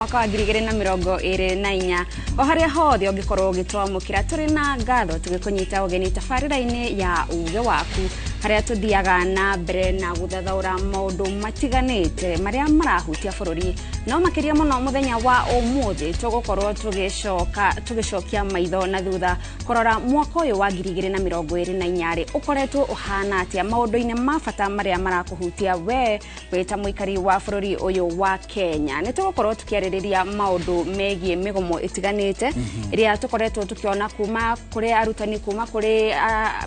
Mwaka wa 2024 o harĩa hothe ũngĩkorwo ũgĩtwamũkĩra, tũrĩ na ngatho tũgĩkũnyita ũgeni tabarĩra-inĩ ya Uge Waku, harĩa tũthiaga na mbere na gũthathaũra maũndũ matiganĩte marĩa marahutia bũrũri. No makĩria mũno mũthenya wa ũmũthĩ tũgũkorwo tũgĩcoka tũgĩcokia maitho na thutha kũrora mwaka ũyũ wa 2024 rĩ ũkoretwo ũhana atĩa maũndũ-inĩ ma bata marĩa marakũhutia we wĩ ta mũikari wa bũrũri ũyũ wa Kenya. Nĩ tũgũkorwo tũkĩarĩrĩria maũndũ megiĩ mĩgomo ĩtiganĩte ĩrĩa tũkoretwo tũkĩona kuma kũrĩ arutani, kuma kũrĩ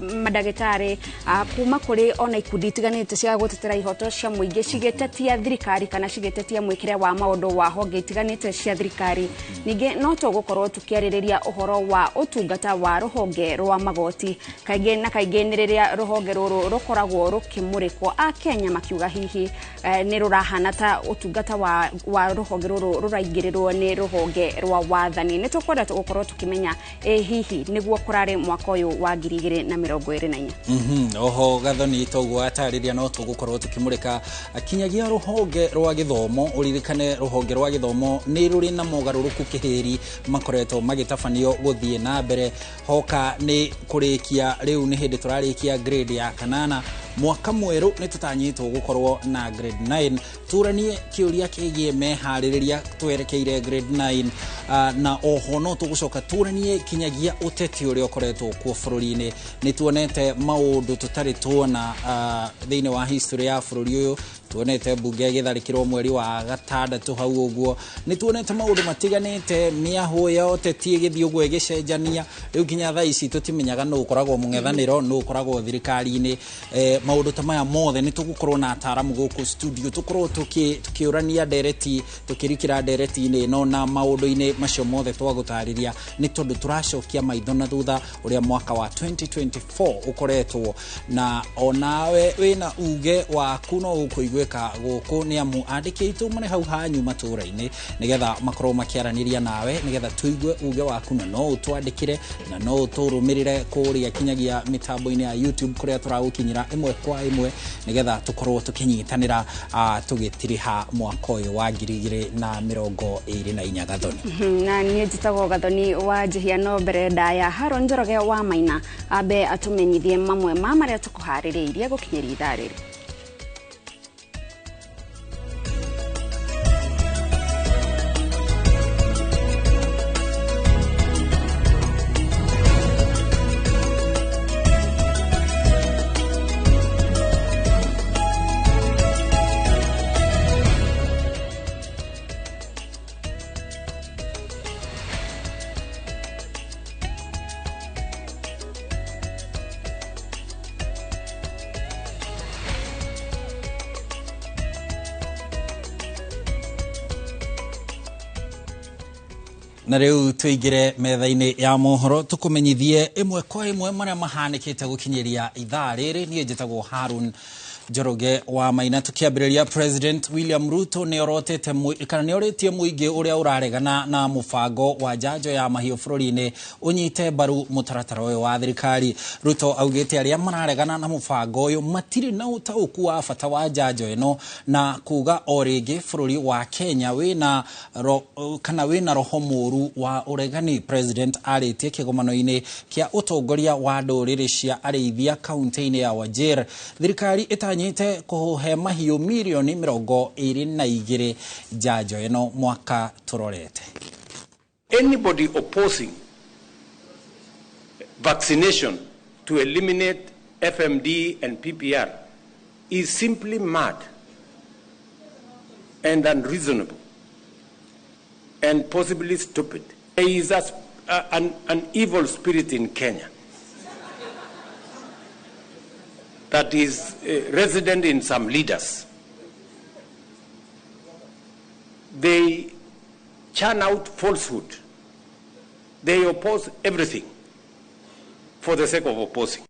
mandagĩtarĩ, kuma kũrĩ ona ikundi itiganĩte cia gũtetera ihoto cia mũingĩ cigĩtetia thirikari kana cigĩtetia mwĩkĩre wa maũndũ wa honge itiganĩte cia thirikari. Ningĩ no tũgũkorwo tũkĩarĩrĩria ũhoro wa ũtungata wa rũhonge rwa magoti. Kaingĩ na kaingĩ nĩ rĩrĩa rũhonge rũrũ rũkoragwo rũkĩmũrĩkwo, Akenya makiuga hihi nĩ rũrahana ta ũtungata wa rũhonge rũrũ rũraingĩrĩrwo nĩ rũhonge rwa wathani. Nĩ tũkwenda gũkorwo tũkĩmenya ĩ hihi nĩguo kũrarĩ mwaka ũyũ wa 2024. Oho Gathoni, toguo atarĩria, no tũgũkorwo tũkĩmũrĩka kinyagia rũhonge rwa gĩthomo. Ũririkane rũhonge rwa gĩthomo nĩ rũrĩ na mogarũrũku kĩhĩri makoretwo magĩtabanio gũthiĩ na mbere. Hoka nĩ kũrĩkia, rĩu nĩ hĩndĩ tũrarĩkia grade ya kanana. Mwaka mwerũ nĩ tũtanyĩtwo gũkorwo na grade 9. Tũranie kĩũria kĩgiĩ meharĩrĩria twerekeire grade 9, na oho no tũgũcoka tũranie kinyagia ũteti ũrĩa ũkoretwo kuo bũrũri-inĩ. Nĩ tuonete maũndũ tũtarĩ tuona thĩinĩ wa history ya bũrũri ũyũ. Tuonete mbunge ĩgĩtharĩkĩrwo mweri wa gatandatũ hau ũguo. Nĩ tuonete maũndũ matiganĩte, mĩahũ ya ũteti ĩgĩthiĩ ũguo ĩgĩcenjania. Rĩu nginya thaa ici tũtimenyaga nũ ũkoragwo mũng'ethanĩro, nũ ũkoragwo thirikari-inĩ. Maũndũ ta maya mothe nĩ tũgũkorwo na ataramu gũkũ studio, tũkorwo tũkĩũrania ndereti, tũkĩrikĩra ndereti-inĩ ĩno na maũndũ-inĩ macio mothe twagũtarĩria, nĩ tondũ tũracokia maitho na thutha ũrĩa mwaka wa 2024 ũkoretwo. Na onawe wĩna uge waku no ũkũiguĩka gũkũ, nĩ amu andĩki aitũ marĩ hau hanyu matũũra-inĩ nĩgetha makorwo makĩaranĩria nawe, nĩgetha tũigue uge waku. Na no ũtwandĩkĩre na no ũtũrũmĩrĩre kũrĩa kinyagia mĩtambo-inĩ ya YouTube, kũrĩa tũragũkinyĩra ĩmwe kwa ĩmwe, nĩgetha tũkorwo tũkĩnyitanĩra tũgĩtiriha mwaka ũyũ wa 2024. Gathoni. Na niĩ njĩtagwo Gathoni wa Njihia. No mbere ndaya, Haron Njoroge wa Maina ambe atũmenyithie mamwe ma marĩa tũkũharĩrĩirie gũkinyĩria ithaa rĩrĩ. Na rĩu tũingĩre metha-inĩ ya mohoro, tũkũmenyithie ĩmwe kwa ĩmwe marĩa mahanĩkĩte gũkinyĩria ithaa rĩrĩ. Niĩ njĩtagwo Harun Njoroge wa Maina. Tukiambĩrĩria, President William Ruto nĩ orotete kana nĩ orĩtie mũingĩ ũrĩa ũraregana na mũbango wa njanjo ya mahiũ bũrũri-inĩ ũnyite mbaru mũtaratara ũyũ wa thirikari. Ruto augĩte arĩa mararegana na mũbango ũyũ matirĩ na ũtaũku wa bata wa njanjo ĩno, na kuga o rĩngĩ bũrũri wa Kenya wĩna kana wĩna roho mũru wa ũregani. President arĩtie kĩgomano-inĩ kĩa ũtongoria wa ndũrĩrĩ cia arĩithia kaunti-inĩ ya Wajir. Thirikari ĩtanyĩte kũhe mahiũ mirioni 22 njanjo ĩno mwaka tũrorete. Anybody opposing vaccination to eliminate FMD and PPR is simply mad and unreasonable and possibly stupid. There is an evil spirit in Kenya that is resident in some leaders. They churn out falsehood. They oppose everything for the sake of opposing.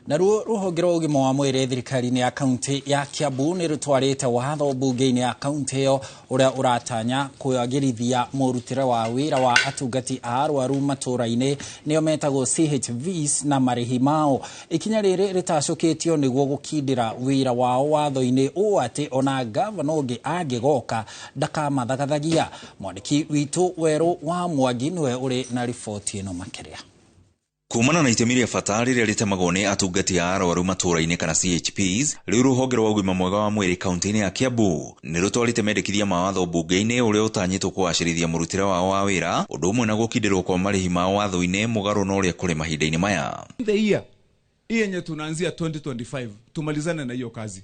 Naruo rũhonge rwa ũgima wa mwĩrĩ thirikari-inĩ ya kaunti ya Kiambu nĩ rũtwarĩte watho mbunge-inĩ ya kaunti ĩyo ũrĩa ũratanya kwagĩrithia mũrutĩre wa wĩra wa atungati a arwaru matũũra-inĩ nĩo metagwo CHVs na marĩhi mao. Ikinya rĩrĩ rĩtacũkĩtio nĩguo gũkindĩra wĩra wao watho-inĩ ũũ atĩ ona gavana ũngĩ angĩgoka ndakamathagathagia. Mwandĩki witũ Werũ wa Mwangi nĩwe ũrĩ na riboti ĩno makĩria. Kumana na itemi rĩa bata rĩrĩa rĩtemagwo nĩ atungati a arwaru matũũra-inĩ kana CHPs, rĩu rũhonge rwa ũgima mwega wa mwĩrĩ kaunti-inĩ ya Kiambu nĩ rũtwarĩte mendekithia ma watho mbunge-inĩ ũrĩa ũtanyĩtwo kũgacĩrithia mũrutĩre wao wa wĩra, ũndũ ũmwe na gũkindĩrwo kwa marĩhi mao watho-inĩ mũgarũ na ũrĩa kũrĩ mahinda-inĩ maya. The year hii yenye tunaanzia 2025 tumalizane na hiyo kazi.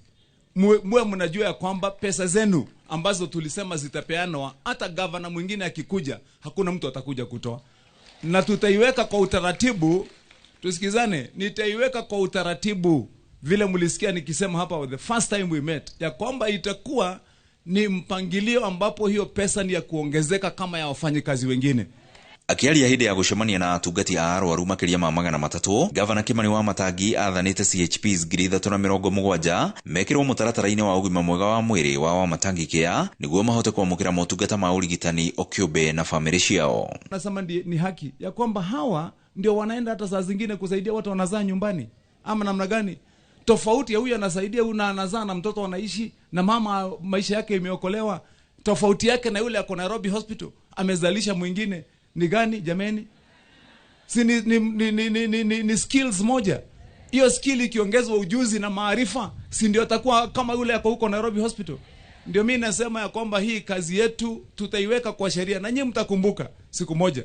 Mwe mnajua ya kwamba pesa zenu ambazo tulisema zitapeanwa, hata gavana mwingine akikuja hakuna mtu atakuja kutoa. Na tutaiweka kwa utaratibu, tusikizane, nitaiweka kwa utaratibu vile mlisikia nikisema hapa the first time we met, ya kwamba itakuwa ni mpangilio ambapo hiyo pesa ni ya kuongezeka kama ya wafanyikazi wengine. Akiaria hĩndĩ ya gũcemania na atungati a arwaru makĩria ma 300, Gavana Kimani Wamatangi athanĩte CHPs 3,070 mekĩrwo mũtaratara-inĩ wa ũgima mwega wa mwĩrĩ wa Wamatangi Care nĩguo mahote kwamũkĩra motungata ma ũrigitani o kĩũmbe na famĩlĩ ciao. Nasema ni haki ya kwamba hawa ndio wanaenda hata saa zingine kusaidia watu wanazaa nyumbani ama namna gani? Tofauti ya huyu anasaidia huyu na anazaa na mtoto anaishi na mama maisha yake imeokolewa, tofauti yake na yule ako Nairobi Hospital amezalisha mwingine ni gani jameni? Si ni skills moja. Hiyo skill ikiongezwa ujuzi na maarifa, si ndio atakuwa kama yule yako huko Nairobi Hospital? Ndio mimi nasema ya kwamba hii kazi yetu tutaiweka kwa sheria na nyinyi mtakumbuka siku moja.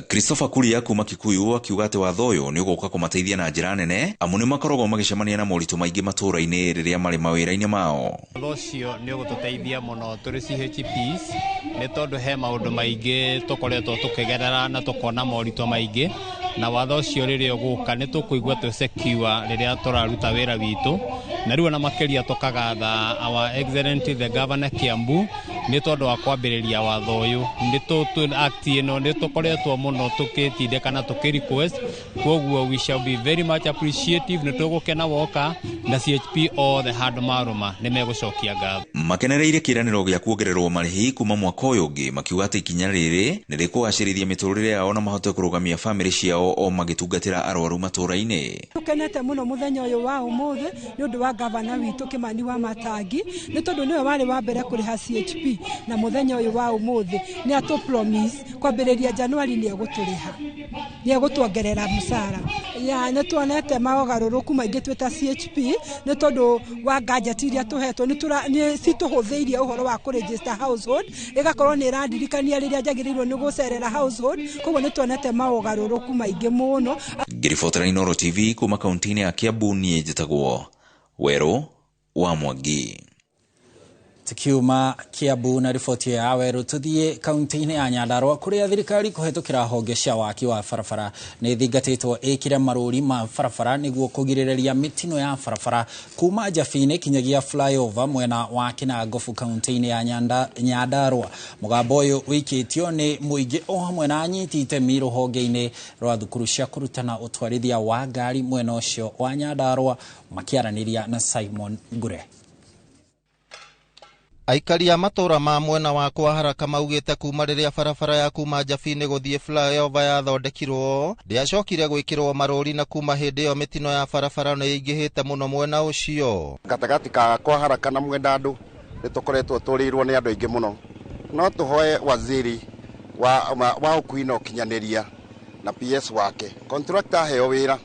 Christopher Kuria kuma Kikuyu akiuga atĩ watho ũyũ nĩ ũgũka kũmateithia na njĩra nene amu nĩ makoragwo magĩcemania na moritũ maingĩ matũũra-inĩ rĩrĩa marĩ mawĩra-inĩ mao. Watho ũcio nĩ ũgũtũteithia mũno tũrĩ CHPs nĩ tondũ he maũndũ maingĩ tũkoretwo tũkĩgerera na tũkona moritũ maingĩ, na watho ũcio rĩrĩa ũgũka nĩ tũkũigua twĩ secure rĩrĩa tũraruta wĩra witũ, na rĩu ona makĩria tũkagatha our excellent the governor Kiambu nĩ tondũ wa kwambĩrĩria watho ũyũ. Nĩ act ĩno nĩ tũkoretwo mũno tũkĩtindĩka na tũkĩ request, koguo we shall be very much appreciative nĩ tũgũkena woka na CHP othe handũ marũma nĩ megũcokia ngatho. Makenereire kĩĩranĩro gĩa kuongererwo marĩhi kuma mwaka ũyũ ũngĩ, makiuga atĩ ikinya rĩrĩ nĩ rĩkũgacĩrithia mĩtũrĩre yao na mahote kũrũgamia famĩlĩ ciao o magĩtungatĩra arwaru matũũra-inĩ. Tũkenete mũno mũthenya ũyũ wa ũmũthĩ nĩ ũndũ wa gavana witũ Kimani Wamatangi, nĩ tondũ nĩwe warĩ wa mbere kũrĩha CHP, na mũthenya ũyũ wa ũmũthĩ nĩ atũ promise kwambĩrĩria Januari nĩ egũtũrĩha, nĩ egũtuongerera mũcara. Ya nĩ tuonete maũgarũrũku maingĩ twĩ ta CHP nĩ tondũ wa gadget iria tũhetwo, nĩ citũhũthĩirie ũhoro wa kũregister household, ĩgakorwo nĩ ĩrandirikania rĩrĩa njagĩrĩirwo nĩ gũcerera household, koguo nĩ tuonete maũgarũrũku maingĩ mũno. Ngĩribotera Inooro TV kuma kaunti-inĩ ya Kiambu, niĩ njĩtagwo Werũ wa Mwangi. Tukiuma Kiambu na riboti ya Werũ, tuthiĩ kaunti-inĩ ya Nyandarua kũrĩa thirikari kũhetũkĩra honge cia waki wa barabara nĩ thingatĩtwo ĩkĩre marũri ma barabara nĩguo kũgirĩrĩria mĩtino ya barabara kuma Njabini kinyagia flyover mwena wa Kinangofu kaunti-inĩ ya Nyandarua. Mũgambo ũyũ ũikĩtio nĩ mũingĩ o hamwe na anyiti itemi rũhonge-inĩ rwa thukuru cia kũrutana ũtwarithia wa ngari mwena ũcio wa Nyandarua, makĩaranĩria na Simon Ngure. Aikari a matũũra ma mwena wa Kwaharaka maugĩte kuma rĩrĩa barabara ya kuma Njabini gũthiĩ flyover yathondekirwo ndĩacokire gwĩkĩrwo marũri, na kuma hĩndĩ ĩyo mĩtino ya barabara nĩ ĩingĩhĩte mũno mwena ũcio. Gatagatĩ ka Kwaharaka na Mwendandũ nĩ tũkoretwo tũrĩirwo nĩ andũ aingĩ mũno, no tũhoe waziri wa ũkui na ũkinyanĩria na PS wake contractor aheo wĩra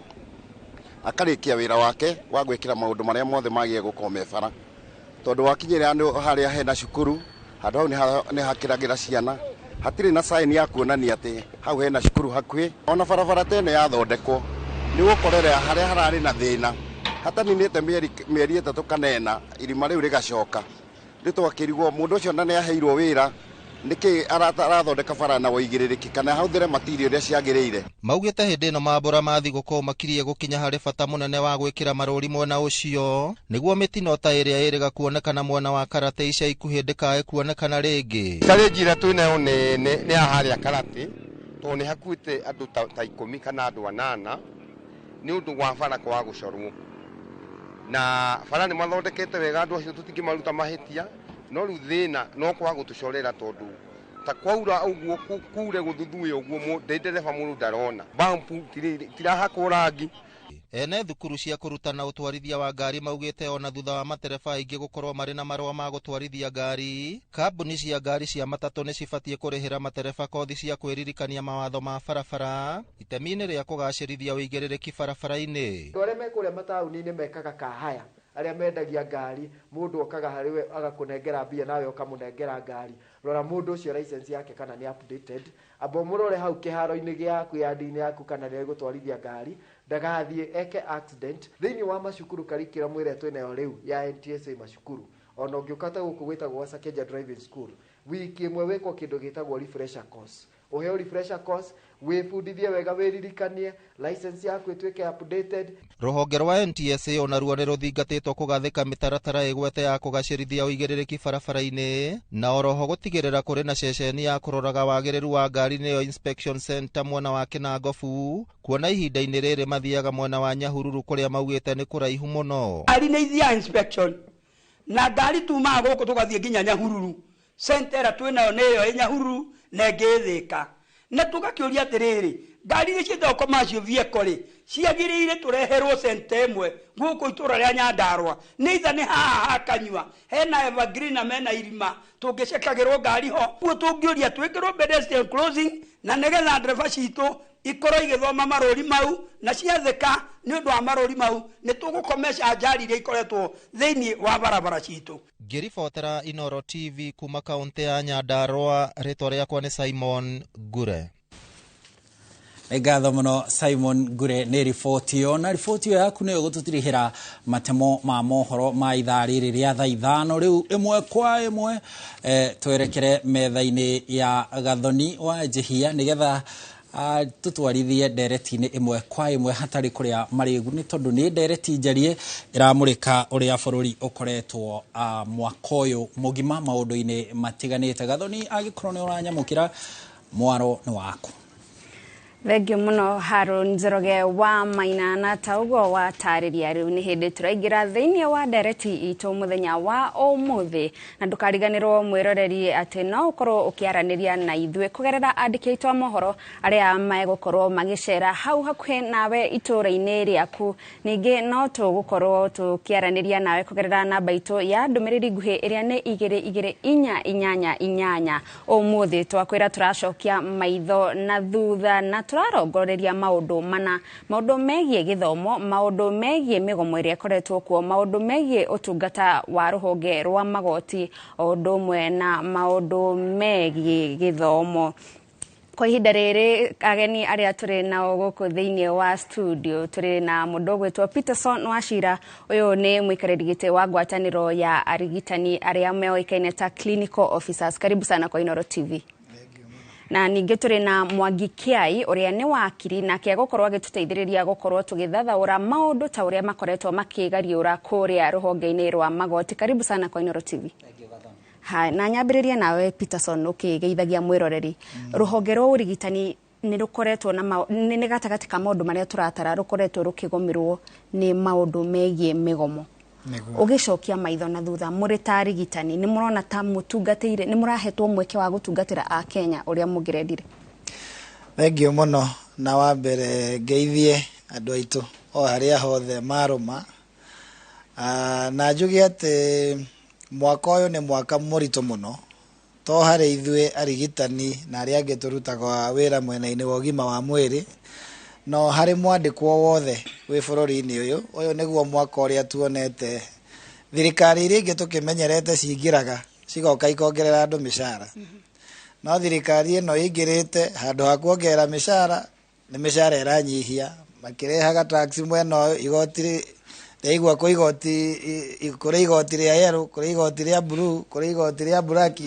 akarĩkia wĩra wake wa gwĩkĩra maũndũ marĩa mothe magĩrĩire gũkorwo me bara, tondũ wakinyĩra andũ harĩa hena cukuru handũ hau nĩ hakĩragĩra ciana, hatirĩ na sign ya kuonania atĩ hau hena cukuru hakuhĩ. Ona barabara ta ĩno yathondekwo nĩ gũkorera harĩa hararĩ na thĩna hataninĩte mĩeri 3 kana 4 irima rĩu rĩgacoka. Rĩu twakĩrigwo mũndũ ũcio na nĩ aheirwo wĩra nĩkĩ arathondeka bara na ũigĩrĩrĩki kana ahũthĩre material iria ciagĩrĩire. Maugĩte hĩndĩ ĩno mambũra ma thigũkũ makirie gũkinya harĩ bata mũnene wa gwĩkĩra marũri mwena ũcio nĩguo mĩtino ta ĩrĩa ĩrĩga kuonekana mwena wa Karate ica ikuhĩ ndĩkae kuonekana rĩngĩ. Challenge ĩrĩa twĩnayo nĩ ya harĩa Karate, tondũ nĩ hakuĩte andũ ta 10 kana andũ 8, Nĩ ũndũ wa bara kwaga gũcorwo. Na bara nĩ mathondekete wega, andũ acio tũtingĩmaruta mahĩtia, no rĩu thĩna no kwaga gũtũcorera, tondũ ta kwaura ũguo kure gũthuthuĩ ũguo, ndereba mũndũ ndarona bampu tirahakwo rangi. Ene thukuru cia kũrutana ũtwarithia wa ngari maugĩte ona thutha wa matereba aingĩ gũkorwo marĩ na marũa ma gũtwarithia ngari, kambuni cia ngari cia matatũ nĩ cibatiĩ kũrĩhĩra matereba kothi cia kwĩririkania mawatho ma barabara itemi-inĩ rĩa kũgacĩrithia ũigĩrĩrĩki barabara-inĩ. Andũ arĩa me kũrĩa mataũni-inĩ mekaga kahaya, arĩa mendagia ngari, mũndũ okaga harĩ we agakũnengera mbia nawe ũkamũnengera ngari. Rora mũndũ ũcio license yake kana nĩ updated, amba ũmũrore hau kĩharo-inĩ gĩaku, yard-inĩ yaku, kana nĩ egũtwarithia ngari, ndagathiĩ eke accident. Thĩinĩ wa macukuru, curriculum ĩrĩa twĩnayo rĩu ya NTSA macukuru, ona ũngĩũka ta gũkũ gwĩtagwo gwa Sakeja Driving School, wiki ĩmwe wĩkwo kĩndũ gĩtagwo refresher course, ũheo refresher course, wĩbundithie wega, wĩririkanie license yaku ĩtuĩke updated. Rũhonge rwa NTSA onaruo nĩ rũthingatĩtwo kũgathĩka mĩtaratara ĩgwete ya kũgacĩrithia ũigĩrĩrĩki barabara-inĩ, na oroho gũtigĩrĩra kũrĩ na ceceni ya kũroraga wagĩrĩru wa ngari, nĩyo inspection center, mwena wa Kĩnangobu, kuona ihinda-inĩ rĩrĩ mathiaga mwena wa Nyahururu kũrĩa maugĩte nĩ kũraihu mũno. Ngari nĩ ithiaga inspection, na ngari tumaga gũkũ tũgathiĩ nginya Nyahururu. Center ĩrĩa twĩnayo nĩyo ĩ Nyahururu na ĩngĩ Thĩka, na tũgakĩũria atĩrĩrĩ, ngari iria ciĩtagwo commercial vehicle rĩ, ciagĩrĩire tũreherwo center ĩmwe gũkũ itũra rĩa Nyandarũa, nĩ itha nĩ haha hakanyua hena evergreen na mena irima tũngĩcekagĩrwo ngari ho. Ũguo tũngĩũria twĩkĩrwo pedestrian crossing, na nĩgetha ndereba citũ ikorwo igĩthoma marũri mau, na ciathĩka nĩ ũndũ wa marũri mau nĩ tũgũkomesha ajali iria ikoretwo thĩinĩ wa barabara citũ. Ngĩribotera Inoro TV kuma kaũntĩ ya Nyandarũa, rĩtwa rĩakwa nĩ Simon Ngure. Nĩ ngatho mũno Simon Ngure nĩ riboti ĩyo, na riboti ĩyo yaku nĩyo gũtũtirihĩra matemo ma mohoro ma ithaa rĩrĩ rĩa thaa 5. Rĩu ĩmwe kwa ĩmwe twerekere metha-inĩ ya Gathoni wa Njihia nĩgetha tũtwarithie ndereti-inĩ ĩmwe kwa ĩmwe hatarĩ kũrĩa marĩgu, nĩ tondũ nĩ ndereti njarie ĩramũrĩka ũrĩa bũrũri ũkoretwo mwaka ũyũ mũgima maũndũ-inĩ matiganĩte. Gathoni, angĩkorwo nĩ ũranyamũkĩra, mwaro nĩ waku. Thengio mũno Haron Njoroge wa Maina, na ta ũguo watarĩria, rĩu nĩ hĩndĩ tũraingĩra thĩinĩ wa ndereti itũ mũthenya wa ũmũthĩ, na ndũkariganĩrwo mwĩroreri atĩ no ũkorwo ũkĩaranĩria na ithuĩ kũgerera andĩki aitũ a mohoro arĩa megũkorwo magĩcera hau hakuhĩ nawe itũũra-inĩ rĩaku. Ningĩ no tũgũkorwo tũkĩaranĩria nawe kũgerera namba itũ ya ndũmĩrĩri nguhĩ ĩrĩa nĩ 22488. Ũmũthĩ twakwĩra tũracokia maitho na thutha na tũrarongoreria maũndũ mana: maũndũ megiĩ gĩthomo, maũndũ megiĩ mĩgomo ĩrĩa ĩkoretwo kuo, maũndũ megiĩ ũtungata wa rũhonge rwa magoti, o ũndũ ũmwe na maũndũ megiĩ gĩthomo. Kwa ihinda rĩrĩ, ageni arĩa tũrĩ nao gũkũ thĩinĩ wa studio, tũrĩ na mũndũ ũgwĩtwo Peterson Wachira. Ũyũ nĩ mũikarĩri gĩtĩ wa ngwatanĩro ya arigitani arĩa moĩkaine ta clinical officers. Karibu sana kwa Inoro TV. Na ningĩ tũrĩ na Mwangi Kiai, ũrĩa nĩ wakiri, nake egũkorwo agĩtũteithĩrĩria gũkorwo tũgĩthathaũra maũndũ ta ũrĩa makoretwo makĩgariũra kũrĩa rũhonge-inĩ rwa magoti. Karibu sana kwa Inoro TV. Ha, na nyambĩrĩrie nawe Peterson, ũkĩgeithagia mwĩroreri. Rũhonge rwa ũrigitani nĩ rũkoretwo na nĩ gatagatĩ ka maũndũ marĩa tũratara rũkoretwo rũkĩgũmĩrwo nĩ maũndũ megiĩ mĩgomo. Ũgĩcokia maitho na thutha, mũrĩ ta arigitani, nĩ mũrona ta mũtungatĩire, nĩ mũrahetwo mweke wa gũtungatĩra a Kenya ũrĩa mũngĩrendire? Thengio mũno, na wa mbere ngeithie andũ aitũ o harĩa hothe marũma. Na njuge atĩ mwaka ũyũ nĩ mwaka mũritũ mũno, to harĩ ithuĩ arigitani na arĩa angĩ tũrutaga wĩra mwena-inĩ wa ũgima wa mwĩrĩ, no harĩ mwandĩkwo wothe wĩ bũrũri-inĩ ũyũ. Ũyũ nĩguo mwaka ũrĩa tuonete thirikari iria ingĩ tũkĩmenyerete cingĩraga cigoka ikongerera andũ mĩcara, no thirikari ĩno ĩingĩrĩte, handũ ha kuongerera mĩcara, nĩ mĩcara ĩranyihia, makĩrehaga tax mwena ũyũ, igoti rĩaigua kwĩ igoti, kũrĩ igoti rĩa yellow, kũrĩ igoti rĩa blue, kũrĩ igoti rĩa black.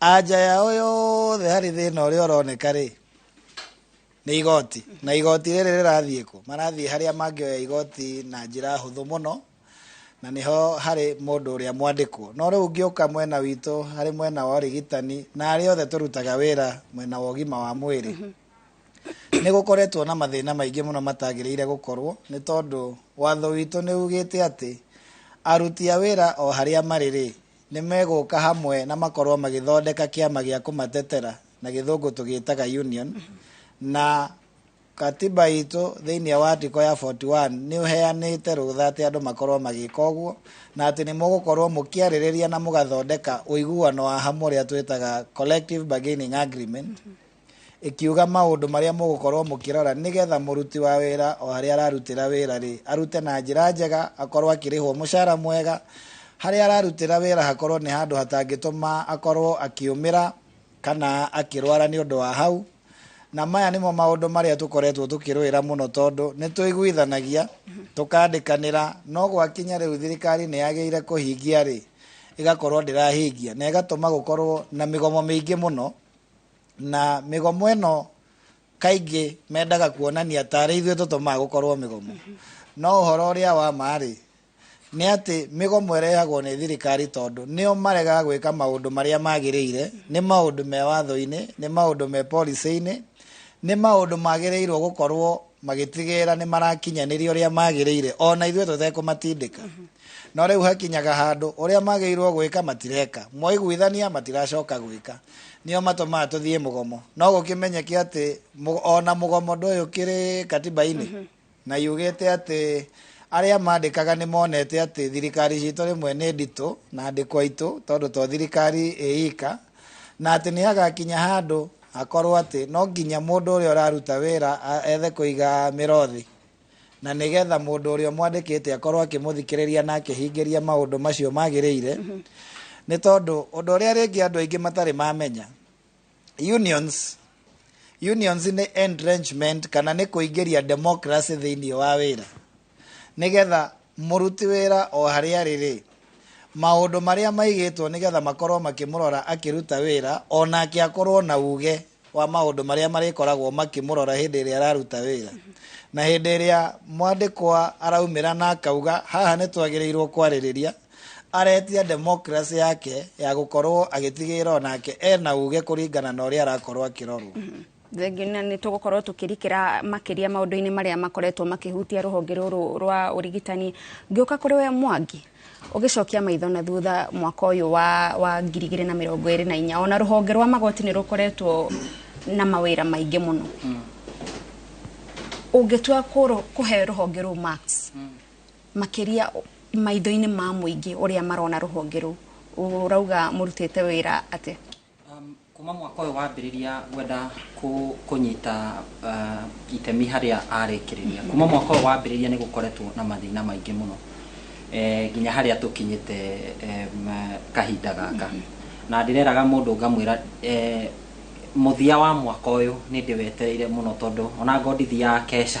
Anja yao yothe harĩ thĩna ũrĩa ũroneka rĩ nĩ igoti, na igoti rĩrĩ rĩrathiĩ kũ? Marathiĩ harĩa mangĩoya igoti na njĩra hũthũ mũno, na nĩho harĩ mũndũ ũrĩa mwandĩkwo. No rĩu ũngĩũka mwena witũ, harĩ mwena wa ũrigitani na arĩa othe tũrutaga wĩra mwena wa ũgima wa mwĩrĩ, Nĩ gũkoretwo na mathĩna maingĩ mũno matagĩrĩire gũkorwo, nĩ tondũ watho witũ nĩ ugĩte atĩ aruti a wĩra o harĩa marĩ rĩ, nĩ megũka hamwe na makorwo magĩthondeka kĩama gĩa kũmatetera, na gĩthũngũ tũgĩtaga union. Na katiba itũ thĩinĩ wa article ya 41 nĩ ũheanĩte rũtha atĩ andũ makorwo magĩka ũguo, na atĩ nĩ mũgũkorwo mũkĩarĩrĩria na mũgathondeka ũiguano wa hamwe ũrĩa twĩtaga collective bargaining agreement, ĩkiuga maũndũ marĩa mũgũkorwo mũkĩrora nĩgetha mũruti wa wĩra o harĩa ararutĩra wĩra rĩ, arute na njĩra njega, akorwo akĩrĩhwo mũcara mwega, harĩa ararutĩra wĩra hakorwo nĩ handũ hatangĩtũma akorwo akĩũmĩra kana akĩrwara nĩ ũndũ wa hau. Na maya nĩmo maũndũ marĩa tũkoretwo tũkĩrũĩra mũno, tondũ nĩ tũiguithanagia tũkandĩkanĩra, no gwakinya rĩu thirikari nĩ yagĩrĩire kũhingia rĩ, ĩgakorwo ndĩrahingia, na ĩgatũma gũkorwo na mĩgomo mĩingĩ mũno. Na mĩgomo ĩno kaingĩ mendaga kuonania tarĩ ithuĩ tũtũmaga gũkorwo mĩgomo, no ũhoro ũrĩa wa ma rĩ, nĩ atĩ mĩgomo ĩrehagwo nĩ thirikari tondũ nĩo maregaga gwĩka maũndũ marĩa magĩrĩire. Nĩ maũndũ me watho-inĩ, nĩ maũndũ me policy-inĩ, nĩ maũndũ magĩrĩirwo gũkorwo magĩtigĩrĩra nĩ marakinyanĩria ũrĩa magĩrĩire, ona ithuĩ tũtekũmatindĩka. No rĩu hakinyaga handũ ũrĩa magĩrĩirwo gwĩka matireka, mwaiguithania matiracoka gwĩka, nĩo matũmaga tũthiĩ mũgomo. No gũkĩmenyeke atĩ ona mũgomo ndũyũ ũkĩrĩ katiba-inĩ, na yugĩte atĩ arĩa mandĩkaga nĩ monete atĩ thirikari citũ rĩmwe nĩ nditũ na andĩkwo aitũ, tondũ to thirikari ĩika, na atĩ nĩ hagakinya handũ hakorwo atĩ no nginya mũndũ ũrĩa ũraruta wĩra ethe kũiga mĩrothi, na nĩgetha mũndũ ũrĩa mwandĩkĩte akorwo akĩmũthikĩrĩria na akĩhingĩria maũndũ macio magĩrĩire. Nĩ tondũ ũndũ ũrĩa rĩngĩ andũ aingĩ matarĩ mamenya, unions nĩ entrenchment, kana nĩ kũingĩria democracy thĩinĩ wa wĩra, nĩgetha mũruti wĩra o harĩa arĩ rĩ, maũndũ marĩa maigĩtwo nĩgetha makorwo makĩmũrora akĩruta wĩra, onake akorwo na uge wa maũndũ marĩa marĩkoragwo makĩmũrora hĩndĩ ĩrĩa araruta wĩra. Na hĩndĩ ĩrĩa mwandĩkwa araumĩra na akauga haha nĩ twagĩrĩirwo kwarĩrĩria, aretia democracy yake ya gũkorwo agĩtigĩrĩra onake ena uge kũringana na ũrĩa arakorwo akĩrorwo. Thengiũ, na nĩ tũgũkorwo tũkĩrikĩra makĩria maũndũ-inĩ marĩa makoretwo makĩhutia rũhonge rũrũ rwa ũrigitani. Ngĩũka kũrĩ we Mwangi, ũgĩcokia maitho na thutha mwaka ũyũ wa 2024, ona rũhonge rwa magoti nĩ rũkoretwo na mawĩra maingĩ mũno. Ũngĩtua kũhe rũhonge rũu marks, makĩria maitho-inĩ ma mũingĩ ũrĩa marona rũhonge rũu, ũrauga mũrutĩte wĩra atĩa? Kuma mwaka ũyũ wambĩrĩria, gwenda kũnyita itemi harĩa arĩkĩrĩria, kuma mwaka ũyũ wambĩrĩria nĩ gũkoretwo na mathĩna maingĩ mũno, nginya harĩa tũkinyĩte kahinda gaka. Na ndĩreraga mũndũ ngamwĩra, mũthia wa mwaka ũyũ nĩ ndĩwetereire mũno, tondũ ona ngo ndithiaga keca,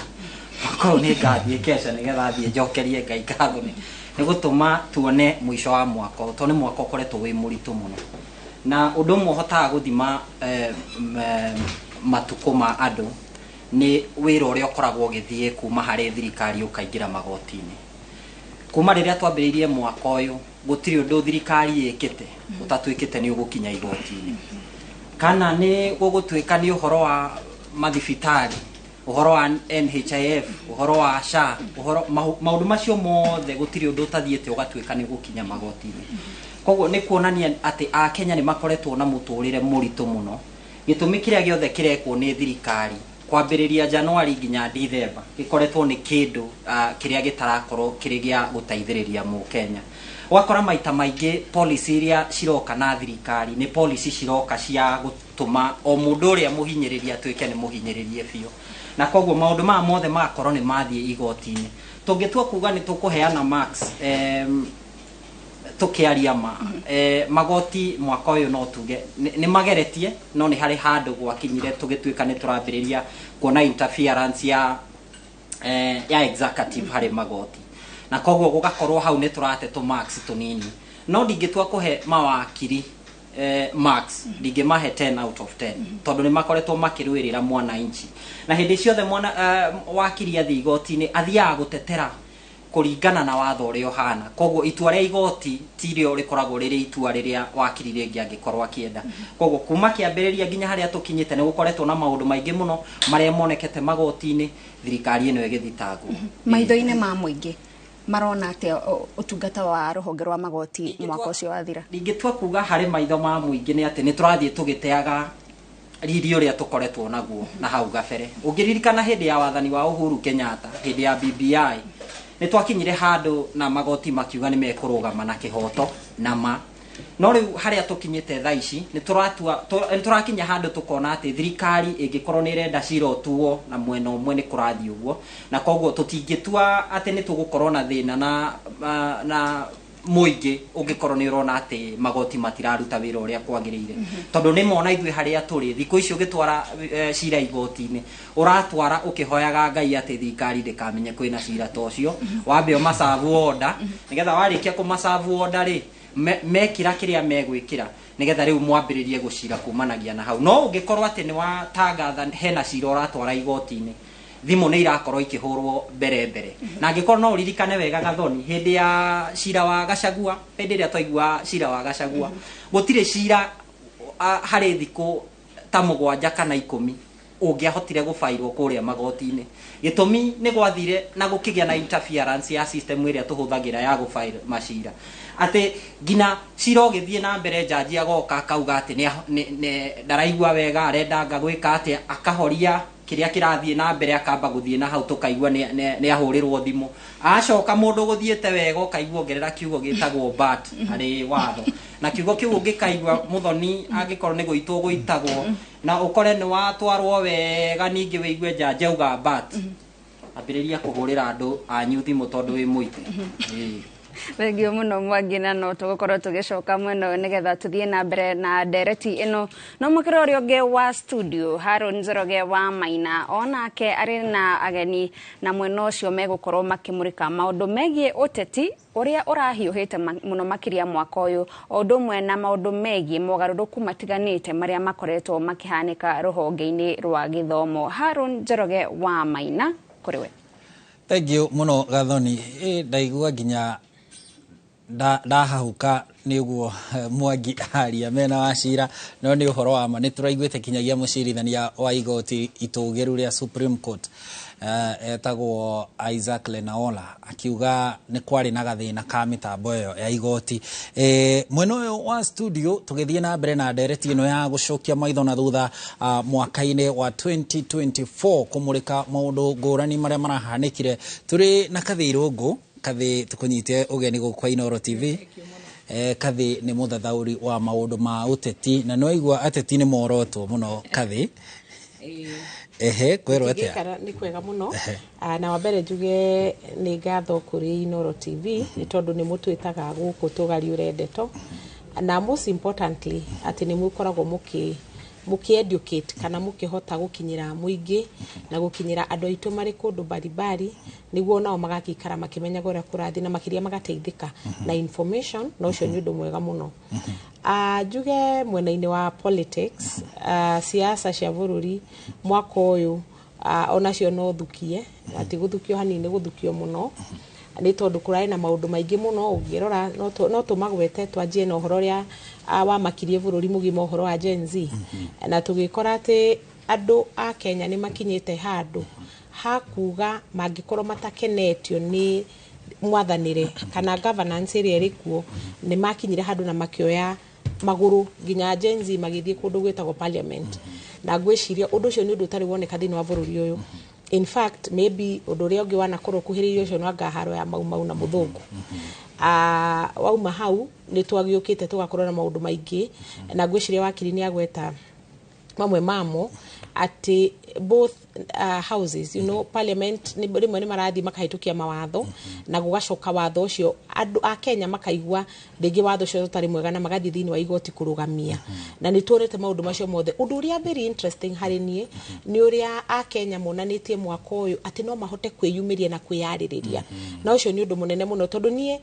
mwaka ũyũ nĩ ngathiĩ keca nĩgetha thiĩ njokerie Ngai ngatho nĩ gũtũma tuone mũico wa mwaka ũyũ, tondũ nĩ mwaka ũkoretwo wĩ mũritũ mũno. Na ũndũ ũmwe ũhotaga gũthima matukũ ma andũ nĩ wĩra ũrĩa ũkoragwo ũgĩthiĩ kuma harĩ thirikari ũkaingĩra magoti-inĩ. Kuma rĩrĩa twambĩrĩirie mwaka ũyũ, gũtirĩ ũndũ thirikari ĩkĩte ũtatuĩkĩte nĩ ũgũkinya igoti-inĩ, kana nĩ gũgũtuĩka nĩ ũhoro wa mathibitarĩ, ũhoro wa NHIF, ũhoro wa SHA, ũhoro maũndũ macio mothe, gũtirĩ ũndũ ũtathiĩte ũgatuĩka nĩ ũgũkinya magoti-inĩ. Koguo nĩ kuonania atĩ Akenya nĩ makoretwo na mũtũrĩre mũritũ mũno. Gĩtũmi kĩrĩa gĩothe kĩrekwo nĩ thirikari kwambĩrĩria Januari nginya Dithemba gĩkoretwo nĩ kĩndũ kĩrĩa gĩtarakorwo kĩrĩ gĩa gũteithĩrĩria mũkenya. Ũgakora maita maingĩ policy iria ciroka na thirikari nĩ policy ciroka cia gũtũma o mũndũ ũrĩa mũhinyĩrĩria atuĩke nĩ mũhinyĩrĩrie biũ, na koguo maũndũ maya mothe magakorwo nĩ mathiĩ igoti-inĩ. Tũngĩtua kuga nĩ tũkũheana marks, tũkĩaria ma magoti mwaka ũyũ no tuge nĩ mageretie, no nĩ harĩ handũ gwakinyire tũgĩtuĩka nĩ tũrambĩrĩria kuona interference ya executive harĩ magoti, na koguo gũgakorwo hau nĩ tũrate tũ marks tũnini. No ndingĩtua kũhe mawakiri marks, ndingĩmahe 10 out of 10, tondũ nĩ makoretwo makĩrũĩrĩra mwananchi. Na hĩndĩ ciothe mwana wakiri athiĩ igoti-inĩ, athiaga gũtetera Kũringana na watho ũrĩa ũhana. Koguo itua rĩa igoti tirio rĩkoragwo rĩrĩ itua rĩrĩa wakiri rĩngĩ angĩkorwo akĩenda. Koguo kuma kĩambĩrĩria nginya harĩa tũkinyĩte, nĩ gũkoretwo na maũndũ maingĩ mũno marĩa monekete magoti-inĩ thirikari ĩno ĩgĩthitangwo. Maitho-inĩ ma mũingĩ marona atĩa ũtungata wa rũhonge rwa magoti mwaka ũcio wathira? Ingĩtua kuga harĩ maitho ma mũingĩ nĩ atĩ nĩ tũrathiĩ tũgĩteaga riri ũrĩa tũkoretwo naguo na hau gabere. Ũngĩririkana hĩndĩ ya wathani wa Uhuru Kenyatta, hĩndĩ ya BBI, nĩ twakinyire handũ na magoti makiuga nĩ mekũrũgama na kĩhoto na ma. No rĩu harĩa tũkinyĩte thaa ici, nĩ tũratua nĩ tũrakinya handũ tũkona atĩ thirikari ĩngĩkorwo nĩ ĩrenda cira ũtuo na mwena ũmwe, nĩ kũrathiĩ ũguo, na koguo tũtingĩtua atĩ nĩ tũgũkorwo na thĩna na mũingĩ ũngĩkorwo nĩ ũrona atĩ magoti matiraruta wĩra ũrĩa kwagĩrĩire, tondũ nĩ mona ithuĩ harĩa tũrĩ thikũ ici, ũgĩtwara cira igoti-inĩ, ũratwara ũkĩhoyaga Ngai atĩ thirikari ndĩkamenye kwĩna cira ta ũcio. Wambe ũmacabu order, nĩgetha warĩkia kũmacabu order rĩ, mekĩra kĩrĩa megwĩkĩra, nĩgetha rĩu mwambĩrĩrie gũcira kumanagia na hau. No ũngĩkorwo atĩ nĩ watangatha hena cira ũratwara igoti-inĩ, thimũ nĩ irakorwo ikĩhũrwo mbere mbere. Na angĩkorwo no ũririkane wega, Gathoni, hĩndĩ ya cira wa Gachagua, hĩndĩ ĩrĩa twaigua cira wa Gachagua, gũtirĩ cira harĩ thikũ ta 7 kana 10 ũngĩahotire gũbairwo kũrĩa magoti-inĩ. Gĩtũmi nĩ gwathire na gũkĩgĩa na interference ya system ĩrĩa tũhũthagĩra ya gũbail macira, atĩ nginya cira ũgĩthiĩ na mbere, jaji agoka akauga atĩ ndaraigua wega, arendanga gwĩka atĩa, akahoria kĩrĩa kĩrathiĩ na mbere, akamba gũthiĩ na hau, tũkaigua nĩ ahũrĩrwo thimũ, acoka mũndũ gũthiĩte wega, ũkaigua ongerera kiugo gĩtagwo but harĩ watho. Na kiugo kĩu ũngĩkaigua, mũthoni, angĩkorwo nĩ gũitwo gũitagwo na ũkore nĩ watwarwo wega, ningĩ wĩigue jaji auga but, ambĩrĩria kũhũrĩra andũ anyu thimũ tondũ wĩ mũite. Ĩĩ. Thengio mũno, Mwangi, na no tũgũkorwo tũgĩcoka mwena ũyũ nĩgetha tũthiĩ na mbere na ndereti ĩno. No mũkĩra ũrĩa ũngĩ wa studio, Haron Njoroge wa Maina, onake arĩ na ageni na mwena ũcio megũkorwo makĩmũrĩka maũndũ megiĩ ũteti ũrĩa ũrahiũhĩte mũno makĩria mwaka ũyũ, o ũndũ ũmwe na maũndũ megiĩ mogarũrũku matiganĩte marĩa makoretwo makĩhanĩka rũhonge-inĩ rwa gĩthomo. Haron Njoroge wa Maina, kũrĩ we. Thank you mũno, Gathoni. Ndaigua nginya ndahahuka nĩ ũguo Mwangi aria mena wa cira, no nĩ ũhoro wa ma nĩ tũraiguĩte kinyagia mũcirithania wa igoti itũgĩru rĩa Supreme Court, etagwo Isaac Lenaola, akiuga nĩ kwarĩ na gathĩna ka mĩtambo ĩyo ya igoti. Mwena ũyũ wa studio, tũgĩthiĩ na mbere na ndereti ĩno ya gũcokia maitho na thutha mwaka-inĩ wa 2024, kũmũrĩka maũndũ ngũrani marĩa marahanĩkire, tũrĩ na Kathĩ Irũngũ. Kathĩ, tũkũnyite ũgeni gũkũ kwa Inooro TV. Kathĩ nĩ mũthathaũri wa maũndũ ma ũteti, na nĩwaigua ateti nĩ morotwo mũno. Kathĩ, ehe, kwĩrwo atĩa? Tũngĩikara nĩ kwega mũno. Na wa mbere njuge nĩ ngatho kũrĩ Inooro TV nĩ tondũ nĩ mũtwĩtaga gũkũ tũgariũre ndeto, na most importantly atĩ nĩ mũkoragwo mũkĩ educate kana mũkĩhota gũkinyĩra mũingĩ na gũkinyĩra andũ aitũ marĩ kũndũ mbalimbali, nĩguo nao magakĩikara makĩmenyaga ũrĩa kũrathiĩ na makĩria magateithĩka na information, na ũcio nĩ ũndũ mwega mũno. Njuge mwena-inĩ wa politics, siasa cia bũrũri mwaka ũyũ, onacio no thukie, na ti gũthukio hanini, gũthukio mũno, nĩ tondũ kũrarĩ na maũndũ maingĩ mũno. Ũngĩrora no tũmagwete, twanjie na ũhoro ũrĩa wamakirie bũrũri mũgima, ũhoro wa Gen Z, na tũgĩkora atĩ andũ a Kenya nĩ makinyĩte handũ ha kuga mangĩkorwo matakenetio nĩ mwathanĩre kana governance ĩrĩa ĩrĩ kuo. Nĩ makinyire handũ na makĩoya magũrũ nginya Gen Z magĩthiĩ kũndũ gwĩtagwo parliament, na ngwĩciria ũndũ ũcio nĩ ũndũ ũtarĩ woneka thĩinĩ wa bũrũri ũyũ. In fact, maybe ũndũ ũrĩa ũngĩ wanakorwo ũkuhĩrĩirie ũcio no anga haro ya Mau Mau na mũthũngũ. Wauma hau nĩ twagĩũkĩte tũgakorwo na maũndũ maingĩ, na ngwĩciria wakiri nĩ agweta mamwe mamo, atĩ both houses, parliament, rĩmwe nĩ marathiĩ makahĩtũkia mawatho na gũgacoka watho ũcio andũ a Kenya makaigua rĩngĩ watho ũcio ũtarĩ mwega na magathiĩ thĩinĩ wa igoti kũrũgamia, na nĩ tuonete maũndũ macio mothe. Ũndũ ũrĩa very interesting harĩ niĩ nĩ ũrĩa a Kenya monanĩtie mwaka ũyũ atĩ no mahote kwĩyumĩria na kwĩyarĩrĩria, na ũcio nĩ ũndũ mũnene mũno, tondũ niĩ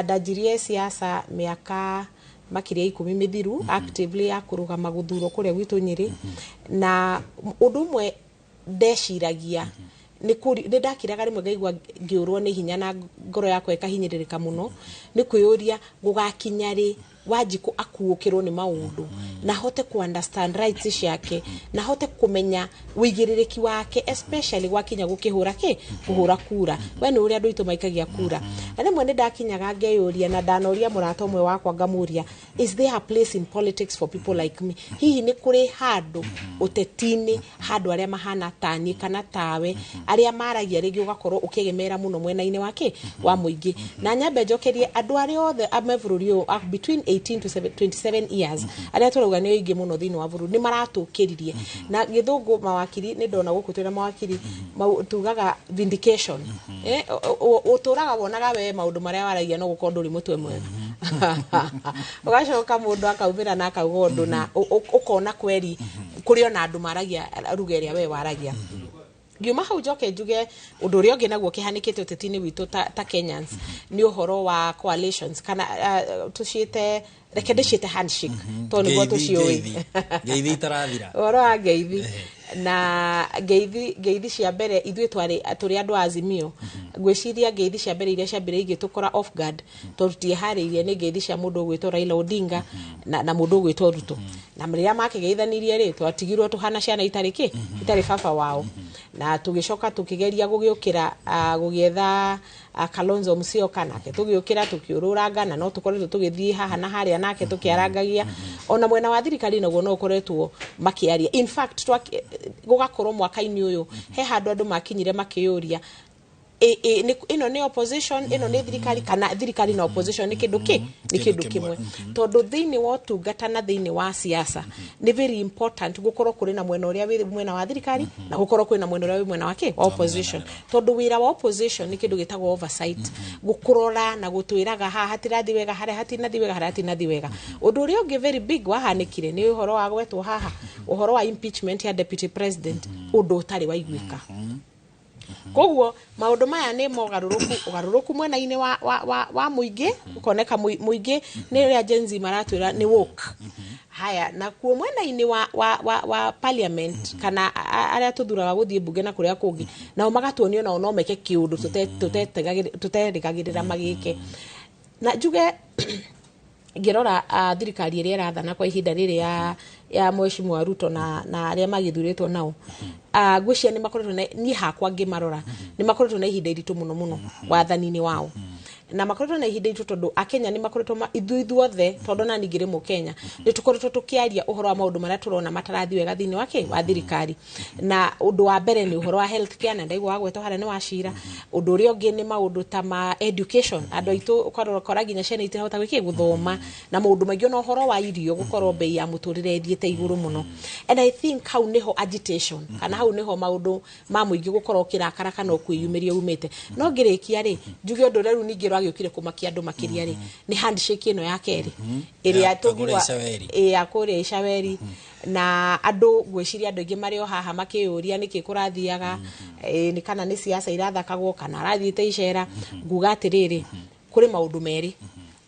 ndanjirie siasa mĩaka makĩria 10 mĩthiru, actively ya kũrũgama gũthurwo kũrĩa gwitũ Nyĩrĩ, na ũndũ ũmwe ndeciragia Nĩ ndakiraga rĩmwe ngaigua ngĩũrwo nĩ hinya na ngoro yakwa ĩkahinyĩrĩrĩka mũno nĩ kwĩyũria gũgakinya rĩ Wanjikũ akuũkĩrwo nĩ maũndũ na hote ku understand rights ciake na hote kũmenya wĩigĩrĩrĩki wake, especially gwakinya gũkĩhũra kĩ kũhũra kura. We nĩ ũrĩa andũ aitũ maikagia kura. Na rĩmwe nĩ ndakinyaga ngeyũria, na ndanoria mũrata ũmwe wakwa ngamũria, "Is there a place in politics for people like me?" Hihi nĩ kũrĩ handũ ũteti-inĩ handũ arĩa mahana taniĩ kana tawe, arĩa maragia rĩngĩ ũgakorwo ũkĩegemera mũno mwena-inĩ wa kĩ wa mũingĩ? Na nyambe njokerie andũ arĩa othe me bũrũri ũyũ between 18 to 27 years, arĩa tũrauga nĩ aingĩ mũno thĩinĩ wa bũrũri, nĩ maratũkĩririe. Na gĩthũngũ mawakiri, nĩ ndona gũkũ twĩna mawakiri, tugaga vindication. Ũtũraga wonaga we maũndũ marĩa waragia no gũkorwo ndũrĩ mũtwe mwega, ũgacoka mũndũ akaumĩra na akauga ũndũ na ũkona kweri kũrĩ ona andũ maragia ruga ĩrĩa we waragia. Ngiuma hau njoke njuge ũndũ ũrĩa ũngĩ naguo kĩhanĩkĩte ũteti-inĩ witũ ta Kenyans nĩ ũhoro wa coalitions kana tũciĩte, reke ndĩciĩte handshake, tondũ nĩguo tũciũĩ. Ngeithi itarathira. Ũhoro wa ngeithi na ngeithi cia mbere, ithuĩ twarĩ tũrĩ andũ a Azimio, ngwĩciria ngeithi cia mbere iria ciambire igĩtũkora off guard tondũ tũtieharĩirie nĩ ngeithi cia mũndũ ũgwĩtwo Raila Odinga na mũndũ ũgwĩtwo Ruto. Na rĩrĩa makĩgeithanirie rĩ, twatigirwo tũhana ciana itarĩ kĩ itarĩ baba wao, na tũgĩcoka tũkĩgeria gũgĩũkĩra, gũgĩetha Kalonzo Musyoka, nake tũgĩũkĩra tũkĩũrũranga, na no tũkoretwo tũgĩthiĩ haha na harĩa nake tũkĩarangagia. Ona mwena wa thirikari naguo no ũkoretwo makĩaria. In fact, gũgakorwo mwaka-inĩ ũyũ he handũ andũ makinyire makĩyũria, ĩno nĩ opposition, ĩno nĩ thirikari, kana thirikari na opposition nĩ kĩndũ kĩ nĩ kĩndũ kĩmwe? Tondũ thĩinĩ wa ũtungata na thĩinĩ wa siasa nĩ very important gũkorwo kũrĩ na mwena ũrĩa wĩ mwena wa thirikari na gũkorwo kwĩna mwena ũrĩa wĩ mwena wa kĩ wa opposition, tondũ wĩra wa opposition nĩ kĩndũ gĩtagwo oversight, gũkũrora na gũtwĩraga haha hatirathiĩ wega, harĩa hatinathiĩ wega, harĩa hatinathiĩ wega. Ũndũ ũrĩa ũngĩ very big wahanĩkire nĩ ũhoro wa gwetwo haha, ũhoro wa impeachment ya deputy president, ũndũ ũtarĩ waiguĩka. Koguo maũndũ maya nĩ mogarũrũku, ũgarũrũku mwena-inĩ wa mũingĩ, ũkoneka mũingĩ nĩ ũrĩa Gen Z maratwĩra nĩ woke. Haya, nakuo mwena-inĩ wa parliament kana arĩa tũthuraga gũthiĩ mbunge na kũrĩa kũngĩ, nao magatuonio nao no meke kĩũndũ tũterĩgagĩrĩra magĩke. Na njuge ngĩrora thirikari ĩrĩa ĩrathana kwa ihinda rĩrĩ ya Mheshimiwa Ruto na arĩa magĩthurĩtwo nao, ngwĩciria nĩ makoretwo na, niĩ hakwa ngĩmarora, nĩ makoretwo na ihinda iritũ mũno mũno wathani-inĩ wao, na makoretwo na ihinda iritũ tondũ akenya nĩ makoretwo ithuĩ ithuothe, tondũ na ningĩ rĩ mũkenya nĩ tũkoretwo tũkĩaria ũhoro wa maũndũ marĩa tũrona matarathiĩ wega thĩinĩ wa kĩ wa thirikari. Na ũndũ wa mbere nĩ ũhoro wa health care, na ndaigua wagwetwo harĩa nĩ wa cira. Ũndũ ũrĩa ũngĩ nĩ maũndũ ta ma education, andũ aitũ ũkora nginya ciana itirahota gwĩkĩ gũthoma, na maũndũ maingĩ, ona ũhoro wa irio gũkorwo bei ya mũtũrĩre ĩthiĩte igũrũ mũno. And I think hau nĩho agitation kana hau nĩho maũndũ ma mũingĩ gũkorwo ũkĩrakara kana ũkwĩyumĩria umĩte. No ngĩrĩkia rĩ, njuge ũndũ ũrĩa rĩu ningĩ ũragĩũkire kũmakia andũ makĩria rĩ, nĩ handshake ĩno ya kerĩ ĩrĩa Ya kũrĩa tũngiuga Icaweri. Ĩ, ya kũrĩa Icaweri. Na andũ, ngwĩciria andũ aingĩ marĩ o haha makĩyũria nĩkĩ kũrathiaga, nĩ kana nĩ siasa irathakagwo kana arathiĩte icera. Nguga atĩrĩrĩ, kũrĩ maũndũ merĩ,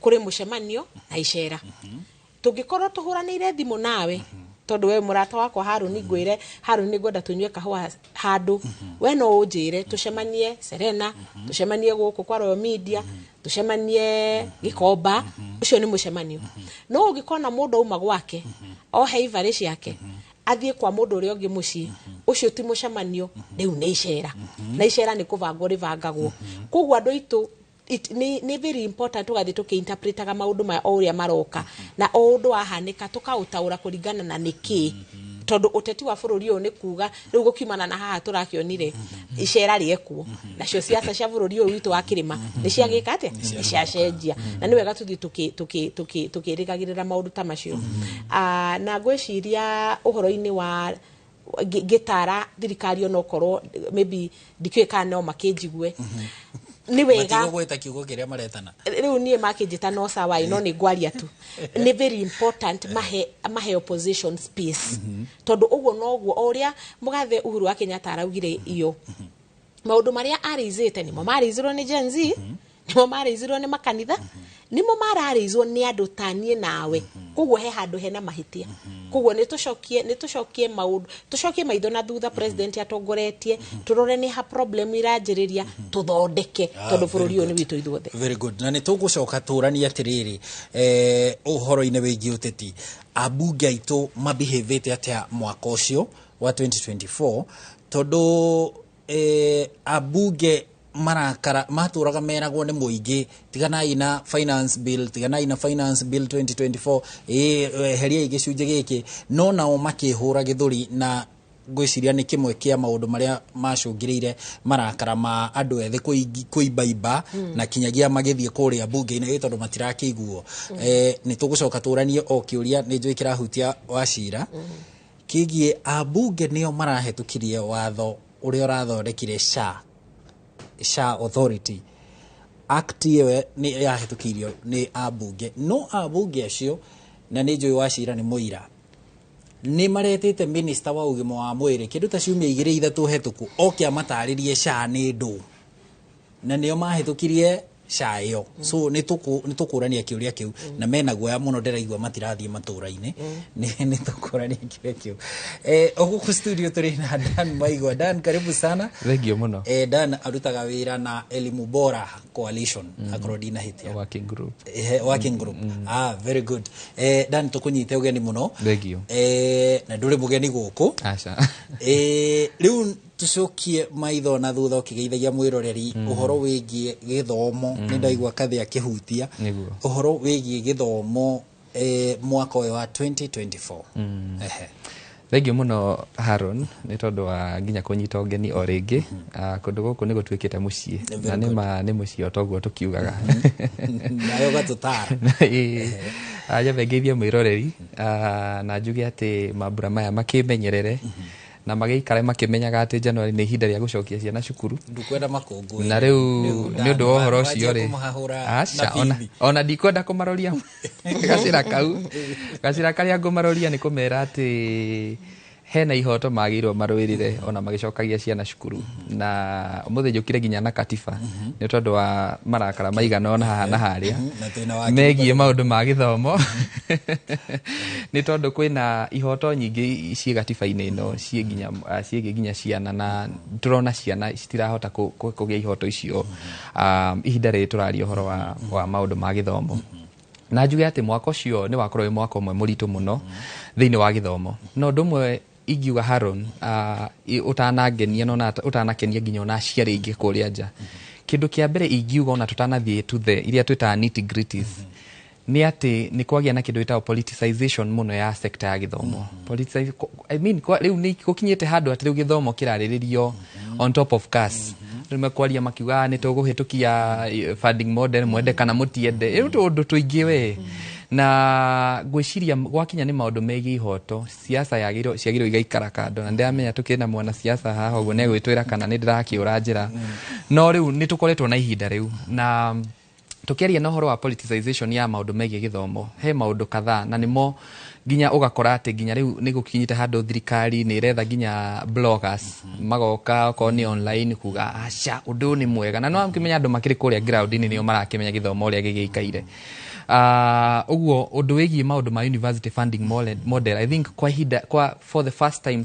kũrĩ mũcemanio na icera. Tũngĩkorwo tũhũranĩire thimũ nawe, tondũ we mũrata wakwa Harũni, ngwĩre, "Harũni, nĩngwenda tũnyue kahũa handũ," we no ũnjĩre tũcemanie Serena, tũcemanie gũkũ kwa Royal Media, tũcemanie Gĩkomba. Ũcio nĩ mũcemanio. No ũngĩkona mũndũ auma gwake ohe ibarĩ ciake athiĩ kwa mũndũ ũrĩa ũngĩ mũciĩ, ũcio ti mũcemanio, rĩu nĩ icera, na icera nĩ kũbangwo rĩbangagwo. Koguo andũ aitũ, nĩ very important tũgathiĩ tũkĩinterpretaga maũndũ maya o ũrĩa maroka, na o ũndũ wahanĩka tũkaũtaũra kũringana na nĩkĩ, tondũ ũteti wa bũrũri ũyũ nĩ kuga rĩu gũkiumana na haha tũrakĩonire icera rĩekwo, nacio siasa cia bũrũri ũyũ witũ wa kĩrĩma nĩ ciagĩka atĩa, nĩ ciacenjia, na nĩ wega tũthiĩ tũkĩrĩgagĩrĩra maũndũ ta macio. Na ngwĩciria ũhoro-inĩ wa ngĩtara thirikari, onokorwo maybe ndikĩũĩ kana no makĩnjigue nĩ wega. Matigũgwĩta kiugo kĩrĩa maretana. Rĩu niĩ makĩnjĩta no sawa, no nĩ ngwaria tu. Nĩ very important mahe opposition space, tondũ ũguo noguo o ũrĩa mũgathe Uhuru wa Kenyatta araugire iyo maũndũ marĩa arĩizĩte nĩmo marĩizirwo nĩ Gen Z, nĩmo marĩizirwo nĩ makanitha, nĩmo mararĩizwo nĩ andũ ta niĩ nawe. Koguo he handũ hena mahĩtia. Koguo nĩ tũcokie maũndũ, tũcokie maitho na thutha president atongoretie, tũrore nĩ ha problem iranjĩrĩria, tũthondeke, tondũ bũrũri ũyũ nĩ witũ ithuothe. Very good. Na nĩ tũgũcoka tũranie atĩrĩrĩ, ũhoro-inĩ wĩgiĩ ũteti, ambunge aitũ mabehavĩte atĩa mwaka ũcio wa 2024, tondũ ambunge marakara matũraga meragwo nĩ mũingĩ, tiganai na finance bill, tiganai na finance bill 2024, heriai gĩcunjĩ gĩkĩ, no nao makĩhũra gĩthũri, na ngwĩciria nĩ kĩmwe kĩa maũndũ marĩa macũngĩrĩire marakara ma andũ ethĩ kũimbaimba na kinyagia magĩthiĩ kũrĩa mbunge-inĩ tondũ matirakĩiguo. Nĩ tũgũcoka tũranie o kĩũria nĩ njũĩ kĩrahutia Wachira kĩgiĩ ambunge nĩo marahĩtũkirie watho ũrĩa ũrathondekire SHA Authority Act. Ĩyo nĩ yahĩtũkirio nĩ ambunge, no ambunge acio, na nĩ njũĩ Wachira nĩ mũira, nĩ maretĩte minister wa ũgima wa mwĩrĩ kĩndũ ta ciumia 2 3 hetũku oke amatarĩrie SHA nĩ ndũ, na nĩo mahĩtũkirie SHA ĩyo. So nĩ tũkũrania kĩũria kĩu, na mena guoya mũno, ndĩraigua matirathiĩ matũra-inĩ. Nĩ tũkũrania kĩũria kĩu. Gũkũ studio tũrĩ na Dan Maigua. Dan, karibu sana. Thengio mũno. Dan arutaga wĩra na Elimu Bora Coalition, akorwo ndinahĩtia. Working group. Working group. Very good. Dan, tũkũnyite ũgeni mũno. Thengio. Na ndũrĩ mũgeni gũkũ. Aca. Rĩu tucokie maitho na thutha ũkĩgeithagia mwĩroreri ũhoro wĩgiĩ gĩthomo. Nĩ ndaigua Kathĩ akĩhutia ũhoro wĩgiĩ gĩthomo mwaka ũyũ wa 2024. Thengio mũno Haron nĩ tondũ wa nginya kũnyita ũgeni o rĩngĩ. Kũndũ gũkũ nĩ gũtuĩkĩte mũciĩ, na nĩ nĩ mũciĩ o toguo tũkiugaga. Nayo gatũtara. Nyambe ngeithie mwĩroreri, na njuge atĩ mambura maya makĩmenyerere na magĩikare makĩmenyaga atĩ January nĩ ihinda rĩa gũcokia ciana cukuru. Ndukwenda makũngũĩre. Na rĩu nĩ ũndũ wa ũhoro ũcio rĩ, aca, ona ndikwenda kũmaroria gacĩra kau. Gacĩra karĩa ngũmaroria nĩ kũmera atĩ hena ihoto magĩrĩirwo marũĩrĩre ona magĩcokagia ciana cukuru. Na ũmũthĩ njũkire nginya na katiba nĩ tondũ wa marakara maigana ona haha na harĩa megiĩ maũndũ ma gĩthomo, nĩ tondũ kwĩna ihoto nyingĩ ciĩ gatiba-inĩ ĩno ciĩgiĩ nginya ciana, na tũrona ciana citirahota kũgĩa ihoto icio ihinda rĩrĩ tũraria ũhoro wa maũndũ ma gĩthomo. Na njuge atĩ mwaka ũcio nĩ wakorwo wĩ mwaka ũmwe mũritũ mũno thĩinĩ wa gĩthomo. No ũndũ ũmwe ingiuga Haron, ũtanangenia na ũtanakenia nginya ona aciari aingĩ kũrĩa nja, kĩndũ kĩa mbere ingiuga ona tũtanathiĩ to the iria twĩtaga nitty gritties, nĩ atĩ nĩ kwagĩa na kĩndũ gĩtagwo politicization mũno ya sector ya gĩthomo. I mean, rĩu nĩ gũkinyĩte handũ atĩ rĩu gĩthomo kĩrarĩrĩrio on top of CAS. Rĩu mekwaria makiuga nĩ tũgũhĩtũkia funding model, mwende kana mũtiende. Rĩu tũũndũ tũingĩ we. Na ngwĩciria gwakinya nĩ maũndũ megiĩ ihoto, siasa ciagĩrĩirwo igaikara kando, na ndĩramenya tũkĩrĩ na mwana siasa haha ũguo nĩ egwĩtwĩra kana nĩ ndĩrakĩũra njĩra. No rĩu nĩ tũkoretwo na ihinda rĩu, na tũkĩaria na ũhoro wa politicization ya maũndũ megiĩ gĩthomo, he maũndũ kadhaa, na nĩmo nginya ũgakora atĩ nginya rĩu nĩ gũkinyĩte handũ thirikari nĩ ĩretha nginya bloggers magoka okorwo nĩ online kuga aca ũndũ ũyũ nĩ mwega, na no akĩmenya andũ makĩrĩ kũrĩa ground-inĩ nĩo marakĩmenya gĩthomo ũrĩa gĩgĩikaire. Ũguo ũndũ wĩgiĩ maũndũ ma university funding model, I think kwa ihinda kwa for the first time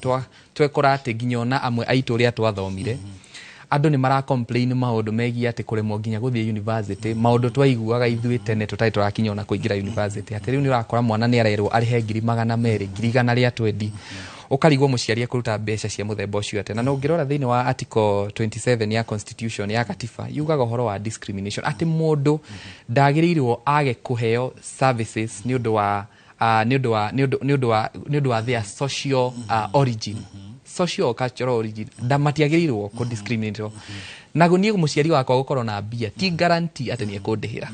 twekora atĩ nginya ona amwe aitũ ũrĩa twathomire, andũ nĩ mara complain maũndũ megiĩ atĩ kũremwo nginya gũthiĩ university, maũndũ twaiguaga ithuĩ tene tũtarĩ tũrakinya ona kũingĩra university, atĩ rĩu nĩ ũrakora mwana nĩ arerwo arĩhe 200,000, 120,000, ũkarigwo mũciari ekũruta mbeca cia mũthemba ũcio atĩa. Na no ũngĩrora thĩinĩ wa article 27 ya constitution ya katiba, yugaga ũhoro wa discrimination, atĩ mũndũ ndagĩrĩirwo age kũheo services nĩ ũndũ wa nĩ ũndũ wa their social origin, social or cultural origin, nda matiagĩrĩirwo kũ discriminate. Na niĩ mũciari wakwa gũkorwo na mbia ti guarantee atĩ nĩ ekũndĩhĩra.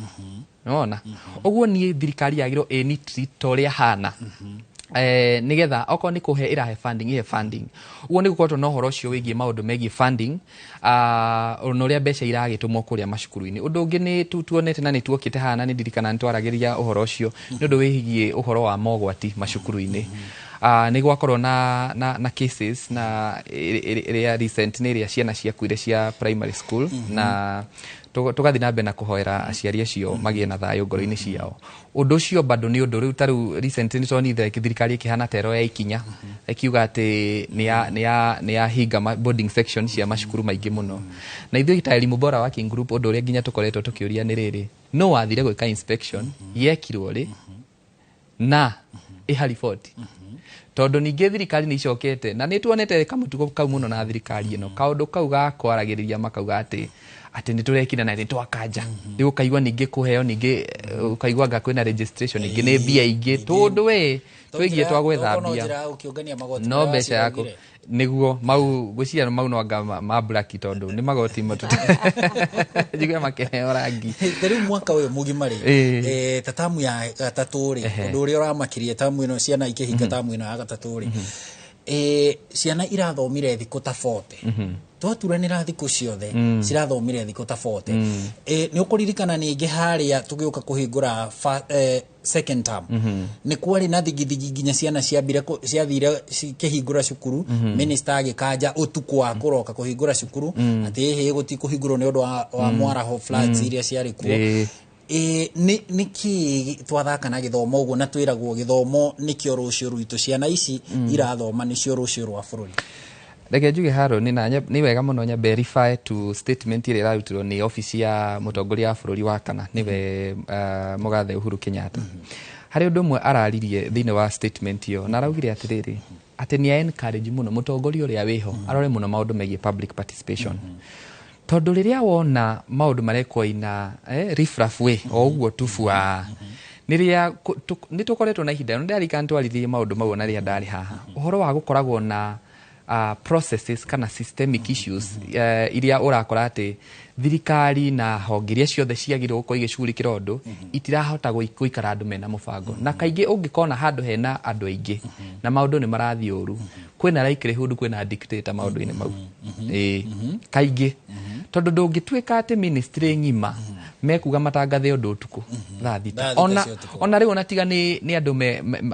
Nĩwona? Ũguo niĩ thirikari yagĩrĩirwo ĩni treat ta ũrĩa hana, nigetha okorwo nĩ kũhe ĩrahe funding, ihe funding. Ũguo nĩ gũkoretwo na ũhoro ũcio wĩgiĩ maũndũ megiĩ funding, na ũrĩa mbeca iragĩtũmwo kũrĩa macukuru-inĩ. Ũndũ ũngĩ nĩ tuonete na nĩ tuokĩte haha na nĩ ndirikana nĩ twaragĩria ũhoro ũcio, nĩ ũndũ wĩgiĩ ũhoro wa mogwati macukuru-inĩ. Nĩ gwakorwo na cases na ĩrĩa recent nĩ ĩrĩa ciana ciakuire cia primary school, na tũgathiĩ na mbere na kũhoera aciari acio magĩe na thayũ ngoro-inĩ ciao. Ũndũ ũcio bado nĩ ũndũ rĩu ta rĩu recent nĩ tuonire thirikari ĩkĩhana ta ĩroya ikinya ĩkiuga atĩ nĩ yahinga boarding section cia macukuru maingĩ mũno. Na ithuĩ ta Elimu Bora Working Group, ũndũ ũrĩa nginya tũkoretwo tũkĩũria nĩ rĩrĩ: no wathire gwĩka inspection, yekirwo rĩ na ĩha riboti? Tondũ ningĩ thirikari nĩ icokete na nĩ tuonete kamũtugo kau mũno na thirikari ĩno, kaũndũ kau ga kwaragĩrĩria makauga atĩ nĩ tũrekire na nĩ twakanja. Rĩu ũkaigua ningĩ kũheo, ningĩ ũkaigua anga kwĩna registration, ningĩ nĩ mbia ingĩ, tũndũ we twĩgiĩ twa gwetha mbia. Njĩra ya gũkĩũngania magoti no marĩa mbeca yaku waciraugire. Nĩguo mau gwĩciria mau no anga ma blaki, tondũ nĩ magoti matu njigue makĩheo rangi. Ta rĩu mwaka ũyũ mũgima rĩ, ta tamu ya gatatũ rĩ, ũndũ ũrĩa ũramakirie tamu ĩno, ciana ikĩhinga tamu ĩno ya gatatũ rĩ, ciana irathomire thikũ ta 40. Twaturanĩra thikũ ciothe, cirathomire thikũ ta 40. Nĩ ũkũririkana ningĩ harĩa tũgĩũka kũhingũra second term, nĩ kwarĩ na thigithigi nginya ciana ciambire ciathire cikĩhingũra cukuru. Minister agĩkanja ũtukũ wa kũroka kũhingũra cukuru atĩ ĩhĩ gũtikũhingũrwo nĩ ũndũ wa mwaraho, floods iria ciarĩ kuo. Nĩ kĩ twathaka na gĩthomo ũguo, na twĩragwo gĩthomo nĩkĩo rũciũ rwitũ, ciana ici irathoma nĩcio rũciũ rwa bũrũri? Reke njuge Harũni, na nĩ wega mũno nyambe refer to statement ĩrĩa ĩrarutirwo nĩ obici ya mũtongoria wa bũrũri wa kana nĩwe mũgathe Uhuru Kenyatta. Harĩ ũndũ ũmwe araririe thĩinĩ wa statement ĩyo, na araugire atĩrĩrĩ, atĩ nĩ encourage mũno mũtongoria ũrĩa wĩho arore mũno maũndũ megiĩ public participation, tondũ rĩrĩa wona maũndũ marekwo ina riffraff way o ũguo tubua nĩrĩa nĩ tũkoretwo na ihinda nĩ ndarikana twarithie maũndũ mau ona rĩrĩa ndarĩ haha, ũhoro wa gũkoragwo na processes kana systemic issues iria ũrakora atĩ thirikari na honge iria ciothe ciagĩrĩirwo gũkorwo igĩcugurikĩra ũndũ itirahota gũikara andũ mena mũbango. Na kaingĩ ũngĩkona handũ hena andũ aingĩ na maũndũ nĩ marathiĩ ũru, kwĩna likelihood kwĩna dictator maũndũ-inĩ mau. Ĩĩ, kaingĩ tondũ ndũngĩtuĩka atĩ ministry ng'ima mekuga matangathe ũndũ ũtukũ thaa 6. Thaa 6 Ona cia ũtukũ. Ona rĩu ona tiga nĩ andũ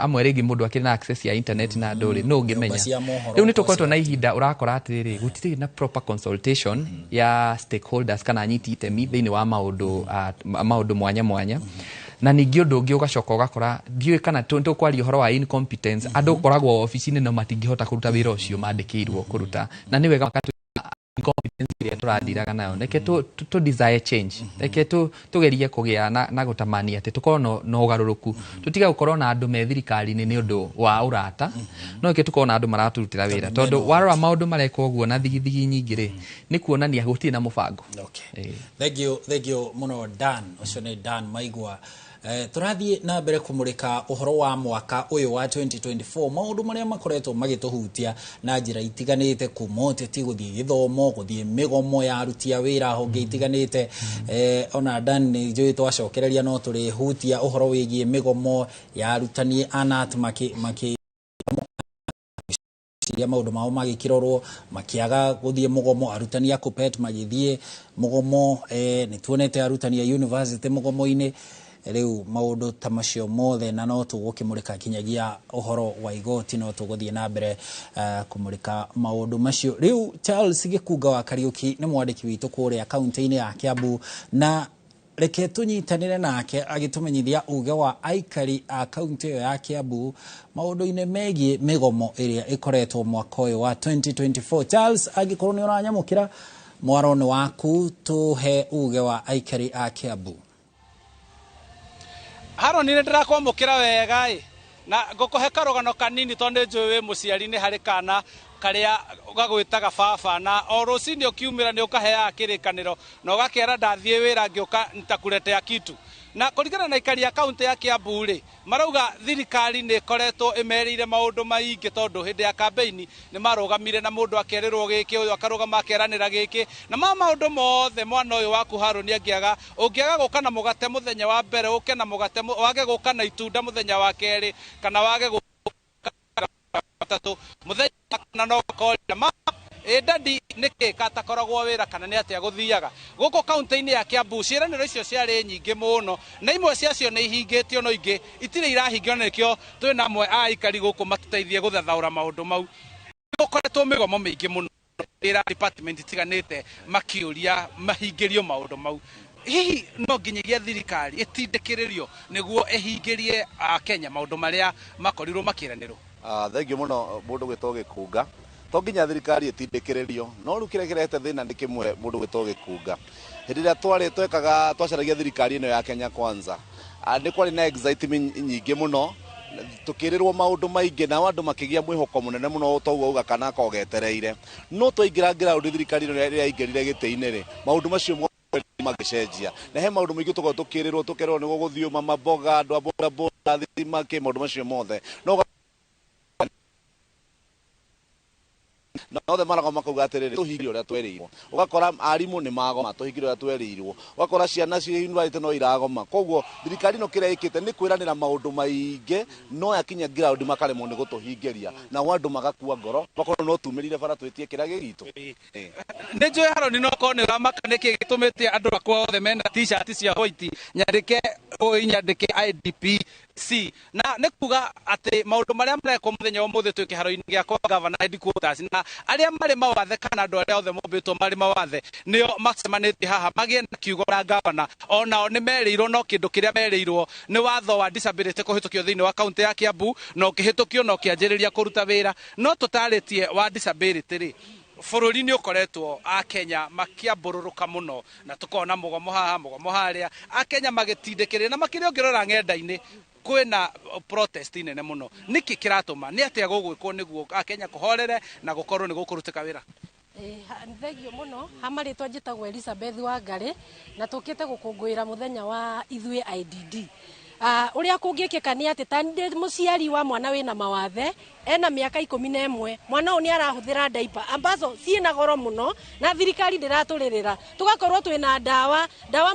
amwe rĩngĩ mũndũ akĩrĩ na access ya internet na andũ rĩ no ũngĩmenya. Nyũmba cia mohoro. Rĩu nĩ tũkoretwo na ihinda ũrakora atĩrĩrĩ, gũtirĩ na proper consultation ya stakeholders kana anyiti itemi thĩinĩ wa maũndũ mwanya mwanya. Na ningĩ ũndũ ũngĩ ũgacoka ũgakora, ndiũĩ kana tũkwaria ũhoro wa incompetence, andũ ũkoragwo obici-inĩ no matingĩhota kũruta wĩra ũcio mandĩkĩirwo kũruta. Na nĩ wega incompetence ĩrĩa tũrathiraga nayo, reke tũ desire change, reke tũgerie kũgĩa na gũtamani atĩ tũkorwo na ũgarũrũku, tũtige gũkorwo na andũ me thirikari-inĩ nĩ ũndũ wa ũrata, no reke tũkorwo na andũ maratũrutĩra wĩra, tondũ warora maũndũ marekwo ũguo na thigithigi nyingĩ rĩ, nĩ kuonania gũtirĩ na mũbango. Okay. Thank you, thank you mũno Dan. Ũcio nĩ Dan Maigua. Tũrathiĩ na mbere kũmũrĩka ũhoro wa mwaka ũyũ wa 2024, maũndũ marĩa makoretwo magĩtũhutia na njĩra itiganĩte, kuma ũteti gũthiĩ gĩthomo, gũthiĩ mĩgomo ya aruti a wĩra honge itiganĩte. Ona Dan nĩ njũĩ twacokereria no tũrĩhutia ũhoro wĩgiĩ mĩgomo ya arutani anat makĩ ciria maũndũ mao magĩkĩrorwo makĩaga gũthiĩ mũgomo, arutani a Kuppet magĩthiĩ mũgomo, nĩ tuonete arutani a university mũgomo-inĩ. Rĩu maũndũ ta macio mothe na no tũgũkĩmũrĩka kinyagia ũhoro wa igoti, no tũgũthiĩ na mbere kũmũrĩka maũndũ macio. Rĩu Charles Gĩkunga wa Kariũki nĩ mwandĩki witũ kũrĩa kaunti-inĩ ya Kiambu, na reke tũnyitanĩre nake agĩtũmenyithia uge wa aikari a kaunti ĩyo ya Kiambu maũndũ-inĩ megiĩ mĩgomo ĩrĩa ĩkoretwo mwaka ũyũ wa 2024. Charles, angĩkorwo nĩ ũranyamũkĩra, mwaro nĩ waku, tũhe uge wa aikari a Kiambu. Haroni, nĩ ndĩrakwamũkĩra wega ĩ, na ngũkũhe karũgano kanini tondũ nĩ njũĩ wĩ mũciari, nĩ harĩ kana karĩa gagwĩtaga baba, na o rũcinĩ ũkiumĩra nĩ ũkaheaga kĩrĩkanĩro na ũgakera ndathiĩ wĩra ngĩũka nitakuletea kitu. Na kũringana na aikari a kaunti ya Kiambu rĩ, marauga thirikari nĩ ĩkoretwo ĩmerĩire maũndũ maingĩ, tondũ hĩndĩ ya kambeini nĩ marũgamire na mũndũ akerĩrwo gĩkĩ, ũyũ akarũgama akeranĩra gĩkĩ, na ma maũndũ mothe mwana ũyũ waku Harũni angĩaga, ũngĩaga gũka na mũgate mũthenya wa mbere, ũke na mũgate wage gũka na itunda mũthenya wa kerĩ, kana wage gũka gatatũ, mũthenya wa kana no ũkoria ma ĩ dadi Nĩkĩ katakoragwo wĩra kana nĩ atĩa gũthiaga gũkũ kaunti-inĩ ya Kiambu? Ciĩranĩro icio ciarĩ nyingĩ mũno na imwe ciacio nĩ ihingĩtio, no ingĩ itirĩ irahingio, na nĩkĩo twĩna amwe a aikari gũkũ matũteithie gũthathaũra maũndũ mau. Gũkoretwo mĩgomo mĩingĩ mũno wĩra department itiganĩte makĩũria mahingĩrio maũndũ mau. Hihi no nginyagia thirikari ĩtindĩkĩrĩrio nĩguo ĩhingĩrie Akenya maũndũ marĩa makorirwo makĩranĩrwo? Thengiũ mũno. Mũndũ gwĩtwo Gĩkunga, to nginya thirikari ĩtindĩkĩrĩrio, no rĩu kĩrĩa kĩrehete thĩna nĩ kĩmwe. Mũndũ gwĩtwo Gĩkunga, hĩndĩ ĩrĩa twarĩ twekaga twacaragia thirikari ĩno ya Kenya Kwanza, nĩ kwarĩ na excitement nyingĩ mũno, tukĩrĩrwo maũndũ maingĩ nao andũ makĩgĩa mwĩhoko mũnene mũno, toguo uga kana kogetereire. No twaingĩra ground, thirikari ĩno ĩrĩa yaingĩrire gĩtĩ-inĩ rĩ, maũndũ macio magĩcenjia, na he maũndũ maingĩ tũkorwo tũkĩrĩrwo, tũkerwo nĩ gũgũthiĩ mama mboga, andũ a bodaboda, thitima, kĩ maũndũ macio mothe, no na othe maragoma makauga atĩrĩrĩ, tũhingie ũrĩa twerĩirwo. Ũgakora arimũ nĩ magoma, tũhingie ũrĩa twerĩirwo. Ũgakora ciana ciĩ university no iragoma. Koguo thirikari ĩno kĩrĩa ĩkĩte nĩ kwĩranĩra maũndũ maingĩ, no yakinya ground makaremwo nĩ gũtũhingĩria, nao andũ magakua ngoro, makorwo no tumĩrire bara twĩtie kĩrĩa gĩ gitũ. Nĩ njũĩ Haroni no korwo nĩ ũramaka nĩkĩ gĩtũmĩte andũ akwa othe mena t-shirt cia white nyandĩke nyandĩke IDPC, na nĩ kuga atĩ maũndũ marĩa marekwo mũthenya wa ũmũthĩ twĩ kĩharo-inĩ gĩa kwa Governor headquarters, na arĩa marĩ mawathe kana andũ arĩa othe mombĩtwo marĩ mawathe nĩo macemanĩtie haha magĩe na kiugo na gavana. Onao nĩ merĩirwo, no kĩndũ kĩrĩa merĩirwo nĩ watho wa disability kũhĩtũkio thĩinĩ wa kaunti ya Kiambu, na ũkĩhĩtũkio na ũkĩanjĩrĩria kũruta wĩra. No tũtarĩtie wa disability rĩ, bũrũri nĩ ũkoretwo Akenya makĩambũrũrũka mũno, na tũkona mũgomo haha, mũgomo harĩa, Akenya magĩtindĩkĩrĩria, na makĩria ũngĩrora ng'enda-inĩ kwĩna protest nene mũno. Nĩkĩ kĩratũma? Nĩ atĩa gũgwĩkwo nĩguo Akenya kũhorere na gũkorwo nĩ gũkũrutĩka wĩra? Thengio mũno. Ha marĩtwa njĩtagwo Elizabeth Wangari, na tũkĩte gũkũngũĩra mũthenya wa ithuĩ IDD. Ũrĩa kũngĩkĩka nĩ atĩ ta ndĩ mũciari wa mwana wĩna mawathe, ena mĩaka 11, mwana ũyũ nĩ arahũthĩra diaper ambazo ciĩna goro mũno, na thirikari ndĩratũrĩrĩra. Tũgakorwo twĩna ndawa,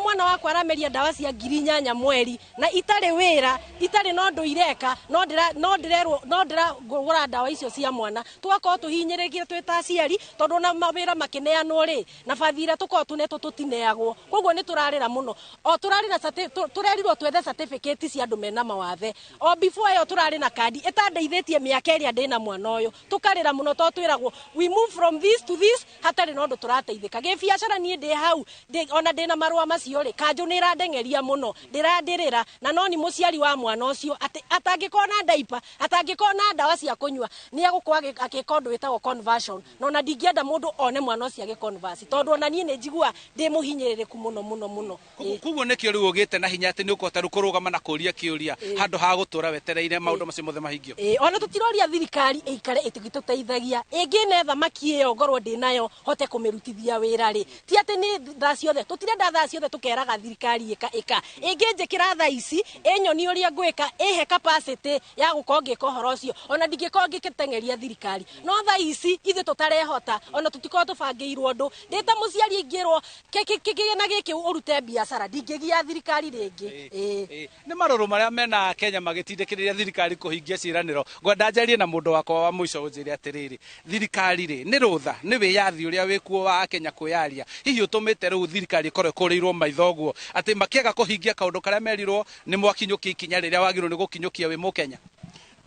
mwana wakwa arameria ndawa cia 8,000 mweri, na itarĩ wĩra, itarĩ na ũndũ ireka, no ndĩrerwo no ndĩragũra ndawa icio cia mwana. Tũgakorwo tũhinyĩrĩrĩkire twĩ ta aciari, tondũ ona mawĩra makĩneanwo rĩ, na bathi iria tũkoragwo tũnetwo tũtineagwo. Koguo nĩ tũrarĩra mũno. O tũrarĩ na tũrerirwo twethe certificate cia andũ mena mawathe. O before ĩyo tũrarĩ na kandi ĩtandeithĩtie mĩaka ĩrĩa ndĩna mwana ũyũ. Tũkarĩra mũno tondũ twĩragwo we move from this to this, hatarĩ na ũndũ tũrateithĩka. Gĩbiacara niĩ ndĩ hau, ona ndĩna marũa macio rĩ, kanjũ nĩ ĩrandengeria mũno, ndĩrandĩrĩra, na no ni mũciari wa mwana ũcio atĩ atangĩkorwo na diaper, atangĩkorwo na ndawa cia kũnyua, nĩ egũkorwo agĩka ũndũ wĩtagwo conversion. Na ona ndingĩenda mũndũ one mwana ũcio agĩ-converse, tondũ ona niĩ nĩ njiguaga ndĩ mũhinyĩrĩrĩku mũno mũno mũno. Koguo nĩkĩo rĩu ũgĩte na hinya atĩ nĩ ũkũhota rĩu kũrũgama na kũria kĩũria handũ ha gũtũra wetereire maũndũ macio mothe mahingio. Ona tũtiroria thirikari ĩikare ĩtĩgĩtũteithagia. Ĩngĩne thamaki ĩyo ngorwo ndĩnayo hote kũmĩrutithia wĩra rĩ, ti atĩ nĩ thaa ciothe tũtirenda, thaa ciothe tũkeraga thirikari ĩka ĩka. Ĩngĩnjĩkĩra thaa ici ĩnyonie ũrĩa ngwĩka, ĩhe capacity ya gũkorwo ngĩka ũhoro ũcio, ona ndingĩkorwo ngĩgĩteng'eria thirikari. No thaa ici ithuĩ tũtarehota, ona tũtikorwo tũbangĩirwo ũndũ. Ndĩ ta mũciari ingĩrwo kĩgĩna gĩkĩ ũrute biacara, ndingĩgia thirikari rĩngĩ. Nĩ marũrũ marĩa mena Kenya magĩtindĩkĩrĩria thirikari kũhingia ciĩranĩro. Ngwenda njarie na mũndũ wakwa wa mũico, ũnjĩre atĩrĩrĩ, thirikari rĩ, nĩ rũtha nĩ wĩyathi ũrĩa wĩkuo wa Kenya kwĩyaria hihi ũtũmĩte rĩu thirikari ĩkorwo ĩkũrĩirwo maitho ũguo atĩ makĩaga kũhingia kaũndũ karĩa merirwo nĩ mwakinyũkia ikinya rĩrĩa wagĩrĩirwo nĩ gũkinyũkia wĩ Mũkenya?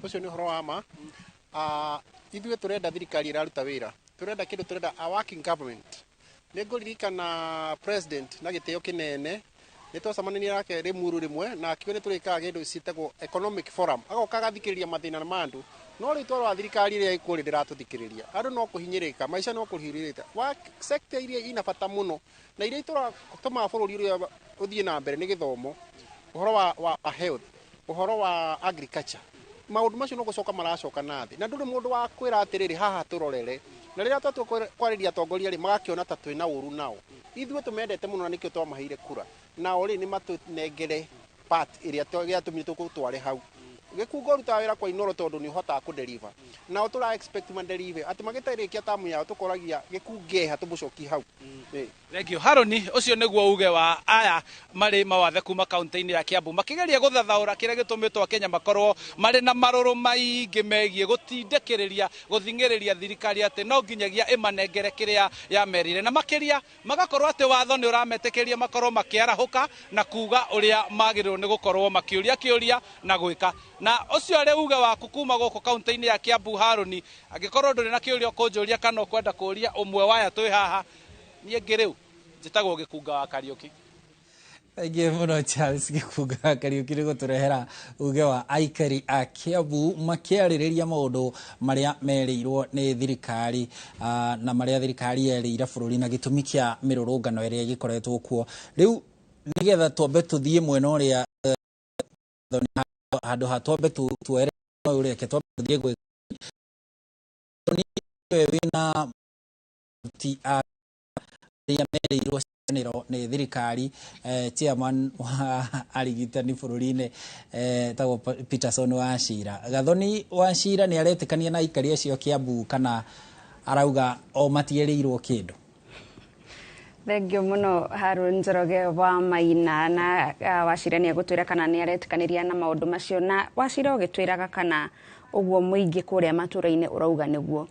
Ũcio nĩ ũhoro wa ma. Ithuĩ tũrenda thirikari ĩraruta wĩra, tũrenda kĩndũ, tũrenda a working government. Nĩ ngũririkana president na gĩtĩo kĩnene, nĩ twacemanirie nake Rĩmuru rĩmwe, na akiuga nĩ tũrĩkaga kĩndũ ciĩtagwo economic forum, agoka agathikĩrĩria mathĩna ma andũ. No rĩu twarora thirikari ĩrĩa ĩkuo rĩ, ndĩratũthikĩrĩria. Andũ no kũhinyĩrĩka, maica no kũhinyĩrĩka wa sector iria ina bata mũno na iria itũmaga bũrũri ũrĩa ũthiĩ na mbere nĩ gĩthomo, ũhoro wa health, ũhoro wa agriculture. Maũndũ macio no gũcoka maracoka na thĩ, na ndũrĩ mũndũ wa kwĩra atĩrĩrĩ, haha tũrorere. Na rĩrĩa twatua kwarĩria atongoria rĩ, magakĩona ta twĩna ũru nao. Ithuĩ tũmendete mũno na nĩkĩo twamaheire kura. Nao rĩ, nĩ matũnengere part ĩrĩa yatũmire tũgũtware hau. Gĩkungo ũrutaga wĩra kwa Inoro tondũ nĩ ũhotaga kũ-deliver. Nao tũra expect ma-deliver atĩ magĩtarĩkia tamu yao tũkoragia gĩkungeha tũmũcokie hau. Thank you. Haroni, ũcio nĩguo uge wa aya marĩ mawathe kuma kaunti-inĩ ya Kiambu makĩgeria gũthathaũra kĩrĩa gĩtũmĩtwo Akenya makorwo marĩ na marũrũ maingĩ megiĩ gũtindĩkĩrĩria gũthing'ĩrĩria thirikari atĩ no nginyagia ĩmanengere kĩrĩa yamerire, na makĩria magakorwo atĩ watho nĩ ũrametĩkĩria makorwo makĩarahũka na kuga ũrĩa magĩrĩirwo nĩ gũkorwo makĩũria kĩũria na gwĩka. Na ũcio arĩ uge waku kuma gũkũ kaunti-inĩ ya Kiambu. Haroni, angĩkorwo ndũrĩ na kĩũria ũkũnjũria kana ũkwenda kũũria ũmwe waya twĩ haha, niĩ ngĩ rĩu njĩtagwo Gĩkunga wa Kariũki. Thengiũ mũno Charles Gĩkunga Kariũki nĩ gũtũrehera uge wa aikari a Kiambu makĩarĩrĩria maũndũ marĩa merĩirwo nĩ thirikari na marĩa thirikari yerĩire bũrũri na gĩtũmi kĩa mĩrũrũngano ĩrĩa ĩgĩkoretwo kuo. Rĩu nĩgetha twambe tũthiĩ mwena ũrĩa handũ ha twambe tuoere ũyũ reke twambe tũthiĩ gwĩ wĩna aruti a arĩa merĩirwo ciĩranĩro nĩ thirikari, chairman wa arigitani bũrũri-inĩ tagwo Peterson Wachira. Gathoni Wachira nĩ aretĩkania na aikari acio a Kiambu kana arauga o matierĩirwo kĩndũ? Thengio mũno Harun Njoroge wa Maina. Na Wachira nĩ egũtwĩra kana nĩ aretĩkanĩria na maũndũ macio, na Wachira ũgĩtwĩraga kana ũguo mũingĩ kũrĩa matũra-inĩ ũrauga nĩguo.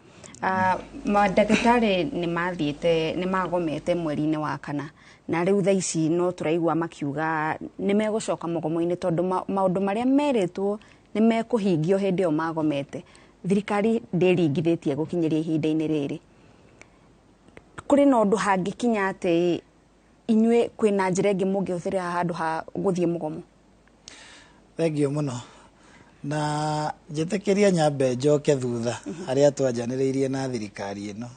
Mandagĩtarĩ nĩ mathiĩte nĩ magomete mweri-inĩ wa kana, na rĩu thaa ici no tũraigua makiuga nĩ megũcoka mũgomo-inĩ tondũ maũndũ marĩa merĩtwo nĩ mekũhingio hĩndĩ ĩyo magomete, thirikari ndĩringithĩtie gũkinyĩria ihinda-inĩ rĩrĩ. Kũrĩ na ũndũ hangĩkinya atĩ inyuĩ kwĩna njĩra ĩngĩ mũngĩhũthĩra handũ ha gũthiĩ mũgomo? Thengio mũno, na njĩtĩkĩrie nyambe njoke thutha harĩa twanjanĩrĩirie na thirikari ĩno.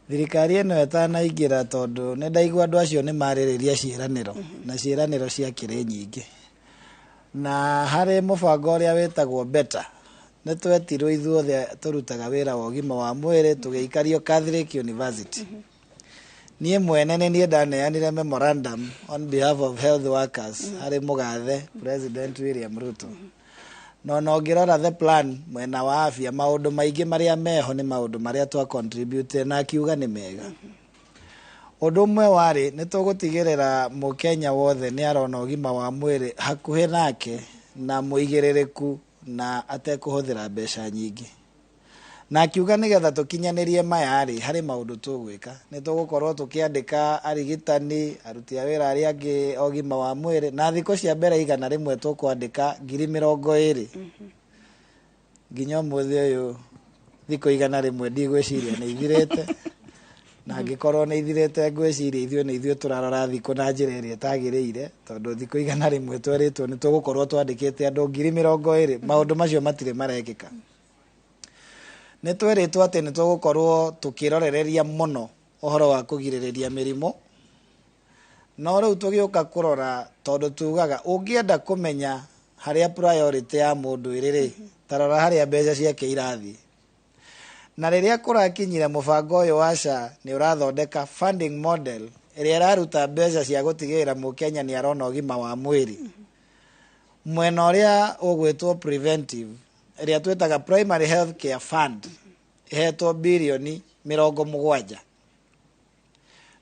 Thirikari ĩno ĩtanaingĩra, tondũ nĩ ndaigua andũ acio nĩ marĩrĩria ciĩranĩro na ciĩranĩro ciakĩrĩ nyingĩ, na harĩ mũbango ũrĩa wĩtagwo BETA, nĩ twetirwo ithuothe tũrutaga wĩra wa ũgima wa mwĩrĩ, tũgĩikario Catholic University. Niĩ mwene nĩ niĩ ndaneanire memorandum on behalf of health workers harĩ mũgathe President William Ruto. No ona ũngĩrora the plan mwena wa afya, maũndũ maingĩ marĩa meho nĩ maũndũ marĩa twa contribute na akiuga nĩ mega. Ũndũ ũmwe warĩ nĩ tũgũtigĩrĩra mũkenya wothe nĩ arona ũgima wa mwĩrĩ hakuhĩ nake na mũigĩrĩrĩku na atekũhũthĩra mbeca nyingĩ. Na akiuga nĩgetha tũkinyanĩrie maya rĩ, harĩ maũndũ tũgwĩka. Nĩ tũgũkorwo tũkĩandĩka arigitani, aruti a wĩra arĩa angĩ a ũgima wa mwĩrĩ, na thikũ cia mbere 100 tũkwandĩka 20,000. Nginya ũmũthĩ ũyũ thikũ 100 ndigwĩciria nĩ ithirĩte, na angĩkorwo nĩ ithirĩte, ngwĩciria ithuĩ nĩ ithuĩ tũrarora thikũ na njĩra ĩrĩa ĩtagĩrĩire, tondũ thikũ 100 twerĩtwo nĩ tũgũkorwo twandĩkĩte andũ 20,000, maũndũ macio matirĩ marekĩka. Nĩ twerĩtwo atĩ nĩ tũgũkorwo tũkĩrorereria mũno ũhoro wa kũgirĩrĩria mĩrimũ, no rĩu tũgĩũka kũrora, tondũ tugaga ũngĩenda kũmenya harĩa priority ya mũndũ ĩrĩ rĩ, ta rora harĩa mbeca ciake irathiĩ. Na rĩrĩa kũrakinyire mũbango ũyũ wa SHA nĩ ũrathondeka funding model ĩrĩa ĩraruta mbeca cia gũtigĩrĩra mũkenya nĩ arona ũgima wa mwĩrĩ mwena ũrĩa ũgwĩtwo preventive, ĩrĩa twĩtaga primary health care fund, ĩhetwo birioni 70,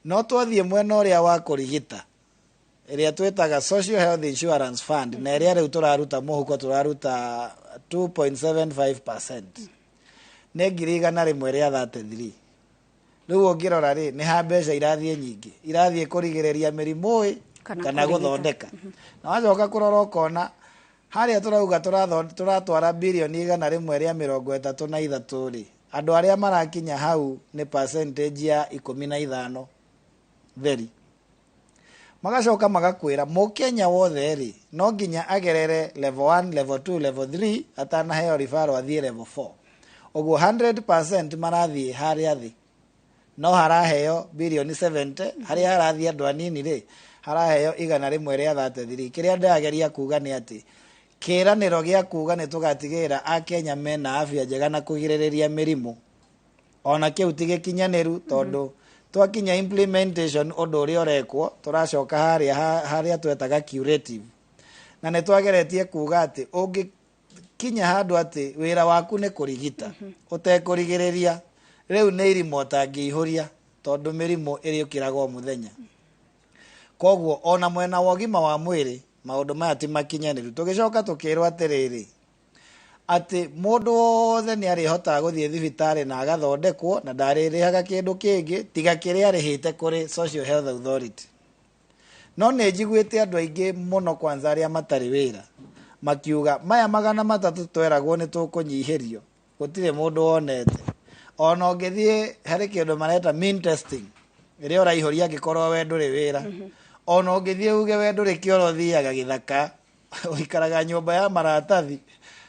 no twathiĩ mwena ũrĩa wa kũrigita, ĩrĩa twĩtaga social health insurance fund, na ĩrĩa rĩu tũraruta mũhuko, tũraruta 2.75%, nĩ 133,000. Rĩu ũngĩrora rĩ, nĩ ha mbeca irathiĩ nyingĩ? Irathiĩ kũrigĩrĩria mĩrimũ ĩ kana kana kũrigita. Gũthondeka. Na wacoka kũrora ũkona harĩa tũrauga tũratwara birioni 133 rĩ, andũ arĩa marakinya hau nĩ percentage ya 15 theri. Magacoka magakwĩra mũkenya wothe rĩ, no nginya agerere level 1, level 2, level 3 atanaheo referral athiĩ level 4. Ũguo 100% marathiĩ harĩa thĩ, no haraheo birioni 70. Harĩa harathiĩ andũ anini rĩ, haraheo 133. Kĩrĩa ndĩrageria kuga nĩ atĩ kĩĩranĩro gĩa kuga nĩ tũgatigĩrĩra akenya mena afya njega na kũgirĩrĩria mĩrimũ, ona kĩu ti gĩkinyanĩru, tondũ twakinya implementation, ũndũ ũrĩa ũrekwo, tũracoka harĩa harĩa twetaga curative. Na nĩ twageretie kuga atĩ ũngĩ Wakinya handũ atĩ wĩra waku nĩ kũrigita ũtekũrigĩrĩria, rĩu nĩ irimũ ũtangĩihũria tondũ mĩrimũ ĩrĩũkĩraga o mũthenya. Koguo ona mwena wa ũgima wa mwĩrĩ maũndũ maya ti makinyanĩru. Tũgĩcoka tũkĩrwo atĩrĩrĩ, atĩ mũndũ wothe nĩ arĩhotaga gũthiĩ thibitarĩ na agathondekwo na ndarĩrĩhaga kĩndũ kĩngĩ tiga kĩrĩa arĩhĩte kũrĩ Social Health Authority. No nĩ njiguĩte andũ aingĩ mũno kwanza arĩa matarĩ wĩra makiuga maya 300 tweragwo nĩ tũkũnyihĩrio, gũtirĩ mũndũ wonete. Ona ũngĩthiĩ harĩ kĩndũ mareta mean testing ĩrĩa ũraihũria angĩkorwo we ndũrĩ wĩra, ona ũngĩthiĩ uge we ndũrĩ kĩoro ũthiaga gĩthaka ũikaraga nyũmba ya maratathi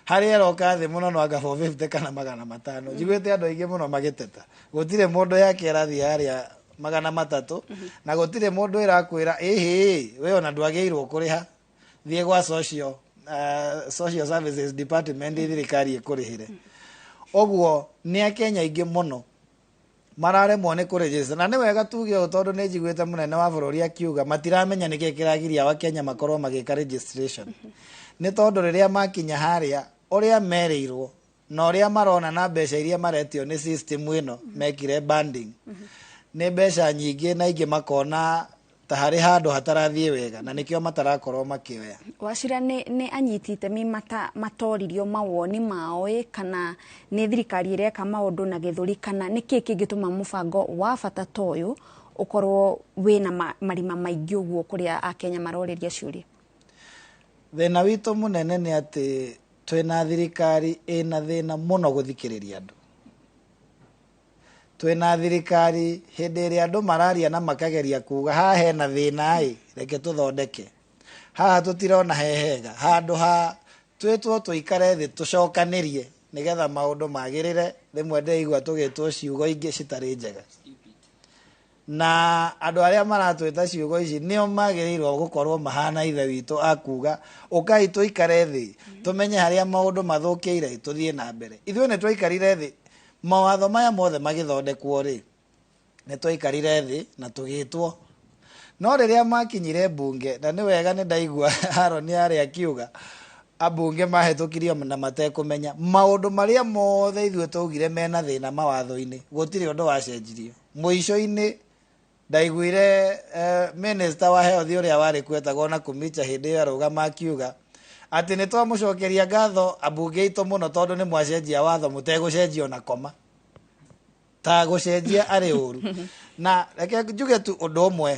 harĩa ĩroka thĩ mũno no anga 450 kana 500. Njiguĩte andũ aingĩ mũno magĩteta gũtirĩ mũndũ yake arathiĩ harĩa 300 na gũtirĩ mũndũ ĩrakwĩra ĩhĩ we ona ndwagĩrĩirwo kũrĩha, thiĩ gwa social services department thirikari ĩkũrĩhĩre. Ũguo nĩ Akenya aingĩ mũno mararemwo nĩ kũregister, na nĩ wega tuge ũũ tondũ nĩ njiguĩte mũnene wa bũrũri akiuga matiramenya nĩkĩ kĩragiria Wakenya makorwo magĩka registration. Nĩ tondũ rĩrĩa makinya harĩa ũrĩa merĩirwo na ũrĩa marona na mbeca iria maretio nĩ system ĩno mekire banding nĩ mbeca nyingĩ, na ingĩ makona ta harĩ handũ hatarathiĩ wega na nĩkĩo matarakorwo makĩoya. Wachira nĩ anyiti itemi matoririo mawoni mao ĩ, kana nĩ thirikari ĩreka maũndũ na gĩthũri, kana nĩkĩ kĩngĩtũma mũbango wa bata ta ũyũ ũkorwo wĩna marima maingĩ ũguo kũrĩa Akenya marorĩria ciũria? Thĩna witũ mũnene nĩ atĩ twĩna thirikari ĩna thĩna mũno gũthikĩrĩria andũ. Twĩna thirikari hĩndĩ ĩrĩa andũ mararia na makageria kuga haha hena thĩna ĩ, reke tũthondeke, haha tũtirona he hega, handũ ha twĩtwo tũikare thĩ tũcokanĩrie nĩgetha maũndũ magĩrĩre, rĩmwe ndĩraigua tũgĩtwo ciugo ingĩ citarĩ njega. Na andũ arĩa maratwĩta ciugo ici nĩo magĩrĩirwo gũkorwo mahana ithe witũ akuga ũkai tũikare thĩ tũmenye harĩa maũndũ mathũkĩire tũthiĩ na mbere. Ithuĩ nĩ twaikarire thĩ mawatho maya mothe magĩthondekwo rĩ, nĩ twaikarire thĩ na tũgĩtwo. No rĩrĩa makinyire mbunge, na nĩ wega nĩ ndaigua Aaron arĩa akiuga ambunge mahĩtũkirio na matekũmenya maũndũ marĩa mothe ithuĩ twaugire mena thĩna mawatho-inĩ, gũtirĩ ũndũ wacenjirio. Mũico-inĩ ndaiguire minister wa health ũrĩa warĩ kuo etagwo Nakhumicha hĩndĩ ĩyo arũgama akiuga atĩ nĩ twamũcokeria ngatho ambunge aitũ mũno tondũ nĩ mwacenjia watho mũtegũcenjia ona koma, ta gũcenjia arĩ ũru. Na reke njuge tu ũndũ ũmwe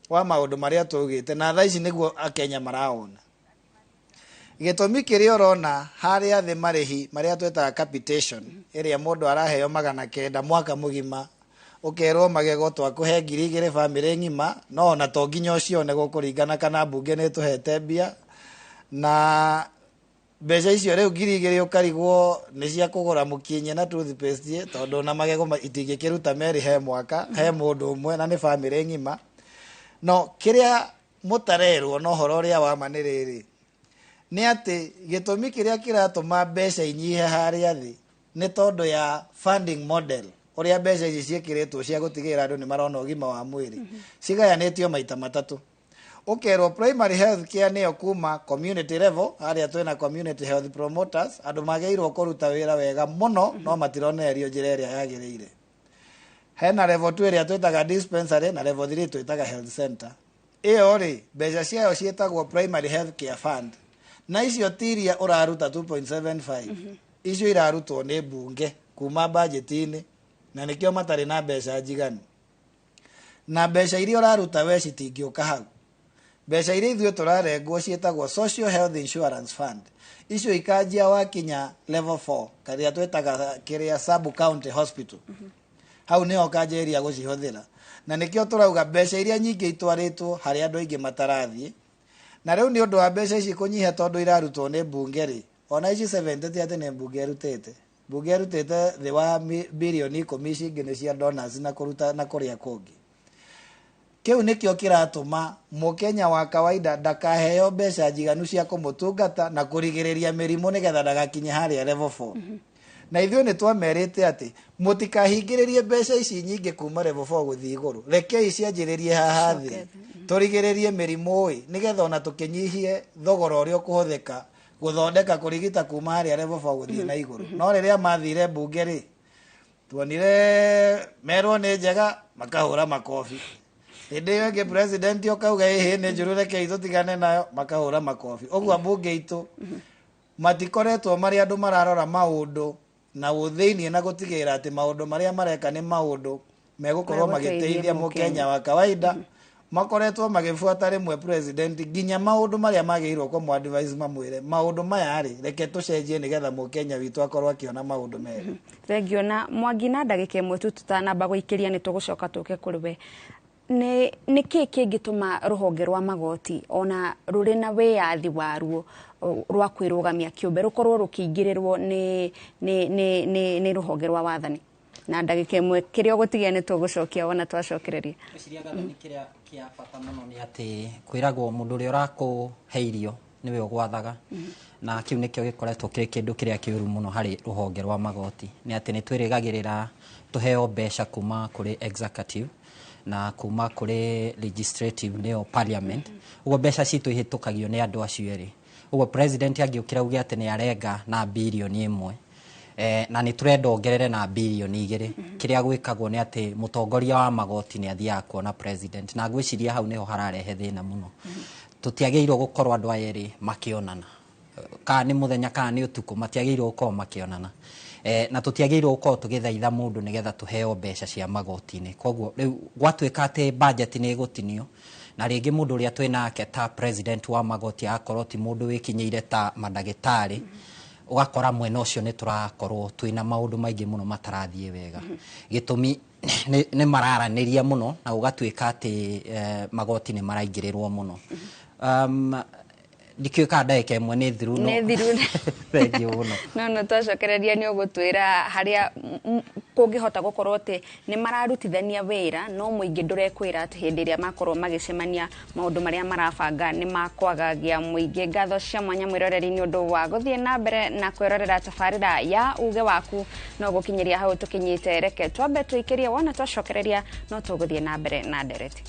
wa maũndũ marĩa twaugĩte na thaa ici nĩguo Akenya maraona. Gĩtũmi kĩrĩa ũrona harĩa thĩ marĩhi marĩa twĩtaga capitation ĩrĩa mũndũ araheo 900 mwaka mũgima, ũkerwo magego twakũhe 2000 bamĩrĩ ng'ima, no ona to nginya ũcione gũkũringana kana mbunge nĩ ĩtũhete mbia, na mbeca icio rĩu 2000 ũkarigwo nĩ cia kũgũra mũkinyĩ na toothpaste, tondũ ona magego itingĩkĩruta merĩ he mwaka he mũndũ ũmwe na nĩ bamĩrĩ ng'ima. No kĩrĩa mũtarerwo na ũhoro ũrĩa wa ma nĩ rĩrĩ, nĩ atĩ gĩtũmi kĩrĩa kĩratũma mbeca inyihe harĩa thĩ nĩ tondũ ya funding model ũrĩa mbeca ici ciĩkĩrĩtwo cia gũtigĩrĩra andũ nĩ marona ũgima wa mwĩrĩ cigayanĩtio maita matatũ. Ũkerwo primary health care nĩyo kuma community level, harĩa twĩna community health promoters, andũ magĩrĩirwo kũruta wĩra wega mũno no matironererio njĩra ĩrĩa yagĩrĩire. Hena level 2 ĩrĩa twĩtaga dispensary na level 3 twĩtaga health center. Ĩyo rĩ mbeca ciayo ciĩtagwo primary health care fund, na icio ti iria ũraruta 2.75, icio irarutwo nĩ mbunge kuma budget-inĩ, na nĩkĩo matarĩ na mbeca njiganu. Na mbeca iria ũraruta we citingĩũka hau. Mbeca iria ithuĩ tũrarengwo ciĩtagwo social health insurance fund, icio ikanjia wakinya level 4 karĩa twĩtaga kĩrĩa sub county hospital, hau nĩho ũkanjĩrĩria gũcihũthĩra. Na nĩkĩo tũrauga mbeca iria nyingĩ itwarĩtwo harĩa andũ aingĩ matarathiĩ. Na rĩu nĩ ũndũ wa mbeca ici kũnyiha tondũ irarutwo nĩ mbunge rĩ, ona ici 70 ti atĩ nĩ mbunge ĩrutĩte, mbunge ĩrutĩte thĩ wa birioni 10 ici ingĩ nĩ cia donors na kũruta na kũrĩa kũngĩ. Kĩu nĩkĩo kĩratũma mũkenya wa kawaida ndakaheo mbeca njiganu cia kũmũtungata na kũrigĩrĩria mĩrimũ nĩgetha ndagakinye harĩa level 4. Na ithuĩ nĩ twamerĩte atĩ mũtikahingĩrĩrie mbeca ici nyingĩ kuma level 4 gũthiĩ igũrũ, rekei cianjĩrĩrie haha thĩ tũrigĩrĩrie mĩrimũ ĩ, nĩgetha ona tũkĩnyihie thogora ũrĩa ũkũhũthĩka Gũthondeka kũrigita kuma harĩa level 4 gũthiĩ na igũrũ. No rĩrĩa mathire mbunge rĩ, tuonire merwo nĩ njega makahũra makobi. Hĩndĩ ĩyo ĩngĩ president okauga ĩhĩ nĩ njũru, rekei tũtigane nayo, makahũra makobi. Ũguo mbunge itũ matikoretwo marĩ andũ mararora maũndũ na ũthĩiniĩ na gũtigĩrĩra atĩ maũndũ marĩa mareka nĩ maũndũ megũkorwo Megũteithia magĩteithia mũkenya wa kawaida. Makoretwo magĩbuata rĩmwe president nginya maũndũ marĩa magĩrĩirwo kũmũ advise, mamwĩre maũndũ maya rĩ, reke tũcenjie nĩgetha mũkenya witũ akorwo akĩona maũndũ mega. Thengio. Na Mwangi, na ndagĩka ĩmwe tu tũtanamba gũikĩria, nĩ tũgũcoka tũke kũrĩ we, nĩ nĩ kĩĩ kĩngĩtũma rũhonge rwa magoti ona rũrĩ na wĩyathi waruo rwa kwĩrũgamia kĩũmbe rũkorwo rũkĩingĩrĩrwo nĩ rũhonge rwa wathani? Na ndagĩka ĩmwe kĩrĩa ũgũtigia nĩ tũgũcokia wona twacokereria. Ngwĩciria Gathoni, kĩrĩa kĩa bata mũno nĩ atĩ kwĩragwo mũndũ ũrĩa ũrakũhe irio nĩwe ũgwathaga, na kĩu nĩkĩo gĩkoretwo kĩrĩ kĩndũ kĩrĩa kĩũru mũno harĩ rũhonge rwa magoti, nĩ atĩ nĩ twĩrĩgagĩrĩra tũheo mbeca kuma kũrĩ executive na kuma kũrĩ legislative, nĩyo parliament. Ũguo mbeca citũ ihĩtũkagio nĩ andũ acio erĩ. Ũguo president angĩũkĩra auge atĩ nĩ arenga na birioni 1, na nĩ tũrenda ongerere na birioni 2, kĩrĩa gwĩkagwo nĩ atĩ mũtongoria wa magoti nĩ athiaga kuona president, na ngwĩciria hau nĩho hararehe thĩna mũno. Tũtiagĩrĩirwo gũkorwo andũ aya erĩ makĩonana, kana nĩ mũthenya kana nĩ ũtukũ, matiagĩrĩirwo gũkorwo makĩonana, na tũtiagĩrĩirwo gũkorwo tũgĩthaitha mũndũ nĩgetha tũheo mbeca cia magoti-inĩ. Koguo rĩu gwatuĩka atĩ budget nĩ ĩgũtinio, na rĩngĩ mũndũ ũrĩa twĩ nake ta president wa magoti agakorwo ti mũndũ wĩkinyĩire ta mandagĩtarĩ, ũgakora mwena ũcio nĩ tũrakorwo twĩna maũndũ maingĩ mũno matarathiĩ wega. Gĩtũmi nĩ mararanĩria mũno na gũgatuĩka atĩ magoti nĩ maraingĩrĩrwo mũno. Ndikĩũĩ kana ndagĩka ĩmwe nĩ thiru, no Nĩ thiru. Thengiũ mũno. No twacokereria nĩ ũgũtwĩra harĩa kũngĩhota gũkorwo atĩ nĩ mararutithania wĩra, no mũingĩ ndũrekwĩra atĩ hĩndĩ ĩrĩa makorwo magĩcemania maũndũ marĩa marabanga nĩ makwagagia mũingĩ. Ngatho cia mwanya mwĩroreri nĩ ũndũ wa gũthiĩ na mbere na kwĩrorera tabarĩra ya uge waku. No gũkinyĩria hau tũkinyĩte, reke twambe tũikĩrie, wona twacokereria no tũgũthiĩ na mbere na ndereti.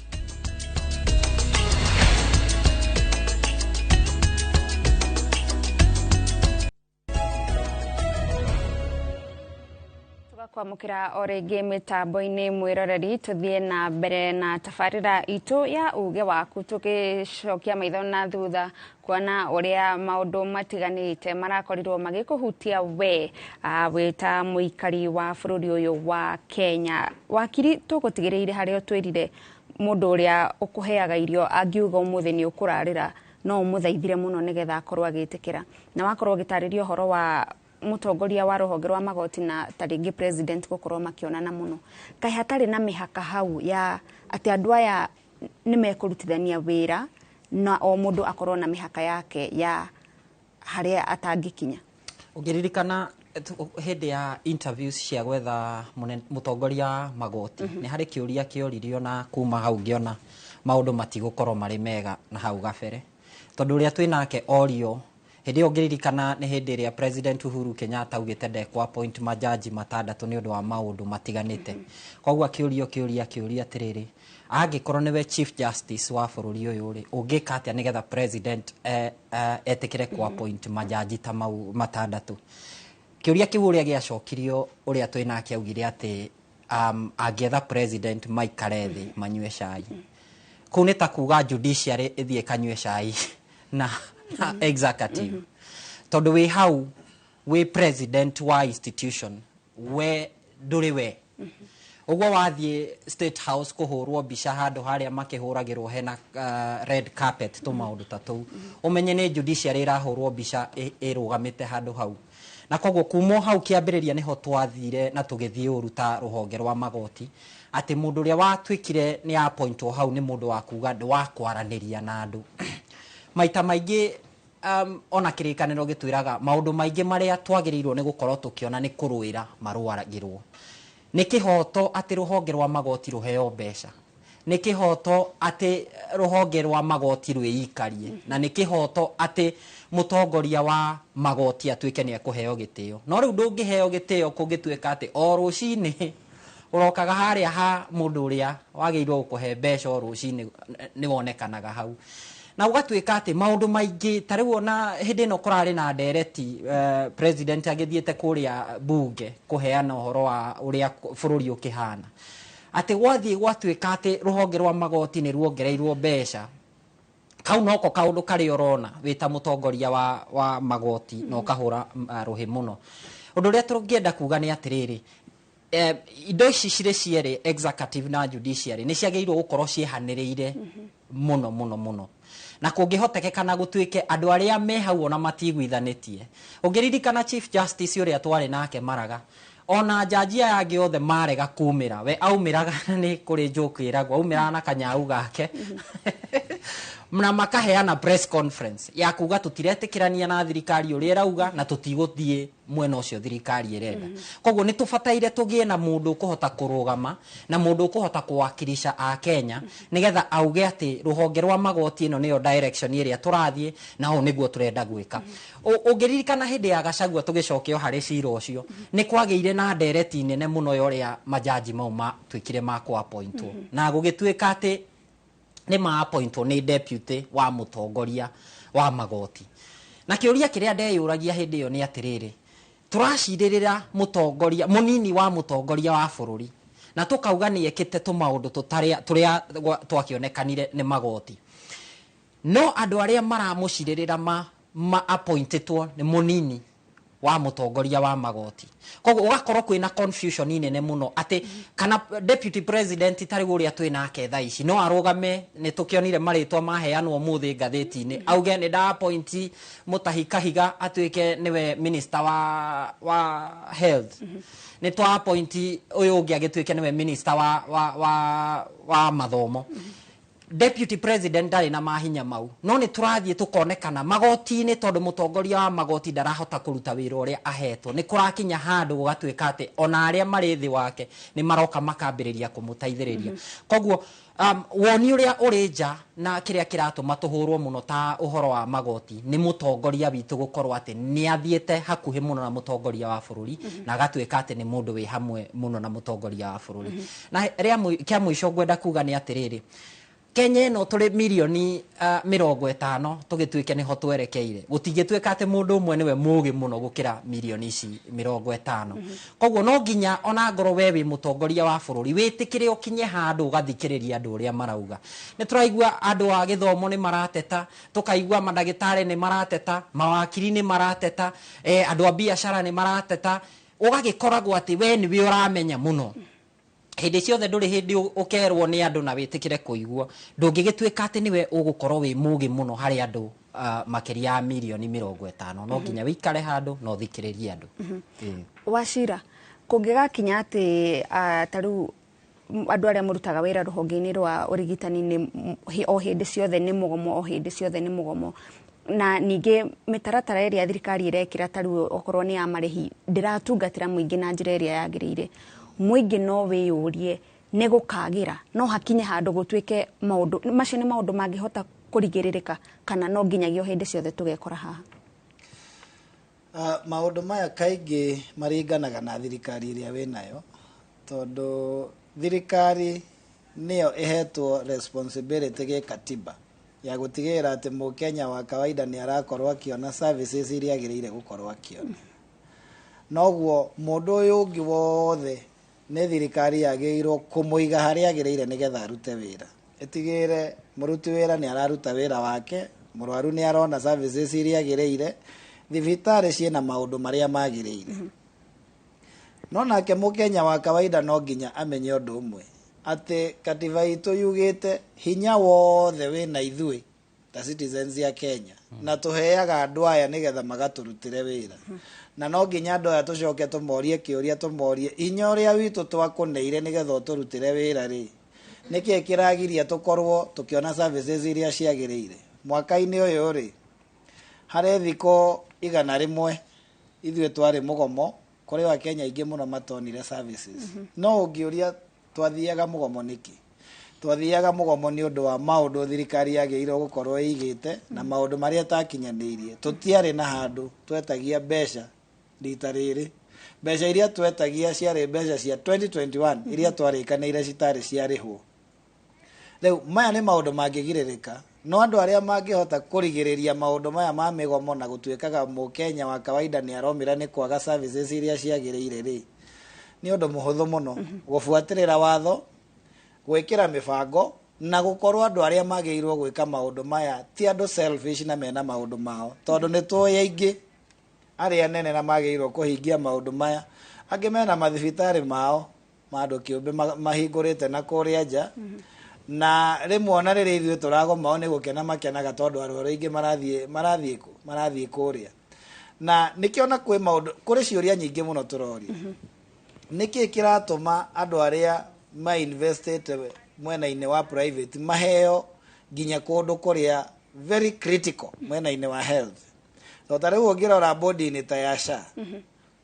Kwamũkĩra o rĩngĩ mĩtambo-inĩ mwĩroreri, tũthiĩ na mbere na tabarĩra itũ ya uge waku, tũgĩcokia maitho na thutha kuona ũrĩa maũndũ matiganĩte marakorirwo magĩkũhutia we wĩ ta mũikari wa bũrũri ũyũ wa Kenya. Wakiri, tũgũtigĩrĩire harĩa ũtwĩrire mũndũ ũrĩa ũkũheaga irio angiuga ũmũthĩ nĩ ũkũrarĩra, no ũmũthaithire mũno nĩgetha akorwo agĩtĩkĩra, na wakorwo ũgĩtarĩria ũhoro wa mũtongoria wa rũhonge rwa magoti na ta rĩngĩ president gũkorwo makĩonana mũno. Kaĩ hatarĩ na mĩhaka hau ya atĩ andũ aya nĩ mekũrutithania wĩra na o mũndũ akorwo na mĩhaka yake ya harĩa atangĩkinya? Ũngĩririkana hĩndĩ ya interviews cia gwetha mũtongoria wa magoti, nĩ harĩ kĩũria kĩoririo, na kuma hau ngĩona maũndũ matigũkorwo marĩ mega na hau gabere, tondũ ũrĩa twĩ nake orio hĩndĩ ĩyo, ngĩririkana nĩ hĩndĩ ĩrĩa President Uhuru Kenyatta augĩte ndekũ appoint majaji matandatũ nĩ ũndũ wa maũndũ matiganĩte. Koguo akĩũrio kĩũria, akĩũria atĩrĩrĩ, angĩkorwo nĩwe Chief Justice wa bũrũri ũyũ rĩ, ũngĩka atĩa nĩgetha president etĩkĩre kũ appoint majaji ta mau matandatũ? Kĩũria kĩu ũrĩa gĩacokirio, ũrĩa twĩ nake augire atĩ angĩetha president maikare thĩ manyue cai. Kũu nĩ ta kuga judiciary ĩthiĩ kanyue cai na executive, tondũ wĩ hau wĩ president wa institution, we ndũrĩ we. Ũguo wathiĩ State House kũhũrwo mbica handũ harĩa makĩhũragĩrwo hena red carpet, tũmaũndũ ta tũu, ũmenye nĩ judiciary ĩrahũrwo mbica ĩrũgamĩte handũ hau. Na koguo kuma o hau kĩambĩrĩria nĩho twathire na tũgĩthiĩ ũru ta rũhonge rwa magoti, atĩ mũndũ ũrĩa watuĩkire nĩ appointwo hau nĩ mũndũ wa kuga ndĩ wa kwaranĩria na andũ maita maingĩ. Ona kĩrĩkanĩro gĩtwĩraga maũndũ maingĩ marĩa twagĩrĩirwo nĩ gũkorwo tũkĩona nĩ kũrũĩra marũagĩrwo. Nĩ kĩhoto atĩ rũhonge rwa magoti rũheo mbeca, nĩ kĩhoto atĩ rũhonge rwa magoti rwĩikarie, na nĩ kĩhoto atĩ mũtongoria wa magoti atuĩke nĩ ekũheo gĩtĩo. No rĩu ndũngĩheo gĩtĩo kũngĩtuĩka atĩ o rũcinĩ ũrokaga harĩa ha mũndũ ũrĩa wagĩrĩirwo gũkũhe mbeca, o rũcinĩ nĩ wonekanaga hau. Na gũgatuĩka atĩ maũndũ maingĩ ta rĩu ona hĩndĩ ĩno kũrarĩ na ndereti, president agĩthiĩte kũrĩa bunge kũheana ũhoro wa ũrĩa bũrũri ũkĩhana, atĩ gwathiĩ gwatuĩka atĩ rũhonge rwa magoti nĩ ruongereirwo mbeca. Kau noko kaũndũ karĩa ũrona wĩ ta mũtongoria wa magoti na ũkahũra rũhĩ mũno. Ũndũ ũrĩa tũngĩenda kuga nĩ atĩrĩrĩ, indo ici cirĩ cierĩ, executive na judiciary, nĩ ciagĩrĩirwo gũkorwo ciĩhanĩrĩire mũno mũno mũno, na kũngĩhotekeka na gũtuĩke andũ arĩa me hau ona matiguithanĩtie. Ũngĩririkana Chief Justice ũrĩa twarĩ nake Maraga, ona jaji aya angĩ othe marega kumĩra, we aumĩraga, nĩ kũrĩ joke ĩragwo, aumĩraga na kanyau gake na makaheana press conference ya kuga tũtiretĩkĩrania na thirikari ũrĩa ĩrauga na tũtigũthiĩ mwena ũcio thirikari ĩrenda. Koguo nĩ tũbataire tũgĩe na mũndũ ũkũhota kũrũgama na mũndũ ũkũhota kũwakilisha a Kenya, nĩgetha auge atĩ rũhonge rwa magoti ĩno nĩyo direction ĩrĩa tũrathiĩ na ũũ nĩguo tũrenda gwĩka. Ũngĩririkana hĩndĩ ya Gachagua, tũgĩcokio harĩ cira ũcio, nĩ kwagĩire na ndereti nene mũno ya ũrĩa majaji mau matuĩkire ma kũ-appointwo, na gũgĩtuĩka atĩ nĩ ma-appointwo nĩ deputy wa mũtongoria wa magoti. Na kĩũria kĩrĩa ndeyũragia hĩndĩ ĩyo nĩ atĩrĩrĩ, tũracirĩrĩra mũtongoria mũnini wa mũtongoria wa bũrũri na tũkauga nĩ ekĩte tũmaũndũ tũtarĩa tũrĩa twakĩonekanire nĩ magoti, no andũ arĩa maramũcirĩrĩra ma appointĩtwo nĩ mũnini wa mũtongoria wa magoti. Koguo ũgakorwo kwĩna confusion nene mũno atĩ kana deputy president ta rĩu ũrĩa twĩ nake thaa ici no arũgame, nĩ tũkĩonire marĩtwa maheanwo ũmũthĩ ngathĩti-inĩ, auge nĩ nda appoint Mutahi Kahiga atuĩke nĩwe minister wa health, nĩ twa appoint ũyũ ũngĩ agĩtuĩke nĩwe minister wa mathomo. Deputy president ndarĩ na mahinya mau, no nĩ tũrathiĩ tũkonekana magoti-inĩ tondũ mũtongoria wa magoti ndarahota kũruta wĩra ũrĩa ahetwo. Nĩ kũrakinya handũ gũgatuĩka atĩ ona arĩa marĩ thĩ wake nĩ maroka makambĩrĩria kũmũteithĩrĩria. Koguo woni ũrĩa ũrĩ nja na kĩrĩa kĩratũma tũhũrwo mũno ta ũhoro wa magoti nĩ mũtongoria witũ gũkorwo atĩ nĩ athiĩte hakuhĩ mũno na mũtongoria wa bũrũri, na agatuĩka atĩ nĩ mũndũ wĩ hamwe mũno na mũtongoria wa bũrũri. Na rĩa kĩa mũico ngwenda kuga nĩ atĩrĩrĩ, Kenya ĩno tũrĩ mirioni 50 tũgĩtuĩke nĩho twerekeire, gũtingĩtuĩka atĩ mũndũ ũmwe nĩwe mũgĩ mũno gũkĩra mirioni ici 50. Koguo no nginya ona ngorwo we wĩ mũtongoria wa bũrũri wĩtĩkĩre ũkinye handũ ũgathikĩrĩria andũ ũrĩa marauga. Nĩ tũraigua andũ a gĩthomo nĩ marateta, tũkaigua mandagĩtarĩ nĩ marateta, mawakiri nĩ marateta, andũ a biacara nĩ marateta, ũgagĩkoragwo atĩ we nĩwe ũramenya mũno. Hĩndĩ ciothe ndũrĩ hĩndĩ ũkerwo nĩ andũ na wĩtĩkĩre kũigua, ndũngĩgĩtuĩka atĩ nĩwe ũgũkorwo wĩ mũgĩ mũno harĩ andũ makĩria ya mirioni 50. No nginya wĩikare handũ na ũthikĩrĩrie andũ. Wachira, kũngĩgakinya atĩ ta rĩu andũ arĩa mũrutaga wĩra rũhonge-inĩ rwa ũrigitani nĩ o hĩndĩ ciothe nĩ mũgomo, o hĩndĩ ciothe nĩ mũgomo, na ningĩ mĩtaratara ĩrĩa thirikari ĩrekĩra ta rĩu okorwo nĩ ya marĩhi ndĩratungatĩra mũingĩ na njĩra ĩrĩa yagĩrĩire, mũingĩ no wĩyũrie nĩ gũkagĩra, no hakinye handũ gũtuĩke maũndũ macio nĩ maũndũ mangĩhota kũrigĩrĩrĩka, kana no nginyagia o hĩndĩ ciothe tũgekora haha? Maũndũ maya kaingĩ maringanaga na thirikari ĩrĩa wĩnayo, tondũ thirikari nĩyo ĩhetwo responsibility gĩkatiba ya gũtigĩrĩra atĩ mũkenya wa kawaida nĩ arakorwo akĩona services iria agĩrĩire gũkorwo akĩona. Noguo mũndũ ũyũ ũngĩ wothe nĩ thirikari yagĩrĩirwo kũmũiga harĩa agĩrĩire nĩgetha arute wĩra. Ĩtigĩrĩre mũruti wĩra nĩ araruta wĩra wake, mũrwaru nĩ arona services iria agĩrĩire, thibitarĩ ciĩna maũndũ marĩa magĩrĩire. No nake mũkenya wa kawaida no nginya amenye ũndũ ũmwe, atĩ katiba itũ yugĩte hinya wothe wĩna ithuĩ ta citizens ya Kenya, na tũheaga andũ aya nĩgetha magatũrutĩre wĩra. Na no nginya andũ aya tũcoke tũmorie kĩũria, tũmorie hinya ũrĩa witũ twakũneire nĩgetha ũtũrutĩre wĩra rĩ, nĩkĩĩ kĩragiria tũkorwo tũkĩona services iria ciagĩrĩire. Mwaka-inĩ ũyũ rĩ, harĩ thikũ 100 ithuĩ twarĩ mũgomo, kũrĩ Wakenya aingĩ mũno matonire services. No ũngĩũria twathiaga mũgomo nĩkĩ? Twathiaga mũgomo nĩ ũndũ wa maũndũ thirikari yagĩrĩirwo gũkorwo ĩigĩte na maũndũ marĩa ĩtakinyanĩirie. Tũtiarĩ na handũ twetagia mbeca rita rĩrĩ. Mbeca iria twetagia ciarĩ mbeca cia 2021 iria twarĩkanĩire citarĩ ciarĩhwo. Rĩu maya nĩ maũndũ mangĩgirĩrĩka No andũ arĩa mangĩhota kũrigĩrĩria maũndũ maya ma mĩgomo na gũtuĩkaga mũkenya wa kawaida nĩ aromĩra nĩ kwaga services iria ciagĩrĩire rĩ, nĩ ũndũ mũhũthũ mũno gũbuatĩrĩra watho, gwĩkĩra mĩbango na gũkorwo andũ arĩa magĩrĩirwo gwĩka maũndũ maya ti andũ selfish na mena maũndũ mao, tondũ nĩ tũĩ aingĩ arĩa nene na magĩrĩirwo kũhingia maũndũ maya, angĩ mena mathibitarĩ mao ma andũ kĩũmbe mahingũrĩte na kũrĩa nja, na rĩmwe ona rĩrĩa ithuĩ tũragoma o nĩ gũkena makenaga tondũ arwaru aingĩ marathiĩ kũ? Marathiĩ kũrĩa. Na nĩkĩo na kwĩ maũndũ, kũrĩ ciũria nyingĩ mũno tũroria. Nĩkĩ kĩratũma andũ arĩa ma-investĩte mwena-inĩ wa private maheo nginya kũndũ kũrĩa very critical mwena-inĩ wa health? To ta rĩu ũngĩrora bodi-inĩ ta ya SHA,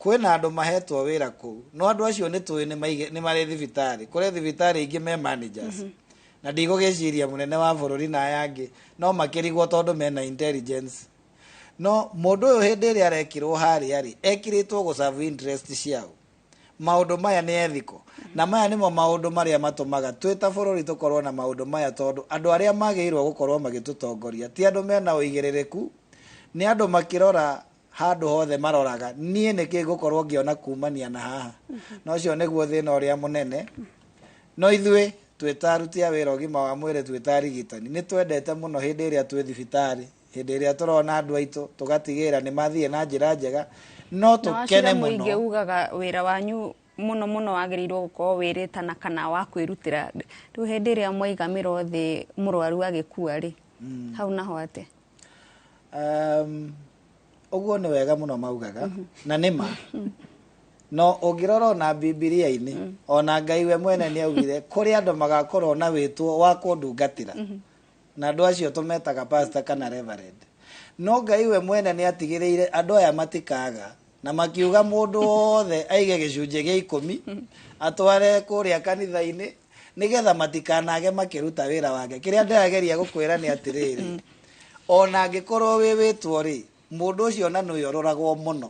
kwĩna andũ mahetwo wĩra kũu, no andũ acio nĩ tũĩ nĩ marĩ thibitarĩ, kũrĩ thibitarĩ ingĩ me managers, na ndigũgĩciria mũnene wa bũrũri na aya angĩ no makĩrigwo tondũ mena intelligence. No mũndũ ũyũ hĩndĩ ĩrĩa arekirwo harĩa rĩ, ekĩrĩtwo gũ serve interest ciao. Maũndũ maya nĩ ethical, na maya nĩmo maũndũ marĩa matũmaga twĩ ta bũrũri tũkorwo na maũndũ maya, tondũ andũ arĩa magĩrĩirwo gũkorwo magĩtũtongoria ti andũ mena ũigĩrĩrĩku, nĩ andũ makĩrora handũ hothe maroraga niĩ nĩkĩ ngũkorwo ngĩona kumania na haha. Na ũcio nĩguo thĩna ũrĩa mũnene. No ithuĩ twĩ ta aruti a wĩra ũgima wa mwĩrĩ, twĩ ta arigitani, nĩ twendete mũno hĩndĩ ĩrĩa twĩ thibitarĩ, hĩndĩ ĩrĩa tũrona andũ aitũ tũgatigĩrĩra nĩ mathiĩ na njĩra njega, no tũkene mũno. Mũingĩ ugaga wĩra wanyu mũno mũno wagĩrĩirwo gũkorwo wĩrĩtana kana wa kwĩrutĩra. Rĩu hĩndĩ ĩrĩa mwaiga mĩro thĩ mũrwaru agĩkua rĩ, hau naho atĩa? Ũguo nĩ wega mũno maugaga, na nĩ ma. No ũngĩrora ona Bibilia-inĩ, ona Ngai we mwene nĩ augire kũrĩ andũ magakorwo na wĩtwo wa kũndungatĩra, na andũ acio tũmetaga pastor kana reverend. No Ngai we mwene nĩ atigĩrĩire andũ aya matikaga, na makiuga mũndũ wothe aige gĩcunjĩ gĩa 10 atware kũrĩa kanitha-inĩ nĩgetha matikanage makĩruta wĩra wake. Kĩrĩa ndĩrageria gũkwĩra nĩ atĩrĩrĩ, ona angĩkorwo wĩ wĩtwo rĩ, mũndũ ũcio na nĩwe ũroragwo mũno.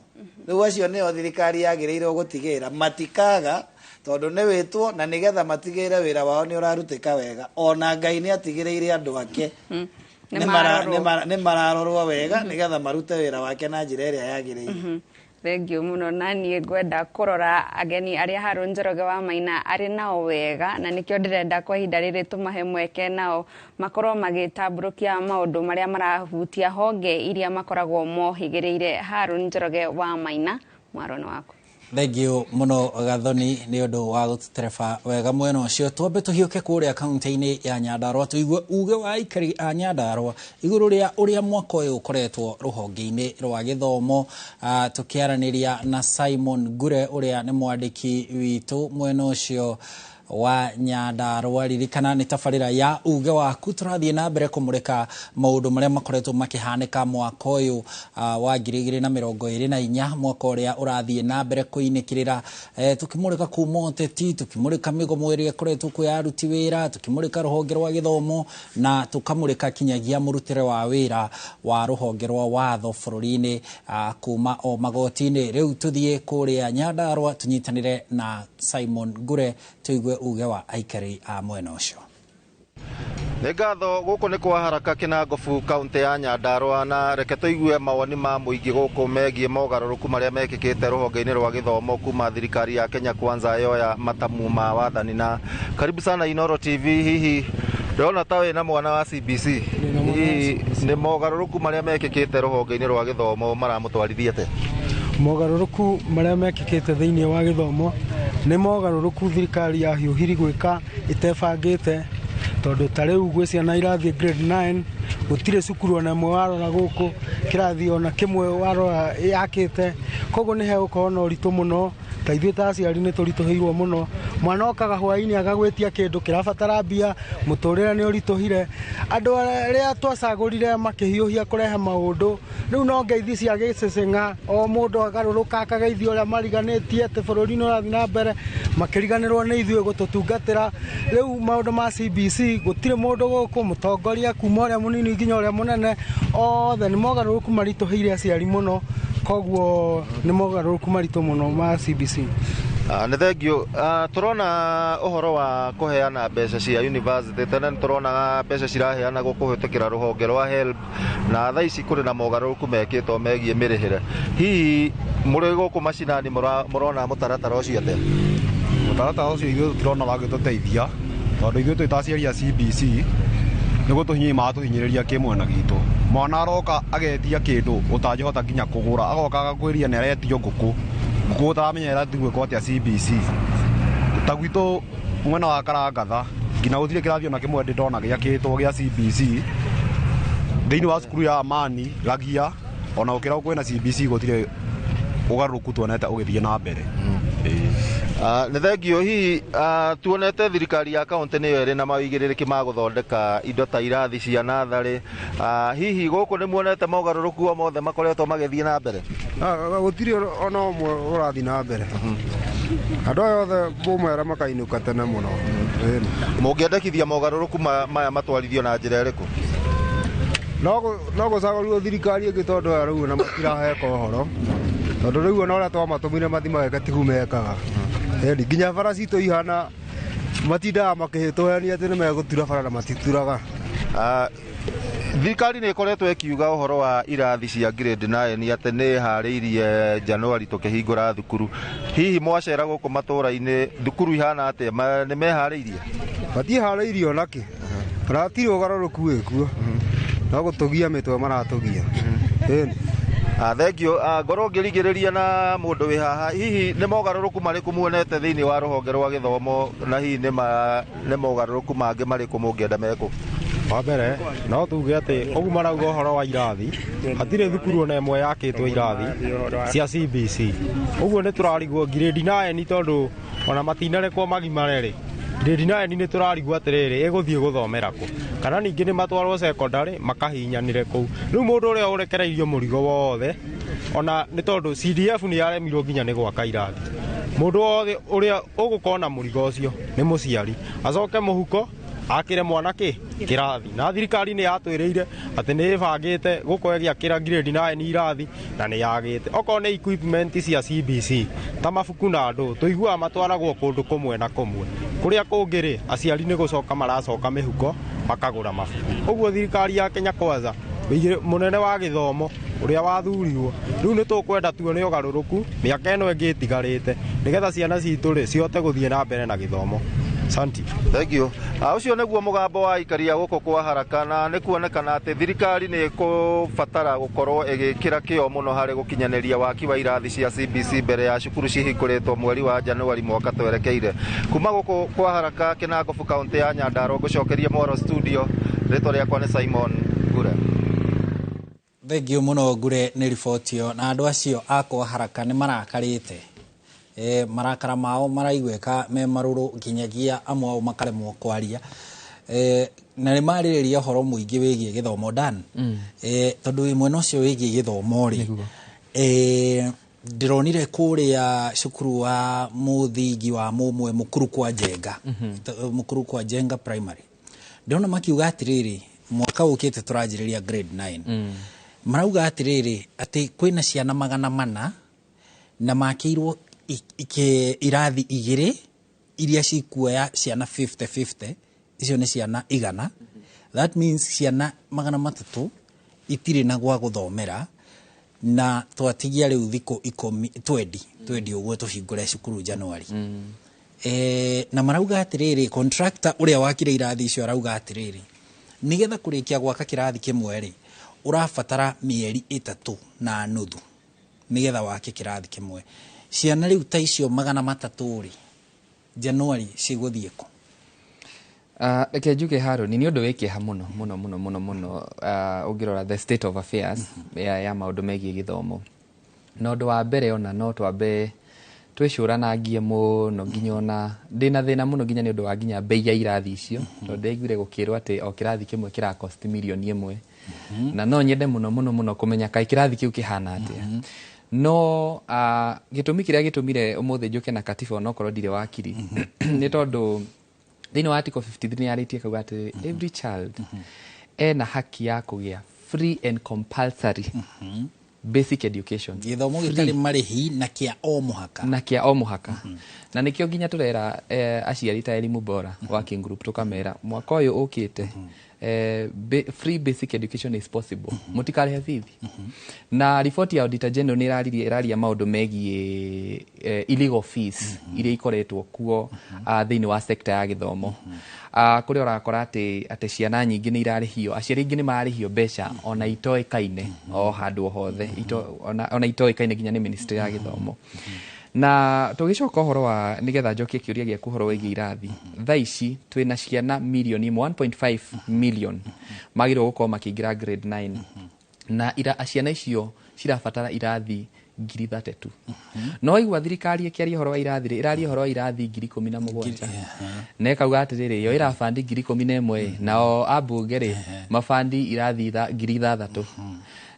Rĩu acio nĩo thirikari yagĩrĩirwo gũtigĩrĩra matikaga, tondũ nĩ wĩtwo, na nĩgetha matigĩrĩre wĩra wao nĩ ũrarutĩka wega. Ona Ngai nĩ atigĩrĩire andũ ake nĩ mararorwo wega nĩgetha marute wĩra wake na njĩra ĩrĩa yagĩrĩire. Thengiũ mũno. Na niĩ ngwenda kũrora ageni arĩa Harũn Njoroge wa Maina arĩ nao wega, na nĩkĩo ndĩrenda kwa ihinda rĩrĩ tũmahe mweke nao makorwo magĩtambũrũkia maũndũ marĩa marahutia honge iria makoragwo mohĩgĩrĩire. Harũn Njoroge wa Maina, mwaro nĩ waku. Thengiũ mũno Gathoni nĩ ũndũ wa gũtũtereba wega mwena ũcio. Twambe tũhiũke kũrĩa kaunti-inĩ ya Nyandarũa tũigue uge wa aikari a Nyandarũa igũrũ rĩa ũrĩa mwaka ũyũ ũkoretwo rũhonge-inĩ rwa gĩthomo. Tũkĩaranĩria na Simon Ngure ũrĩa nĩ mwandĩki witũ mwena ũcio wa Nyandarũa. Ririkana nĩ tabarĩra ya uge waku, tũrathiĩ na mbere kũmũrĩka maũndũ marĩa makoretwo makĩhanĩka mwaka ũyũ wa 2024, mwaka ũrĩa ũrathiĩ na mbere kũinĩkĩrĩra, tũkĩmũrĩka kuma ũteti, tũkĩmũrĩka mĩgomo ĩrĩa ĩkoretwo kwĩ aruti wĩra, tũkĩmũrĩka rũhonge rwa gĩthomo, na tũkamũrĩka kinyagia mũrutĩre wa wĩra wa rũhonge rwa watho bũrũri-inĩ, kuma o magoti-inĩ. Rĩu tũthiĩ kũrĩa Nyandarũa tũnyitanĩre na Simon Ngure tũigue uge wa aikari a mwena ũcio. Nĩ ngatho. Gũkũ nĩ kwa Haraka Kĩnangobu kaunti ya Nyandarũa, na reke tũigue mawoni ma mũingĩ gũkũ megiĩ mogarũrũku marĩa mekĩkĩte rũhonge-inĩ rwa gĩthomo kuma thirikari ya Kenya Kwanza yoya matamu ma wathani. Na karibu sana Inoro TV. Hihi ndĩrona ta wĩna mwana wa CBC, hihi nĩ mogarũrũku marĩa mekĩkĩte rũhonge-inĩ rwa gĩthomo maramũtwarithia atĩa? Mogarũrũku marĩa mekĩkĩte thĩinĩ wa gĩthomo nĩ mogarũrũku thirikari yahiũhiri gwĩka ĩtebangĩte, tondũ ta rĩu gwĩ ciana irathiĩ grade 9 gũtirĩ cukuru ona ĩmwe warora gũkũ kĩrathi ona kĩmwe warora yakĩte, koguo nĩ hegũkorwo na ũritũ mũno. Ta ithuĩ ta aciari nĩ tũritũhĩirwo mũno, mwana okaga hwaĩ-inĩ agagwĩtia kĩndũ kĩrabatara mbia, mũtũrĩre nĩ ũritũhire. Andũ arĩa twacagũrire makĩhiũhia kũrehe maũndũ, rĩu no ngeithi cia gĩcĩcĩng'a, o mũndũ agarũrũka akageithia ũrĩa mariganĩtie atĩ bũrũri nĩ ũrathiĩ na mbere, makĩriganĩrwo nĩ ithuĩ gũtũtungatĩra. Rĩu maũndũ ma CBC gũtirĩ mũndũ gũkũ, mũtongoria kuma ũrĩa mũnini nginya ũrĩa mũnene, othe nĩ mogarũrũku maritũhĩire aciari mũno, koguo nĩ mogarũrũku maritũ mũno ma CBC. Nĩ thengiũ. Tũrona ũhoro wa kũheana mbeca cia university. Tene nĩ tũronaga mbeca ciraheanagwo kũhĩtũkĩra rũhonge rwa HELB, na thaa ici kũrĩ na mogarũrũku mekĩtwo megiĩ mĩrĩhĩre. Hihi mũrĩ gũkũ macinani mũrona mũtaratara ũcio atĩa? Mũtaratara ũcio ithuĩ tũtirona wagĩtũteithia, tondũ ithuĩ twĩ ta aciari a CBC nĩ gũtũhinyĩrĩria maratũhinyĩrĩria kĩmwena gitũ. Mwana aroka agetia kĩndũ ũtangĩhota nginya kũgũra, agoka agakwĩria nĩ aretio ngũkũ, ngũkũ ũtaramenya ĩrathiĩ gwĩkwo atĩa CBC. Ta gwitũ mwena wa Karangatha nginya gũtirĩ kĩrathi ona kĩmwe ndĩ ndona gĩakĩtwo gĩa CBC thĩinĩ wa cukuru ya Amani Ragia, ona gũkĩra kwĩna CBC gũtirĩ ũgarũrũku tuonete ũgĩthiĩ na mbere. Nĩ thengiũ. Hihi tuonete thirikari ya kaunti nĩyo ĩrĩ na mawĩigĩrĩrĩki ma gũthondeka indo ta irathi cia natharĩ. Hihi gũkũ nĩ muonete mogarũrũku o mothe makoretwo magĩthiĩ na mbere? Gũtirĩ ona ũmwe ũrathiĩ na mbere. Andũ aya othe mũmera makainũka tene mũno. Mũngĩendekithia mogarũrũku maya matwarithio na njĩra ĩrĩkũ? No gũcagũrirwo thirikari ĩngĩ, tondũ aya rĩu ona matiraheka ũhoro, tondũ rĩu ona ũrĩa twamatũmire mathi mageke tigu mekaga. Ĩni nginya bara citũ ihana matindaga makĩhĩtũhenia atĩ nĩ megũtura bara na matituraga. Thirikari nĩ ĩkoretwo ĩkiuga ũhoro wa irathi cia grade 9 atĩ nĩ ĩharĩirie Januari tũkĩhingũra thukuru. Hihi mwacera gũkũ matũra-inĩ thukuru ihana atĩa? Nĩ meharĩirie? Matiharĩirie onakĩ, ona hatirĩ ũgarũrũku wĩkuo, no gũtũgia mĩtwe maratũgia. Ĩni. Thengiũ. Ngorwo ngĩrigĩrĩria na mũndũ wĩ haha, hihi nĩ mogarũrũku marĩkũ muonete thĩinĩ wa rũhonge rwa gĩthomo, na hihi nĩ mogarũrũku mangĩ marĩkũ mũngĩenda mekwo? Wa mbere no tuge atĩ ũguo marauga ũhoro wa irathi, hatirĩ thukuru ona ĩmwe yakĩtwo irathi cia CBC. Ũguo nĩ tũrarigwo grade 9, tondũ ona matinarekwo magimare rĩ, grade 9 nĩ tũrarigwo atĩrĩrĩ, ĩgũthiĩ gũthomera kũ? Kana ningĩ nĩ matwarwo secondary makahinyanĩre kũu. Rĩu mũndũ ũrĩa ũrekereirio mũrigo wothe, ona nĩ tondũ CDF nĩ yaremirwo nginya nĩ gwaka irathi, mũndũ wothe ũrĩa ũgũkorwo na mũrigo ũcio nĩ mũciari, acoke mũhuko akĩre mwana kĩ kĩrathi. Na thirikari nĩ yatwĩrĩire atĩ nĩ ĩbangĩte gũkorwo ĩgĩakĩra grade 9 irathi, na nĩ yagĩte. Okorwo nĩ equipment cia CBC ta mabuku na ndũ, tũiguaga matwaragwo kũndũ kũmwe na kũmwe, kũrĩa kũngĩ rĩ, aciari nĩ gũcoka maracoka mĩhuko makagũra mabuku. Ũguo thirikari ya Kenya Kwanza, mũnene wa gĩthomo ũrĩa wathurirwo rĩu, nĩ tũkwenda tuone ũgarũrũku mĩaka ĩno ĩngĩ ĩtigarĩte, nĩgetha ciana citũ rĩ cihote gũthiĩ na mbere na gĩthomo. Santi. Thank you. Ũcio nĩguo mũgambo wa aikaria gũkũ kwa Haraka, na nĩ kuonekana atĩ thirikari nĩ ĩkũbatara gũkorwo ĩgĩkĩra kĩo mũno harĩ gũkinyanĩria waki wa irathi cia CBC mbere ya cukuru cihingũrĩtwo mweri wa Januari mwaka twerekeire. Kuma gũkũ kwa Haraka, Kinangobu, kaunti ya Nyandarua, ngũcokerie Mwaro studio. Rĩtwa rĩakwa nĩ Simon Ngure. Thengiũ mũno Ngure nĩ riboti ĩyo. Na andũ acio akwa Haraka nĩ marakarĩte, marakara mao maraiguĩka me marũrũ nginyagia amwe ao makaremwo kwaria, na nĩ marĩrĩria ũhoro mũingĩ wĩgiĩ gĩthomo. Dan, tondũ wĩ mwena ũcio wĩgiĩ gĩthomo rĩ, ndĩronire kũrĩa cukuru wa mũthingi wa Mũmwe Mũkuru kwa Njenga, Mũkuru kwa Njenga Primary, ndĩrona makiuga atĩrĩrĩ, mwaka ũkĩte tũranjĩrĩria grade 9. Marauga atĩrĩrĩ, atĩ kwĩna ciana 400 na makĩirwo irathi igĩrĩ iria cikuoya ciana 50 50, icio nĩ ciana 100. That means ciana 300 itirĩ na gwa gũthomera, na twatigia rĩu thikũ 10 twendi ũguo tũhingũre cukuru Januari. Na marauga atĩrĩrĩ, contractor ũrĩa wakire irathi icio arauga atĩrĩrĩ, nĩgetha kũrĩkia gwaka kĩrathi kĩmwe rĩ, ũrabatara mĩeri 3.5 nĩgetha wake kĩrathi kĩmwe. Ciana rĩu ta icio 300 rĩ, Januari cigũthiĩ kũ? Reke njuge, Harũni, nĩ ũndũ wĩ kĩeha mũno mũno mũno mũno mũno, ũngĩrora the state of affairs ya maũndũ megiĩ gĩthomo. Na ũndũ wa mbere, ona no twambe twĩcũranangie mũno, nginya ona ndĩna thĩna mũno nginya nĩ ũndũ wa nginya bei ya irathi icio, tondũ ndaiguire gũkĩrwo atĩ o kĩrathi kĩmwe kĩra cost 1 million, na no nyende mũno mũno mũno kũmenya kaĩ kĩrathi kĩu kĩhana atĩa. No gĩtũmi kĩrĩa gĩtũmire ũmũthĩ njũke na katiba, onokorwo ndirĩ wakiri, nĩ tondũ thĩinĩ wa article 53 nĩ yarĩtie kauga atĩ every child ena haki ya kũgĩa free and compulsory Basic education, gĩthomo gĩtarĩ marĩhi na kĩa o mũhaka. Na kĩa o mũhaka. Na nĩkĩo nginya tũrera aciari ta Elimu Bora Working Group, tũkamera mwaka ũyũ ũkĩte free basic education is possible, mũtikarĩhe bithi. Na riboti ya Auditor General nĩ ĩraririe, ĩraria maũndũ megiĩ illegal fees iria ikoretwo kuo thĩinĩ wa sector ya gĩthomo, kũrĩa ũrakora atĩ ciana nyingĩ nĩ irarĩhio, aciari aingĩ nĩ mararĩhio mbeca ona itoĩkaine o handũ o hothe, ona itoĩkaine nginya nĩ ministry ya gĩthomo. Na tũgĩcoka ũhoro wa, nĩgetha njokie kĩũria gĩaku ũhoro wĩgiĩ irathi, thaa ici twĩna ciana mirioni ĩmwe, 1.5 million, magĩrĩirwo gũkorwo makĩingĩra grade 9, na ciana icio cirabatara irathi 32,000. No igua thirikari ĩkĩaria ũhoro wa irathi rĩ, ĩraria ũhoro wa irathi 17,000, na ĩkauga atĩrĩrĩ, yo ĩrabandi 11,000, nao ambunge rĩ mabandi irathi 6,000.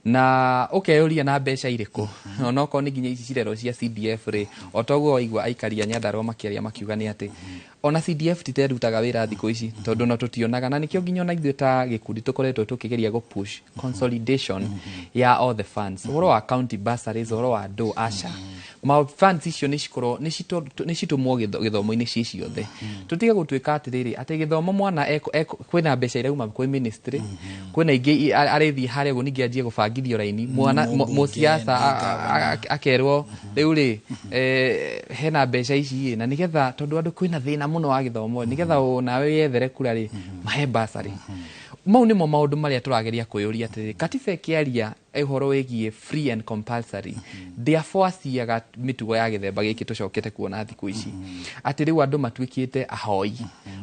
Na ũkeyũria na mbeca irĩkũ, onokorwo nĩ nginya ici cirerwo cia CDF rĩ, o toguo waigua aikari a Nyandarua makĩaria makiuga nĩ atĩ ona CDF titerutaga wĩra thikũ ici, tondũ no tũtionaga. Na nĩkĩo nginya ona ithuĩ ta gĩkundi tũkoretwo tũkĩgeria gũ push consolidation ya all the funds, ũhoro wa county bursaries, ũhoro wa ndũ aca ma funds icio nĩ cikorwo nĩ citũmwo gĩthomo-inĩ ciĩ ciothe, tũtige gũtuĩka atĩrĩrĩ atĩ gĩthomo mwana kwĩna mbeca irauma kwĩ ministry, kwĩna ingĩ arĩthiĩ harĩa ũguo, ningĩ anjie gũbangithio raini mwana Mũmbunge, mũciaca nĩ akerwo rĩu rĩ hena mbeca ici ĩ, na nĩgetha tondũ andũ kwĩna thĩna mũno wa gĩthomo, nĩgetha nawe wĩyethere kura rĩ, mahe basarĩ. Mau nĩmo maũndũ marĩa tũrageria kwĩyũria atĩrĩrĩ, katiba ĩkĩaria ũhoro wĩgiĩ free and compulsory ndĩaboaciaga mĩtugo ya gĩthemba gĩkĩ tũcokete kuona thikũ ici, atĩ rĩu andũ matuĩkĩte ahoi,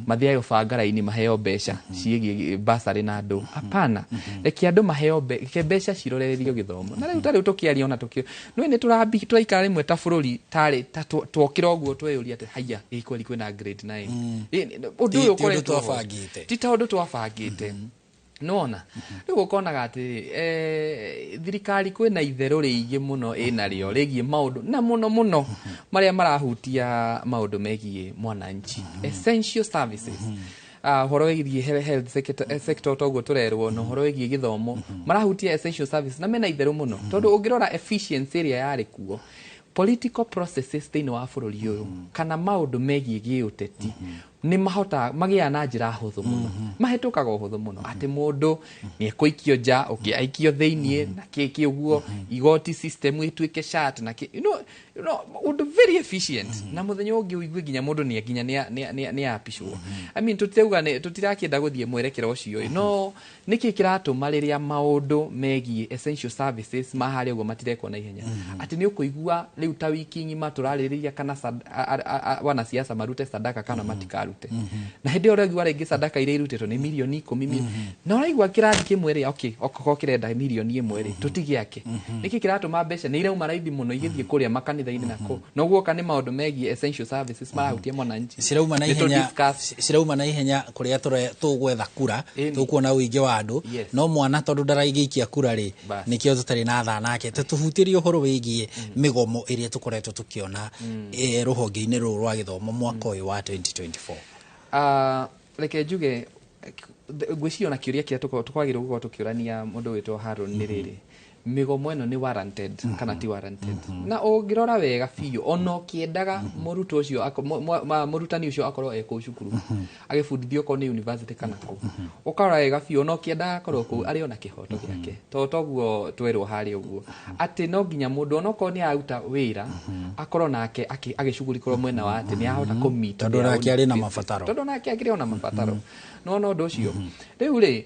mathiage gũbanga raini maheo mbeca ciĩgiĩ basarĩ na andũ. Hapana, reke andũ maheo reke mbeca cirorererio gĩthomo. Na rĩu ta rĩu tũkĩaria ona tũkĩ nĩ nĩ tũraikara rĩmwe ta bũrũri tarĩ ta twokĩra ũguo tweyũria atĩ haiya, ĩ kweli kwĩna grade 9? Ũndũ Ti ũyũ ti ũndũ ũkoretwo ho. twabangĩte. Ti ta ũndũ twabangĩte. Nĩwona rĩu ũkonaga atĩ thirikari kwĩna itherũ rĩingĩ mũno ĩnarĩo rĩgiĩ maũndũ na mũno mũno marĩa marahutia maũndũ megiĩ mwananchi, essential services, ũhoro wĩgiĩ health sector toguo tũrerwo, na ũhoro wĩgiĩ gĩthomo, marahutia essential services na mena itherũ mũno, tondũ ũngĩrora efficiency ĩrĩa yarĩ kuo, political processes thĩinĩ wa bũrũri ũyũ kana maũndũ megiĩ gĩũteti nĩ mahotaga magĩaga na njĩra hũthũ mũno, mahĩtũkaga ũhũthũ mũno, atĩ mũndũ nĩ ekũikio nja, ũngĩ aikio thĩiniĩ na kĩkĩ ũguo, igoti system ĩtuĩke shut na kĩ, ũndũ very efficient, na mũthenya ũngĩ ũigue nginya mũndũ nĩ nginya nĩ apicwo. I mean, tũtirauga tũtirakĩenda gũthiĩ mwerekera ũcio ĩ, no nĩkĩ kĩratũma rĩrĩa maũndũ megiĩ essential services ma harĩa ũguo matirekwo na ihenya, atĩ nĩ ũkũigua rĩu ta wiki ng'ima tũrarĩrĩria kana wanasiasa marute sadaka kana matikarute? Na hĩndĩ ĩyo ũraigua rĩngĩ sadaka iria irutĩtwo nĩ mirioni 10, na ũraigua kĩrathi kĩmwe rĩ, okay, okorwo kĩrenda mirioni 1 rĩ, tũtigĩake. Nĩkĩ kĩratũma mbeca nĩ irauma raithi mũno igĩthiĩ kũrĩa makanitha-inĩ nako, no guoka nĩ maũndũ megiĩ essential services marahutia mwananchi Cirauma na Nĩ tũ ihenya discuss. Cirauma na ihenya kũrĩa tũgwetha kura, tũkuona ũingĩ wa andũ, no mwana tondũ ndaraigĩikia kura rĩ, Bas. nĩkĩo tũtarĩ na tha nake. Tũtũhutĩrie ũhoro wĩgiĩ mĩgomo ĩrĩa tũkoretwo tũkĩona rũhonge-inĩ rũrũ rwa gĩthomo mwaka ũyũ wa 2024. Reke njuge, ngwĩciria ona kĩũria kĩrĩa tũkwagĩrĩirwo gũkorwo tũkĩũrania mũndũ wĩtwo Haron nĩ rĩrĩ: mĩgomo ĩno nĩ warranted kana ti warranted? Na ũngĩrora wega biũ, ona ũkĩendaga mũrutwo ũcio mũrutani ũcio akorwo e kũu cukuru agĩbundithio, okorwo nĩ university kana kũ, ũkarora wega biũ, ona ũkĩendaga akorwo kũu, arĩ ona kĩhoto gĩake, to toguo twerwo harĩa ũguo atĩ no nginya mũndũ onokorwo nĩ aruta wĩra akorwo nake agĩcugurikĩrwo mwena wa atĩ nĩ ahota kũmeet Tondũ their nake own arĩ na basis. mabataro. Tondũ nake akĩrĩ ona mabataro. Nĩwona ũndũ ũcio rĩu rĩ,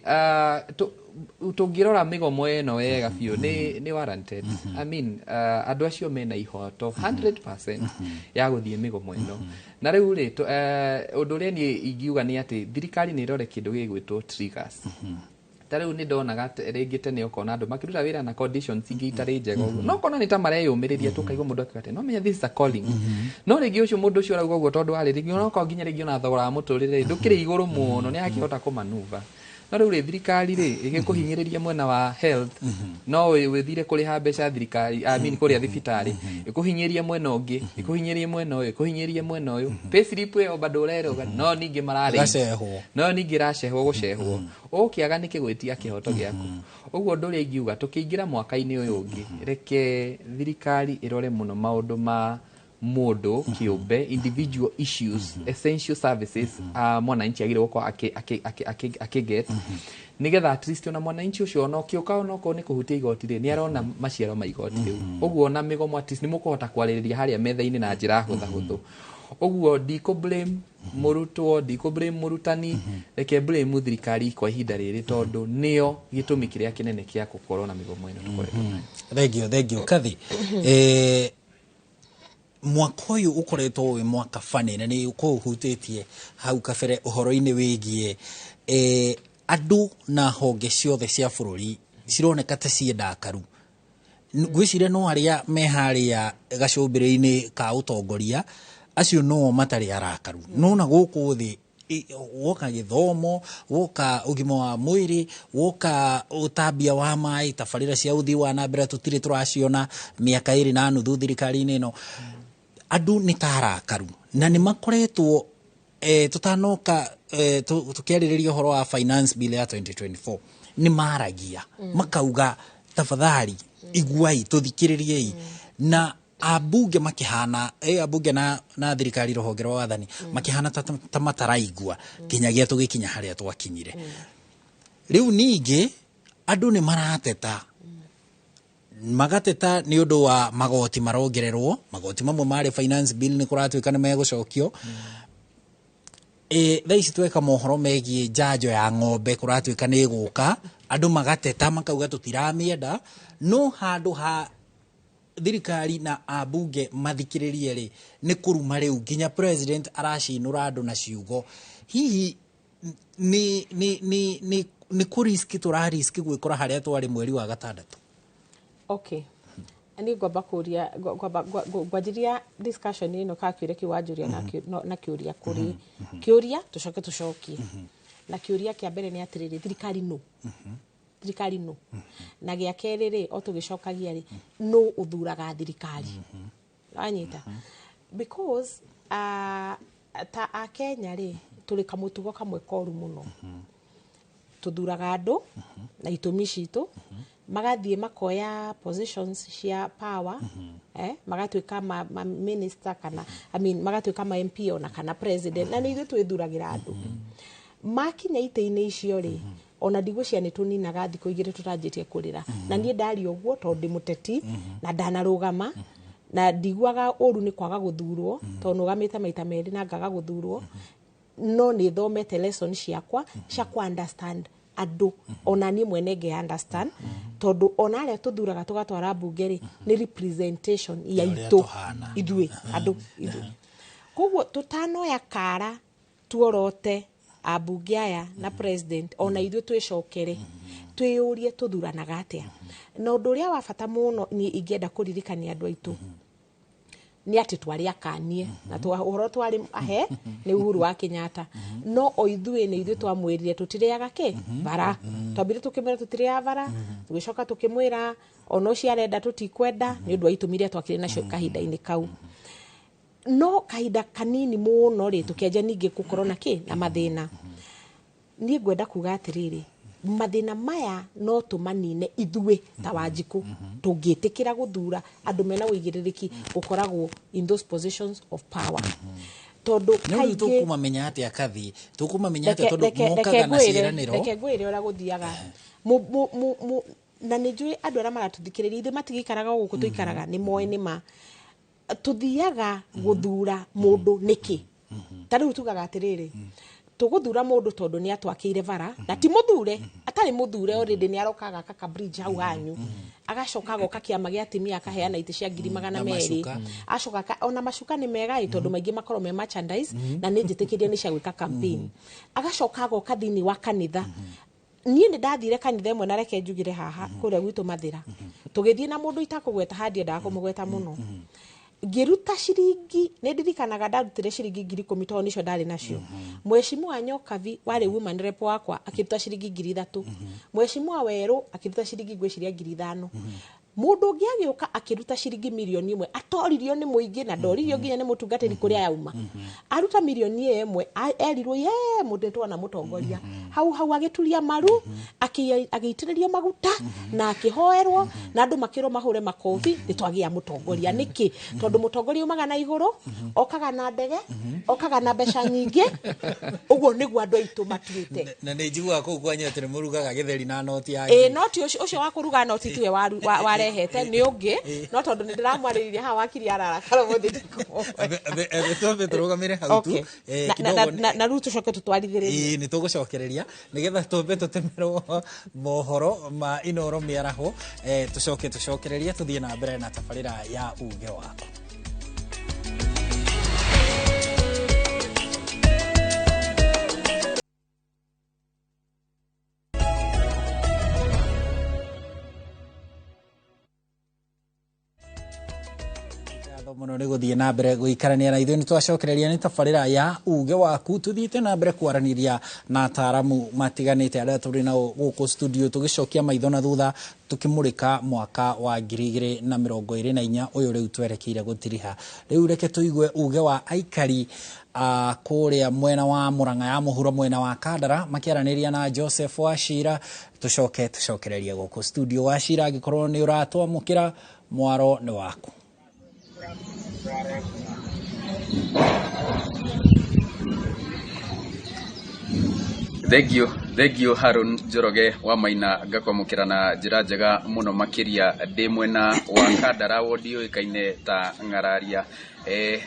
tũngĩrora mĩgomo ĩno wega biũ, nĩ warranted. I mean, andũ acio mena ihoto 100% ya gũthiĩ mĩgomo ĩno. Na rĩu rĩ, ũndũ ũrĩa niĩ ingiuga nĩ atĩ thirikari nĩ ĩrore kĩndũ gĩgwĩtwo triggers. Ta rĩu nĩ ndonaga rĩngĩ tene ũkona andũ makĩruta wĩra na conditions ingĩ itarĩ njega ũguo, no ũkona nĩ ta mareyũmĩrĩria, tũkaigua mũndũ akiuga atĩ no menya this is a calling. No rĩngĩ ũcio mũndũ ũcio arauga ũguo tondũ arĩ rĩngĩ onokorwo nginya rĩngĩ ona thogora wa mũtũrĩre ndũkĩrĩ igũrũ mũno, nĩ akĩhota kũmanuva. No rĩu rĩ, thirikari rĩ ĩgĩkũhinyĩrĩria mwena wa health, no wĩthire kũrĩha mbeca thirikari, I mean kũrĩa thibitarĩ, ĩkũhinyĩrie mwena ũngĩ, ĩkũhinyĩrie mwena ũyũ, ĩkũhinyĩrie mwena ũyũ, payslip ĩyo bado ũrerwo no ningĩ mararĩ Ĩgacehwo. No ningĩ ĩracehwo, gũcehwo ũkĩaga nĩkĩ gwĩtia kĩhoto gĩaku. Ũguo ũndũ ũrĩa ingiuga tũkĩingĩra mwaka-inĩ ũyũ ũngĩ, reke thirikari ĩrore mũno maũndũ ma mũndũ kĩũmbe, individual issues, essential services mwananchi agĩrĩirwo gũkorwo akĩget, nĩgetha at least ona mwananchi ũcio ona ũkĩũka, onokorwo nĩ kũhutia igoti rĩ, nĩ arona maciaro ma igoti rĩu. Ũguo ona mĩgomo at least nĩ mũkũhota kwarĩrĩria harĩa metha-inĩ na njĩra hũthahũthũ. Ũguo ndikũ blame mũrutwo, ndikũ blame mũrutani, reke blame thirikari kwa ihinda rĩrĩ, tondũ nĩyo gĩtũmi kĩrĩa kĩnene kĩa gũkorwo na mĩgomo ĩno tũkoretwo nayo. Thengio, thengio Kathi. Mwaka ũyũ ũkoretwo wĩ mwaka bani na nĩ kũhutĩtie hau kabere ũhoro-inĩ wĩgiĩ andũ na honge ciothe cia bũrũri cironeka ta ciĩ ndakaru. Ngwĩciria no arĩa me harĩa gacũmbĩrĩ-inĩ ka ũtongoria acio no matarĩ arakaru, no na gũkũ thĩ woka gĩthomo, woka ũgima wa mwĩrĩ, woka ũtambia wa maĩ, tabarĩra cia ũthii wa na mbere tũtirĩ tũraciona mĩaka 2.5 thirikari-inĩ ĩno. Andũ nĩ ta arakaru na nĩ makoretwo tũtanoka tũkĩarĩrĩria ũhoro wa finance bill ya 2024 nĩ maragia makauga tafadhali iguai tũthikĩrĩriei, na ambunge makĩhana ambunge na thirikari rũhonge rwa wathani makĩhana ta mataraigua nginyagia tũgĩkinya harĩa twakinyire. Rĩu ningĩ andũ nĩ marateta, magateta nĩ ũndũ wa magoti marongererwo, magoti mamwe marĩ finance bill nĩ kũratuĩka nĩ megũcokio. Thaa ici tweka mohoro megiĩ njanjo ya ng'ombe kũratuĩka nĩ ĩgũka, andũ magateta makauga tũtiramĩenda, no handũ ha thirikari na ambunge mathikĩrĩrie rĩ, nĩ kũruma rĩu nginya president aracinũra andũ na ciugo. Hihi nĩ kũ risk tũra risk gwĩkora harĩa twarĩ mweri wa gatandatũ? Okay, niĩ ngwamba kũria, ngwamba ngwanjĩria discussion ĩno ka kĩũria kĩu wanjũria na kĩũria kũrĩ kĩũria tũcoke tũcokie. Na kĩũria kĩa mbere nĩ atĩrĩrĩ, thirikari nũ? Thirikari nũ? Na gĩa kerĩ rĩ, o tũgĩcokagia rĩ, nũ ũthuraga thirikari? Wanyita? Because ta akenya rĩ, tũrĩ kamũtugo kamwe koru mũno. Tũthuraga andũ na itũmi citũ, magathiĩ makoya positions cia power, magatuĩka ma minister kana, I mean, magatuĩka ma MP ona kana president, na nĩ ithuĩ twĩthuragĩra andũ. Makinya itĩ-inĩ icio rĩ, ona ndigwĩciria nĩ tũninaga thikũ 2 tũtanjĩtie kũrĩra. Na niĩ ndaria ũguo tondũ ndĩ mũteti na ndanarũgama, na ndiguaga ũru nĩ kwaga gũthurwo, tondũ nũgamĩte maita merĩ na ngaga gũthurwo, no nĩ thomete lesson ciakwa cia ku understand andũ, ona niĩ mwene nge understand, tondũ ona arĩa tũthuraga tũgatwara mbunge rĩ, nĩ representation ya ũrĩa itũ tũhana. Ithuĩ andũ ithuĩ. Koguo tũtanoya kara tuorote ambunge aya na president, ona ithuĩ twĩcokere twĩyũrie tũthuranaga atĩa. Na ũndũ ũrĩa wa bata mũno niĩ ingĩenda kũririkania andũ aitũ nĩ atĩ twarĩ akanie na ũhoro twarĩ ahe nĩ Uhuru wa Kenyatta, no o ithuĩ nĩ ithuĩ twamwĩrire tũtirĩaga kĩ bara. Twambire tũkĩmwĩra tũtirĩaga bara, tũgĩcoka tũkĩmwĩra ona ũcio arenda tũtikwenda, nĩ ũndũ wa itũmi iria twakĩrĩ nacio kahinda-inĩ kau. No kahinda kanini mũno rĩ, tũkĩanjia ningĩ gũkorwo na kĩ na mathĩna. Niĩ ngwenda kuga atĩrĩrĩ, mathĩna maya no tũmanine ithuĩ ta Wanjikũ tũngĩtĩkĩra gũthura andũ mena ũigĩrĩrĩki gũkoragwo in those positions of power, tondũ No rĩu kaingĩ tũkũmamenya atĩa, Kathi? Tũkũmamenya atĩa Reke tondũ reke mokaga na ngwĩre ciĩranĩro? Reke ngwĩre ũrĩa gũthiaga. Na nĩ njũĩ andũ arĩa maratũthikĩrĩria, ithuĩ matigĩikaraga o gũkũ tũikaraga, nĩ moĩ nĩ ma tũthiaga gũthura mũndũ nĩkĩ. Ta rĩu tugaga atĩrĩrĩ, tũgũthura mũndũ tondũ nĩ atwakĩire bara, na ti mũthure atarĩ mũthure, already nĩ aroka agaka ka bridge hau hanyu, agacoka agoka kĩama gĩa atumia akaheana itĩ cia ngiri magana Na merĩ. macuka. Acoka ona macuka nĩ mega ĩ, tondũ maingĩ makorwo me merchandise na nĩ njĩtĩkĩrie nĩ cia gwĩka campaign. Agacoka agoka thĩinĩ wa kanitha. Niĩ nĩ ndathire kanitha ĩmwe, na reke njugire haha kũrĩa gwitũ Mathĩra, tũgĩthiĩ na mũndũ itakũgweta, handiendaga kũmũgweta mũno. Ngĩruta ciringi, nĩ ndirikanaga ndarutire ciringi 10,000 tondũ nicio ndarĩ nacio. Mheshimiwa Nyokabi warĩ woman rep wakwa akĩruta ciringi 3,000. Mheshimiwa Werũ akĩruta ciringi ngwĩciria 5,000. Mũndũ ũngĩ agĩũka akĩruta ciringi 1 million atoririo nĩ mũingĩ na ndoririo nginya nĩ mũtungatĩri kũrĩa yauma. Aruta 1 million erirwo ye mũndũ nĩtwona mũtongoria hau hau, agĩturia maru, agĩitĩrĩrio maguta na akĩhoerwo na andũ makĩrwo mahũre makobi, nĩ twagĩa mũtongoria. Nĩkĩ? Tondũ mũtongoria umaga na igũrũ, okaga na ndege, okaga na mbeca nyingĩ. Ũguo nĩguo andũ aitũ matuĩte. Na nĩ njiguaga kũu kwanyu atĩ nĩ mũrugaga gĩtheri na noti ya Ĩ, noti ũcio wa kũruga noti tiwe warehete, nĩ ũngĩ, no tondũ nĩ ndĩramwarĩrĩria haha wakiri ararakara mũthĩ. Twambe tũrũgamĩre hau tu. Kidogo. Na rĩu tũcoke tũtwarithĩrĩrie. Ĩĩ, nĩ tũgũcokereria nĩgetha twambe tũtemerwo mohoro ma Inoro mĩaraho, tũcoke tũcokererie tũthiĩ na mbere na tabarĩra ya uge waku. Ngatho mũno nĩ gũthiĩ na mbere gũikarania na ithuĩ. Nĩ twacokereria nĩ tabarĩra ya uge waku, tũthiĩte na mbere kwaranĩria na ataaramu matiganĩte arĩa tũrĩ nao gũkũ studio, tũgĩcokia maitho na thutha tũkĩmũrĩka mwaka wa 2024 ũyũ rĩu twerekeire gũtiriha. Rĩu reke tũigue uge wa aikari a kũrĩa mwena wa Mũrang'a ya mũhuro, mwena wa Kandara, makĩaranĩria na Joseph Wachira, tũcoke tũcokererie gũkũ studio. Wachira, angĩkorwo nĩ ũratwamũkĩra, mwaro nĩ waku. Thank you, thank you, Harun Njoroge wa Maina. Ngakwamũkĩra na njĩra njega mũno makĩria ndĩ mwena wa Kandara, wodi yũĩkaine ta Ng'araria.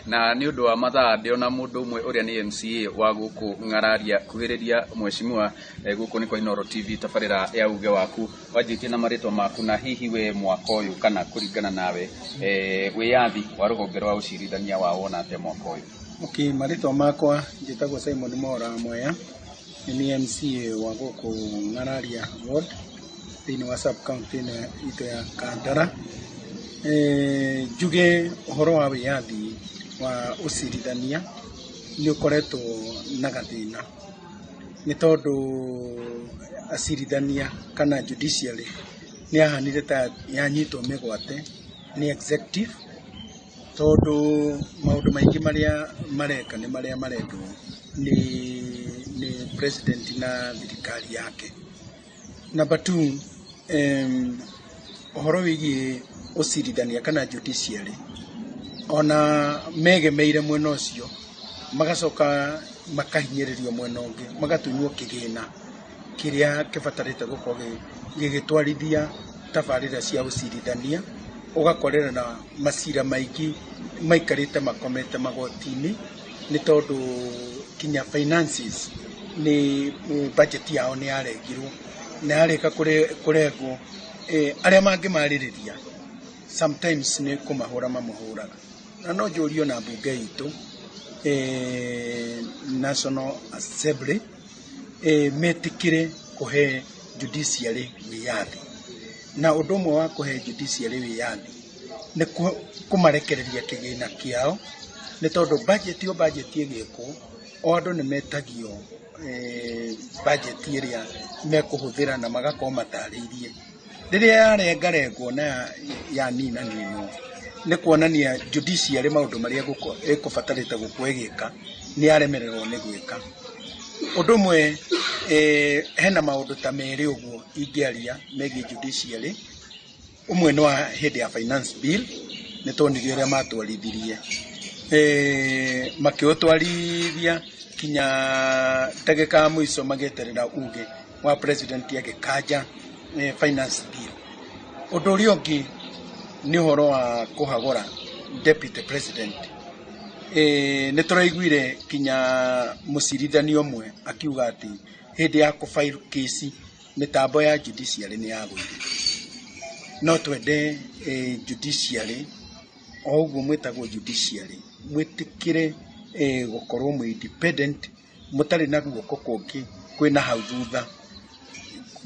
Na nĩ ũndũ wa mathaa ndĩona mũndũ ũmwe ũrĩa nĩ MCA wa gũkũ Ng'araria. Kuhĩrĩria mheshimiwa. Gũkũ nĩ kwa Inooro TV, tabarĩra ya uge waku. Wanjĩtie na marĩtwa maku, na hihi we mwaka ũyũ kana kũringana nawe, wĩyathi wa rũhonge rwa ũcirithania wa wona atĩa mwaka ũyũ? Okay, marĩtwa makwa njĩtagwo Simon Mora Mwea, nĩ niĩ MCA wa gũkũ Ng'araria ward thĩinĩ wa sub county ĩno itũ ya Kandara. Njuge ũhoro wa wĩyathi wa ũcirithania nĩ ũkoretwo na gathĩna, nĩ tondũ acirithania kana judiciary nĩ yahanire ta yanyitwo mĩgwate nĩ executive, tondũ maũndũ maingĩ marĩa mareka nĩ marĩa marendwo nĩ president na thirikari yake. Number two, ũhoro wĩgiĩ ũcirithania kana judiciary ona megemeire mwena ũcio, magacoka makahinyĩrĩrio mwena ũngĩ, magatunywo kĩgĩna kĩrĩa kĩbatarĩte gũkorwo gĩgĩtwarithia tabarĩra cia ũcirithania. Ũgakorera na macira maingĩ maikarĩte makomete magoti-inĩ, nĩ tondũ kinya finances nĩ budget yao nĩ yarengirwo, na yarĩka kũrengwo, arĩa mangĩmarĩrĩria sometimes nĩ kũmahũra mamũhũraga. Na no njũrio na mbunge itũ, National Assembly, metĩkĩre kũhe judiciary wĩyathi. Na ũndũ ũmwe wa kũhe judiciary wĩyathi nĩ kũmarekereria kĩgĩna kĩao, nĩ tondũ budget o budget ĩgĩkwo, o andũ nĩ metagio budget ĩrĩa mekũhũthĩra na magakorwo matarĩirie. Rĩrĩa yarengarengwo na yanina ninwo, nĩ kuonania judiciary maũndũ marĩa ĩkũbatarĩte gũkorwo ĩgĩka nĩ yaremererwo nĩ gwĩka. Ũndũ ũmwe, hena maũndũ ta merĩ ũguo ingĩaria megiĩ judiciary. Ũmwe nĩ wa hĩndĩ ya finance bill, nĩ tuonire ũrĩa matwarithirie, makĩũtwarithia kinya ndagĩka ya mũico, magĩeterera uge wa president agĩkanja finance bill. Ũndũ ũrĩa ũngĩ nĩ ũhoro wa kũhagũra deputy president. Nĩ tũraiguire kinya mũcirithania ũmwe akiuga atĩ hĩndĩ ya kũ-file case mĩtambo ya judiciary nĩ yagũire. No twende judiciary o ũguo mwĩtagwo judiciary mwĩtĩkĩre gũkorwo mwĩ independent, mũtarĩ na guoko kũngĩ kwĩna hau thutha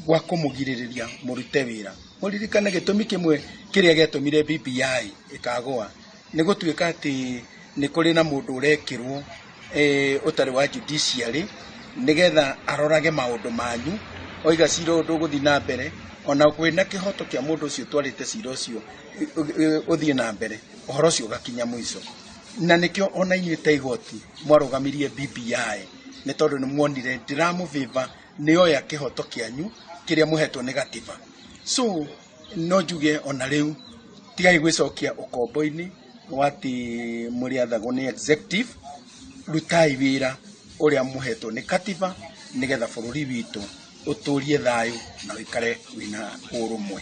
gwa kũmũgirĩrĩria mũrute wĩra. Mũririkane gĩtũmi kĩmwe kĩrĩa gĩatũmire BBI ĩkagũa. Nĩ gũtuĩka atĩ nĩ kũrĩ na mũndũ ũrekĩrwo ũtarĩ wa judiciary nĩgetha arorage maũndũ manyu, oiga cira ũyũ ndũgũthiĩ na mbere, ona kwĩna kĩhoto kĩa mũndũ ũcio ũtwarĩte cira ũcio ũthiĩ na mbere, ũhoro ũcio ũgakinya mũico. Na nĩkĩo ona inyuĩ ta igoti mwarũgamirie BBI, nĩ tondũ nĩ muonire ndĩramũbĩba nĩoya kĩhoto kĩanyu kĩrĩa mũhetwo nĩ gatiba. So no njuge ona rĩu tigai gwĩcokia ũkombo-inĩ wa atĩ mũrĩathagwo nĩ executive, rutai wĩra ũrĩa mũhetwo nĩ katiba nĩgetha bũrũri witũ ũtũrie thayũ na ũikare wĩna ũrũmwe.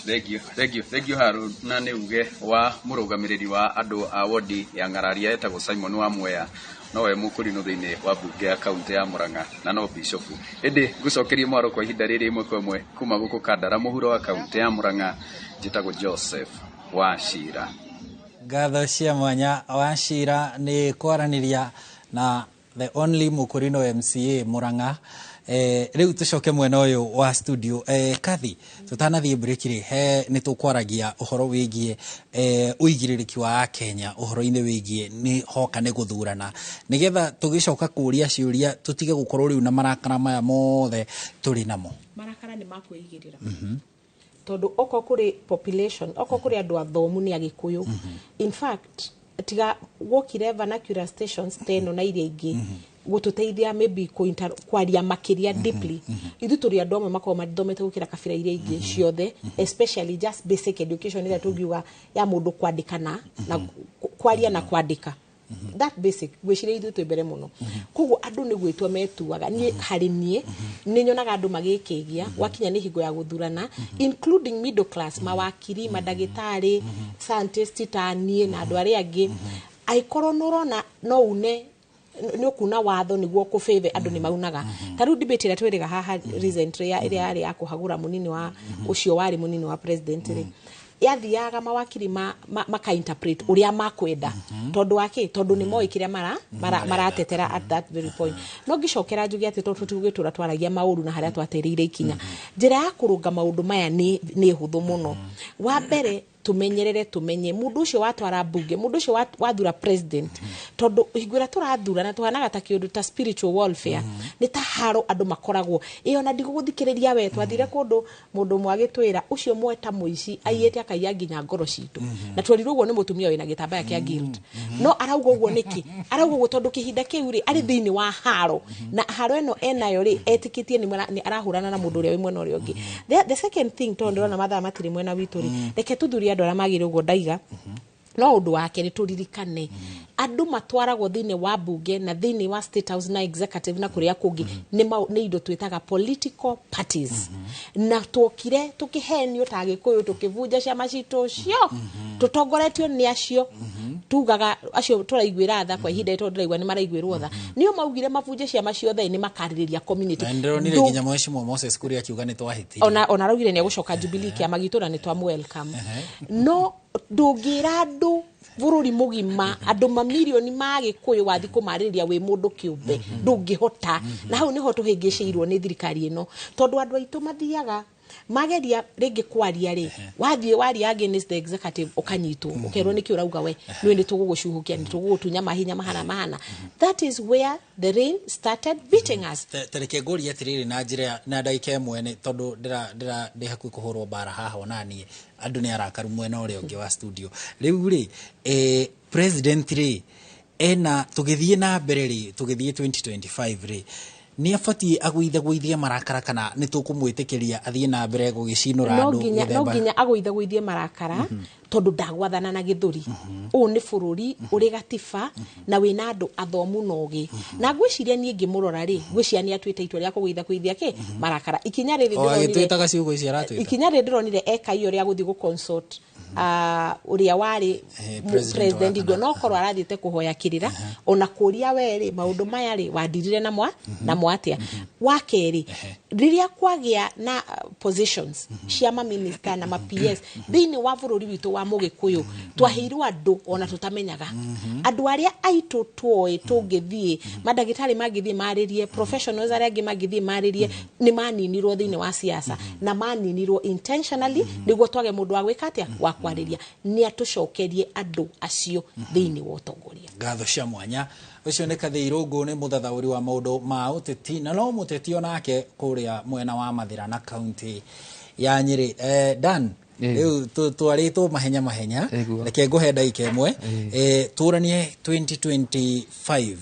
Thank you, thank you, thank you Harun. Na nĩ uge wa mũrũgamĩrĩri wa andũ a wodi ya Ng'araria etagwo Simon wa Mwea, nowe mũkũrinũ thĩinĩ wa mbunge ya kaunti ya Murang'a na no bishopu. Ĩndĩ ngũcokerie mwaro kwa ihinda rĩrĩ ĩmwe kwa ĩmwe kuma gũkũ Kandara mũhuro wa kaunti ya Murang'a. Njĩtagwo Joseph Wachira. Ngatho cia mwanya Wachira nĩ kwaranĩria na the only mũkũrinũ MCA Murang'a. Rĩu tũcoke mwena ũyũ wa studio. Kathi, tũtanathiĩ break rĩ, he nĩ tũkwaragia ũhoro wĩgiĩ ũigĩrĩrĩki wa Kenya ũhoro-inĩ wĩgiĩ nĩ hoka nĩ gũthurana, nĩgetha tũgĩcoka kũria ciũria tũtige gũkorwo rĩu na marakara maya mothe tũrĩ namo. Marakara nĩ makwĩigĩrĩra, tondũ oko kũrĩ population, oko kũrĩ andũ athomu nĩ Agĩkũyũ. In fact, tiga wokire vernacular stations ta ĩno na iria ingĩ gũtũteithia maybe kwaria makĩria deeply, ithuĩ tũrĩ andũ amwe makoragwo mathomete gũkĩra kabira iria ingĩ ciothe, especially just basic education ĩrĩa tũngiuga ya mũndũ kwandĩka na kwaria na kwandĩka, that basic. Ngwĩciria ithuĩ twĩ mbere mũno. Koguo andũ nĩ gwĩtua metuaga. Niĩ harĩ niĩ nĩ nyonaga andũ magĩkĩgia gwakinya nĩ hingo ya gũthurana, including middle class, mawakiri, mandagĩtarĩ, scientist ta niĩ na andũ arĩa angĩ. Angĩkorwo nĩ ũrona no une nĩ ũkuna watho nĩguo kũbĩbe, andũ nĩ maunaga. Ta rĩu debate ĩrĩa twĩrĩga haha recently ĩrĩa yarĩ ya kũhagũra mũnini wa ũcio warĩ mũnini wa president rĩ, yathiaga mawakiri maka interpret ũrĩa makwenda. Tondũ wa kĩ? Tondũ nĩ moĩ kĩrĩa maratetera at that very point. No ngĩcokera njuge atĩ tondũ tũtigũgĩtũra twaragia maũru na harĩa twatereire ikinya, njĩra ya kũrũnga maũndũ maya nĩ hũthũ mũno. Wa mbere, tumenyerere, tumenye mundu ucio watwara mbunge, mundu ucio wathura president, tondu hingo ĩrĩa tũrathurana tuhanaga ta kĩũndũ ta spiritual warfare, nĩ ta haro andũ makoragwo ĩ ona ndigũgũthikĩrĩria we. Twathire kũndũ, mũndũ ũmwe agĩtwĩra ũcio mwe ta mũici aiyĩte akaiya nginya ngoro citũ, na twerirwo ũguo nĩ mũtumia wĩna gĩtambaya kĩa guilt. No arauga ũguo nĩkĩ? Arauga ũguo tondũ kĩhinda kĩu rĩ, arĩ thĩinĩ wa haro, na haro ĩno enayo rĩ, etĩkĩtie nĩ arahũrana na mũndũ ũrĩa wĩ mwena ũrĩa ũngĩ. The second thing, tondũ ndĩrona mathaa matirĩ mwena witũ rĩ, reke tũthurie andũ arĩa magĩrĩire ũguo ndaiga. No ũndũ wa kerĩ, tũririkane andũ matwaragwo thĩinĩ wa mbunge na thĩinĩ wa State House na executive na kũrĩa kũngĩ nĩ indo twĩtaga political parties, na tuokire tũkĩhenio ta Agĩkũyũ, tũkĩbunja ciama citũ cio tũtongoretio nĩ acio tugaga acio tũraiguĩra tha kwa ihinda, tondũ ndĩraigua nĩ maraiguĩrwo tha, nĩo maugire mabunje ciama ciothe nĩ makarĩrĩria community. Na ndĩronire nginya mheshimiwa Moses Kuria akiuga nĩ twahĩtirie. Ona araugire nĩ egũcoka Jubilee, kĩama gitũ, na nĩ twamu welcome. No ndũngĩra andũ bũrũri mũgima, andũ mamirioni ma Gĩkũyũ, wathi kũmarĩrĩria wĩ mũndũ kĩũmbe, ndũngĩhota. Na hau nĩho tũhĩngĩcĩirwo nĩ thirikari ĩno, tondũ andũ aitũ mathiaga mageria rĩngĩ kwaria rĩ, wathiĩ waria against the executive, ũkanyitwo, ũkerwo nĩkĩ ũrauga we, nĩwe nĩ tũgũgũcuhũkia, nĩ tũgũgũtunya mahinya mahana mahana. That is where the rain started beating us. Tareke ngũrie atĩrĩrĩ na njĩra na ndagĩka ĩmwe, nĩ tondũ ndĩra ndĩ hakuhĩ kũhũrwo mbara haha ona niĩ, andũ nĩ arakaru mwena ũrĩa ũngĩ wa studio. Rĩu rĩ, president rĩ, ena tũgĩthiĩ na mbere rĩ, tũgĩthiĩ 2025 rĩ, nĩ abatiĩ agũithagũithie marakara kana nĩ tũkũmwĩtĩkĩria athiĩ na mbere gũgĩcinũra no andũ nginya no mĩthemba? Nginya agũithagũithie marakara, tondũ ndagwathana na gĩthũri. Ũũ nĩ bũrũri ũrĩ gatiba na wĩna andũ athomu na ũgĩ, na ngwĩciria niĩ ngĩmũrora rĩ, ngwĩciria nĩ atuĩte itua rĩa kũgũithagũithia kĩ marakara. Ikinya rĩrĩ O ndĩronire agĩtwĩtaga ciugo ici aratwĩta. Ikinya rĩrĩ ndĩronire eka iyo rĩa gũthiĩ gũ-consult ũrĩa warĩ president president wa Igwe, no korwo arathiĩte kũhoya kĩrĩra ona kũria we rĩ, maũndũ maya rĩ, wandirire na mwa na mwa atĩa. Wa kerĩ, Rĩrĩa kwagĩa na positions cia maminista na ma PS thĩinĩ wa bũrũri witũ wa Mũgĩkũyũ, twaheirwo andũ ona tũtamenyaga, andũ arĩa aitũ twoĩ tũngĩthiĩ, mandagĩtarĩ mangĩthiĩ marĩrie, professionals arĩa angĩ mangĩthiĩ marĩrie, nĩ maninirwo thĩinĩ wa siasa, na maninirwo intentionally nĩguo twage mũndũ wa gwĩka atĩa, wa kwarĩria. Nĩ atũcokerie andũ acio thĩinĩ wa ũtongoria. Ngatho cia mwanya. Ũcio nĩ Kathĩ Irũngũ, nĩ mũthathaũri wa maũndũ ma ũteti na no mũteti onake kũrĩa mwena wa Mathĩra na kaunti ya Nyĩrĩ. Dan, rĩu twarĩtwo mahenya mahenya. Reke ngũhe ndagĩka 1, tũranie 2025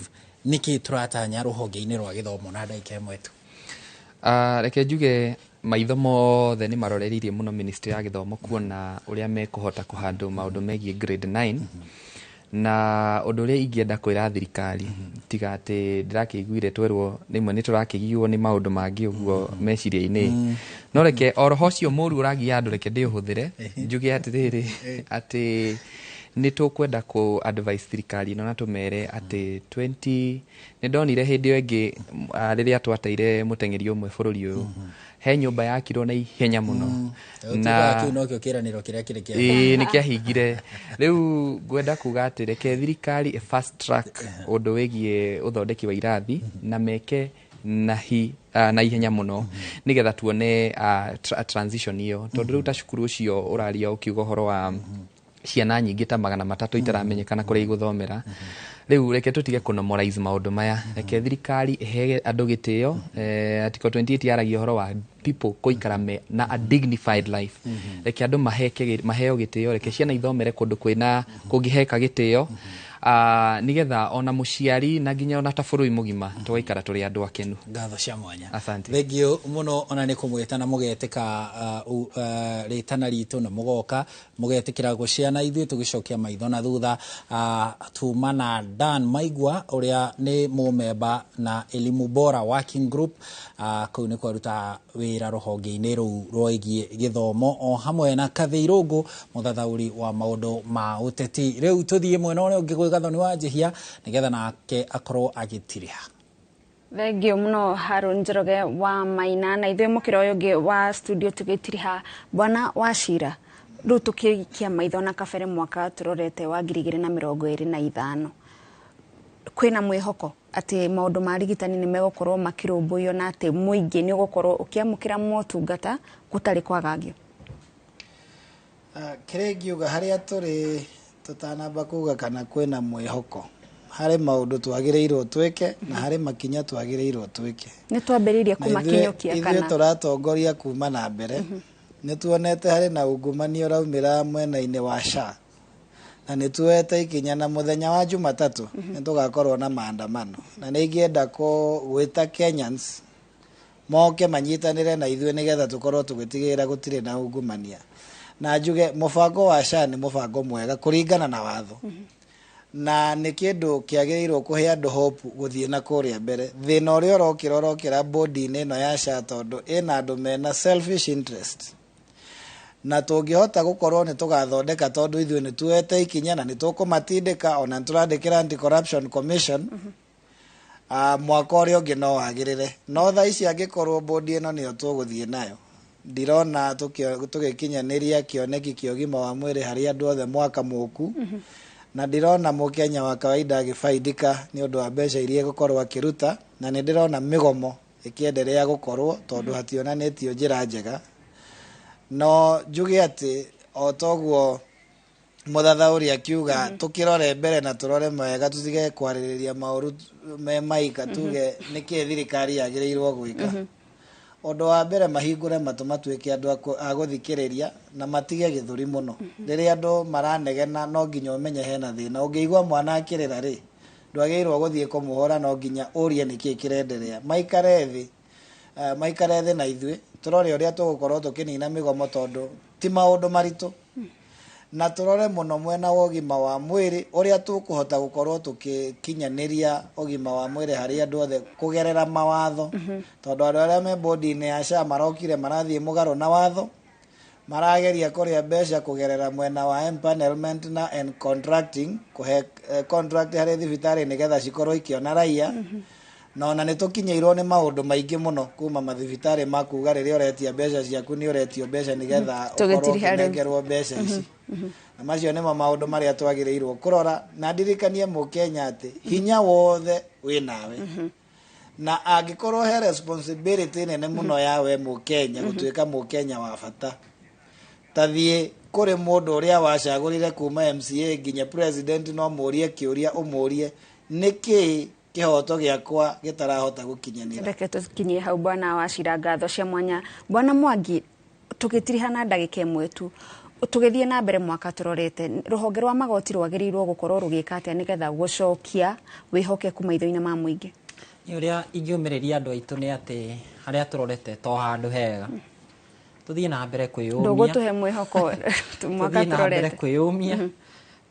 nĩkĩ tũratanya rũhonge-inĩ rwa gĩthomo na ndagĩka 1 tu. Reke njuge maitho mothe nĩ maroreirie mũno ministry ya gĩthomo kuona ũrĩa mekũhota kũhandle maũndũ megiĩ grade 9, na ũndũ ũrĩa ingĩenda kwĩra thirikari, tiga atĩ ndĩrakĩiguire twerwo rĩmwe nĩ tũrakĩgiywo nĩ maũndũ mangĩ ũguo meciria-inĩ, no reke o roho ũcio mũru ũragia andũ, reke ndĩũhũthĩre njuge atĩrĩrĩ, atĩ nĩ tũkwenda kũ advise thirikari ĩno na tũmere atĩ 20 nĩ ndonire hĩndĩ ĩyo ĩngĩ, rĩrĩa twateire mũteng'eri ũmwe bũrũri ũyũ, he nyũmba yakirwo na ihenya mũno. Na kĩu nokĩo kĩranĩro kĩrĩa kĩrĩ kĩa Ĩĩ, nĩ kĩahingire. Rĩu ngwenda kuga atĩ reke thirikari ĩ fast track ũndũ wĩgiĩ ũthondeki wa irathi na meke na ihenya mũno, nĩgetha tuone transition ĩyo, tondũ rĩu ta cukuru ũcio ũraria ũkiuga ũhoro wa ciana nyingĩ ta 300 itaramenyekana kũrĩa igũthomera. Rĩu reke tũtige kũnormalize maũndũ maya, reke thirikari ĩhe andũ gĩtĩo. Article 28 yaragia ũhoro wa people kũikara me na a dignified life. Reke andũ maheo gĩtĩo, reke ciana ithomere kũndũ kwĩna kũngĩheka gĩtĩo, nĩgetha ona mũciari na nginya ona ta bũrũri mũgima tũgaikara tũrĩ andũ akenu. Ngatho cia mwanya. Asante. Thengio mũno ona nĩ kũmwĩta na mũgetĩka rĩtana ritũ na mũgoka mũgetĩkĩra gũciana ithuĩ tũgĩcokia maitho na thutha. Tuma na Dan Maigua ũrĩa nĩ mũmemba na Elimu Bora Working Group, kũu nĩ kwaruta wĩra rũhonge-inĩ rũu rwĩgiĩ gĩthomo, o hamwe na Kathĩ Irũngũ, mũthathaũri wa maũndũ ma ũteti. Rĩu tũthiĩ mwena ũrĩa ũngĩ gwĩ Gathoni wa Njihia nĩgetha nake akorwo agĩtiriha. Thengio mũno Harun Njoroge wa Maina. Na ithuĩ mũkĩra ũyũ ũngĩ wa studio tũgĩtiriha bwana wa Cira. Rĩu tũkĩikia maitho na kabere mwaka tũrorete wa 2025, kwĩna mwĩhoko atĩ maũndũ ma rigitani nĩ megũkorwo makĩrũmbũiyo na atĩ mũingĩ nĩ ũgũkorwo ũkĩamũkĩra motungata gũtarĩ kwagagio? Kĩrĩa ingiuga harĩa tũrĩ, tũtanamba kuga kana kwĩna mwĩhoko, harĩ maũndũ twagĩrĩirwo twĩke na harĩ makinya twagĩrĩirwo twĩke. Nĩ twambĩrĩirie Na kũmakinyũkia ithuĩ kana? Tũratongoria kuma na mbere, nĩ tuonete harĩ na ungumania ũraumĩra mwena-inĩ wa SHA, na nĩ tuoete ikinya, na mũthenya wa Jumatatũ nĩ tũgakorwo na maandamano, na nĩ ingĩenda gwĩta Kenyans moke manyitanĩre na ithuĩ nĩgetha tũkorwo tũgĩtigĩrĩra gũtirĩ na ungumania. Na njuge mũbango wa SHA nĩ mũbango mwega kũringana na watho, na nĩ kĩndũ kĩagĩrĩirwo kũhe andũ hope gũthiĩ na kũrĩa mbere. Thĩna ũrĩa ũrokĩra bodi-inĩ ĩno ya SHA, tondũ ĩna andũ mena selfish interest, na tũngĩhota gũkorwo nĩ tũgathondeka, tondũ ithuĩ nĩ tuoete ikinya na nĩ tũkũmatindĩka, ona nĩ tũrandĩkĩra Anti-Corruption Commission, mwaka ũrĩa ũngĩ no wagĩrĩre. No thaa ici angĩkorwo bodi ĩno nĩyo tũgũthiĩ nayo, ndirona tũgĩkinyanĩria kĩoneki kĩa ũgima wa mwĩrĩ harĩ andũ othe mwaka mũku, na ndirona mũkenya wa kawaida agĩbaidika nĩ ũndũ wa mbeca iria egũkorwo akĩruta, na nĩ ndĩrona mĩgomo ĩkĩenderea gũkorwo tondũ hationanĩtio njĩra njega. No njuge atĩ o toguo mũthathaũri akiuga, tũkĩrore mbere na tũrore mawega, tũtige kwarĩrĩria maũru me maika, tuge nĩkĩ thirikari yagĩrĩirwo gwĩka. Ũndũ wa mbere, mahingũre matũ, matuĩke andũ a gũthikĩrĩria na matige gĩthũri mũno. Rĩrĩa andũ maranegena, no nginya ũmenye hena thĩna. Ũngĩigua mwana akĩrĩra rĩ, ndwagĩrĩirwo gũthiĩ kũmũhũra, no nginya ũrie nĩkĩ kĩrenderea. Maikare thĩ, maikare thĩ na ithuĩ tũrore ũrĩa tũgũkorwo tũkĩnina mĩgomo, tondũ ti maũndũ maritũ, na tũrore mũno mwena wa ũgima wa mwĩrĩ, ũrĩa tũkũhota gũkorwo tũgĩkinyanĩria ũgima wa mwĩrĩ harĩ andũ othe kũgerera mawatho, tondũ andũ arĩa me bodi-inĩ ya SHA marokire marathiĩ mũgarũ na watho, marageria kũrĩa mbeca kũgerera mwena wa empanelment na and contracting, kũhe contract harĩ thibitarĩ nĩgetha cikorwo ikĩona raia. Na ona nĩ tũkinyĩirwo nĩ maũndũ maingĩ mũno kuma mathibitarĩ ma kuga rĩrĩa ũretia mbeca ciaku nĩ ũretio mbeca nĩgetha ũkorwo Tũgĩtiriha rĩu. ũkĩnengerwo mbeca ici. Na macio nĩmo maũndũ marĩa twagĩrĩirwo kũrora, na ndirikanie mũkenya atĩ hinya wothe wĩ nawe, na angĩkorwo he responsibility nene mũno yawe mũkenya gũtuĩka mũkenya wa bata, tathiĩ kũrĩ mũndũ ũrĩa wacagũrire kuma MCA nginya president, no mũrie kĩũria, ũmũrie nĩkĩĩ kĩhoto gĩakwa gĩtarahota gũkinyanĩra. Reke tũkinyie hau, bwana Wacira. Ngatho cia mwanya, bwana Mwangi. Tũgĩtiriha na ndagĩka ĩmwe tu, tũgĩthiĩ na mbere mwaka tũrorete, rũhonge rwa magoti rwagĩrĩirwo gũkorwo rũgĩka atĩa nĩgetha gũcokia wĩhokeku maitho-inĩ ma mũingĩ? Nĩ ũrĩa ingĩũmĩrĩria andũ aitũ nĩ atĩ harĩa tũrorete to handũ hega, tũthiĩ na mbere kwĩyũmia. Ndũgũtũhe mwĩhoko mwaka Tũthiĩ na mbere tũrorete? kwĩyũmia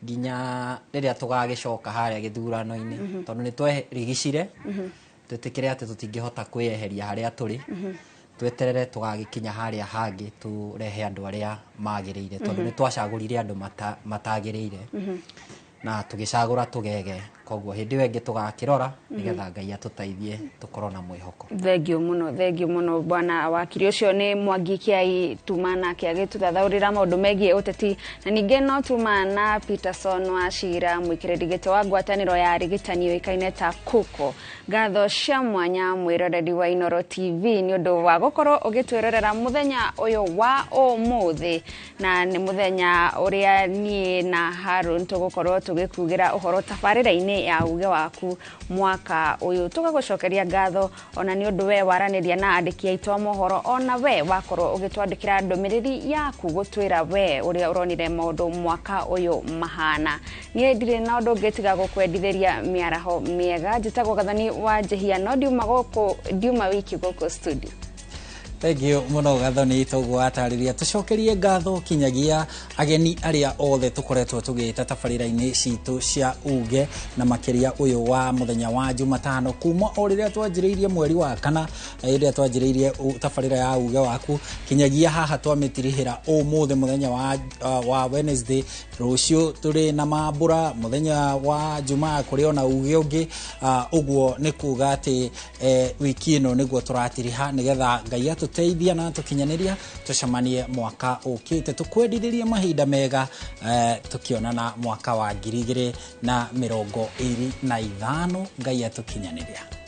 nginya rĩrĩa tũgagĩcoka harĩa gĩthurano-inĩ, tondũ nĩ twerigicire. Twĩtĩkĩre atĩ tũtingĩhota kwĩyeheria harĩa tũrĩ. Tweterere tũgagĩkinya harĩa hangĩ, tũrehe andũ arĩa magĩrĩire, tondũ nĩ twacagũrire andũ matagĩrĩire na tũgĩcagũra tũgege. Koguo hĩndĩ ĩyo ĩngĩ tũgakĩrora nĩgetha Ngai atũteithie tũkorwo na mwĩhoko. Thengio mũno, thengio mũno, bwana wakiri. Ũcio nĩ Mwangi Kiai, tuma nake agĩtũthathaũrĩra maũndũ megiĩ ũteti, na ningĩ no tuma na Peterson Wacira, mũikĩrĩri gĩtĩ wa ngwatanĩro ya arigitani yũĩkaine ta KUKO. Ngatho cia mwanya mwĩroreri wa Inoro TV nĩ ũndũ wa gũkorwo ũgĩtwĩrorera mũthenya ũyũ wa ũmũthĩ, na nĩ mũthenya ũrĩa niĩ na Harun tũgũkorwo tũgĩkugĩra ũhoro tabarĩra-inĩ ya uge waku mwaka ũyũ. Tũgagũcokeria ngatho ona nĩ ũndũ we waranĩria na andĩki aitũ a mohoro, ona we wakorwo ũgĩtwandĩkĩra ndũmĩrĩri yaku gũtwĩra we ũrĩa ũronire maũndũ mwaka ũyũ mahana. Niĩ ndirĩ na ũndũ ũngĩ tiga gũkwendithĩria mĩaraho mĩega. Njĩtagwo Gathoni wa Njĩhia, no ndiuma gũkũ, ndiuma wiki gũkũ studio. Thengio mũno Gathoni, toguo atarĩria. Tũcokerie ngatho kinyagia ageni arĩa othe tũkoretwo tũgĩta tabarĩra-inĩ citũ cia uge, na makĩria ũyũ wa mũthenya wa Jumatano, kuma o rĩrĩa twanjĩrĩirie mweri wa kana, rĩrĩa twanjĩrĩirie tabarĩra ya uge waku, kinyagia haha twamĩtirihĩra ũmũthĩ mũthenya wa Wednesday. Rũciũ tũrĩ na mambũra, mũthenya wa Jumaa kũrĩ ona uge ũngĩ. Ũguo nĩ kuga atĩ wiki ĩno nĩguo tũratiriha, nĩgetha Ngai atũteithia na tũkinyanĩria tũcemanie mwaka ũkĩte. Tũkwendithĩrie mahinda mega, tũkĩonana mwaka wa 2025, Ngai atũkinyanĩria.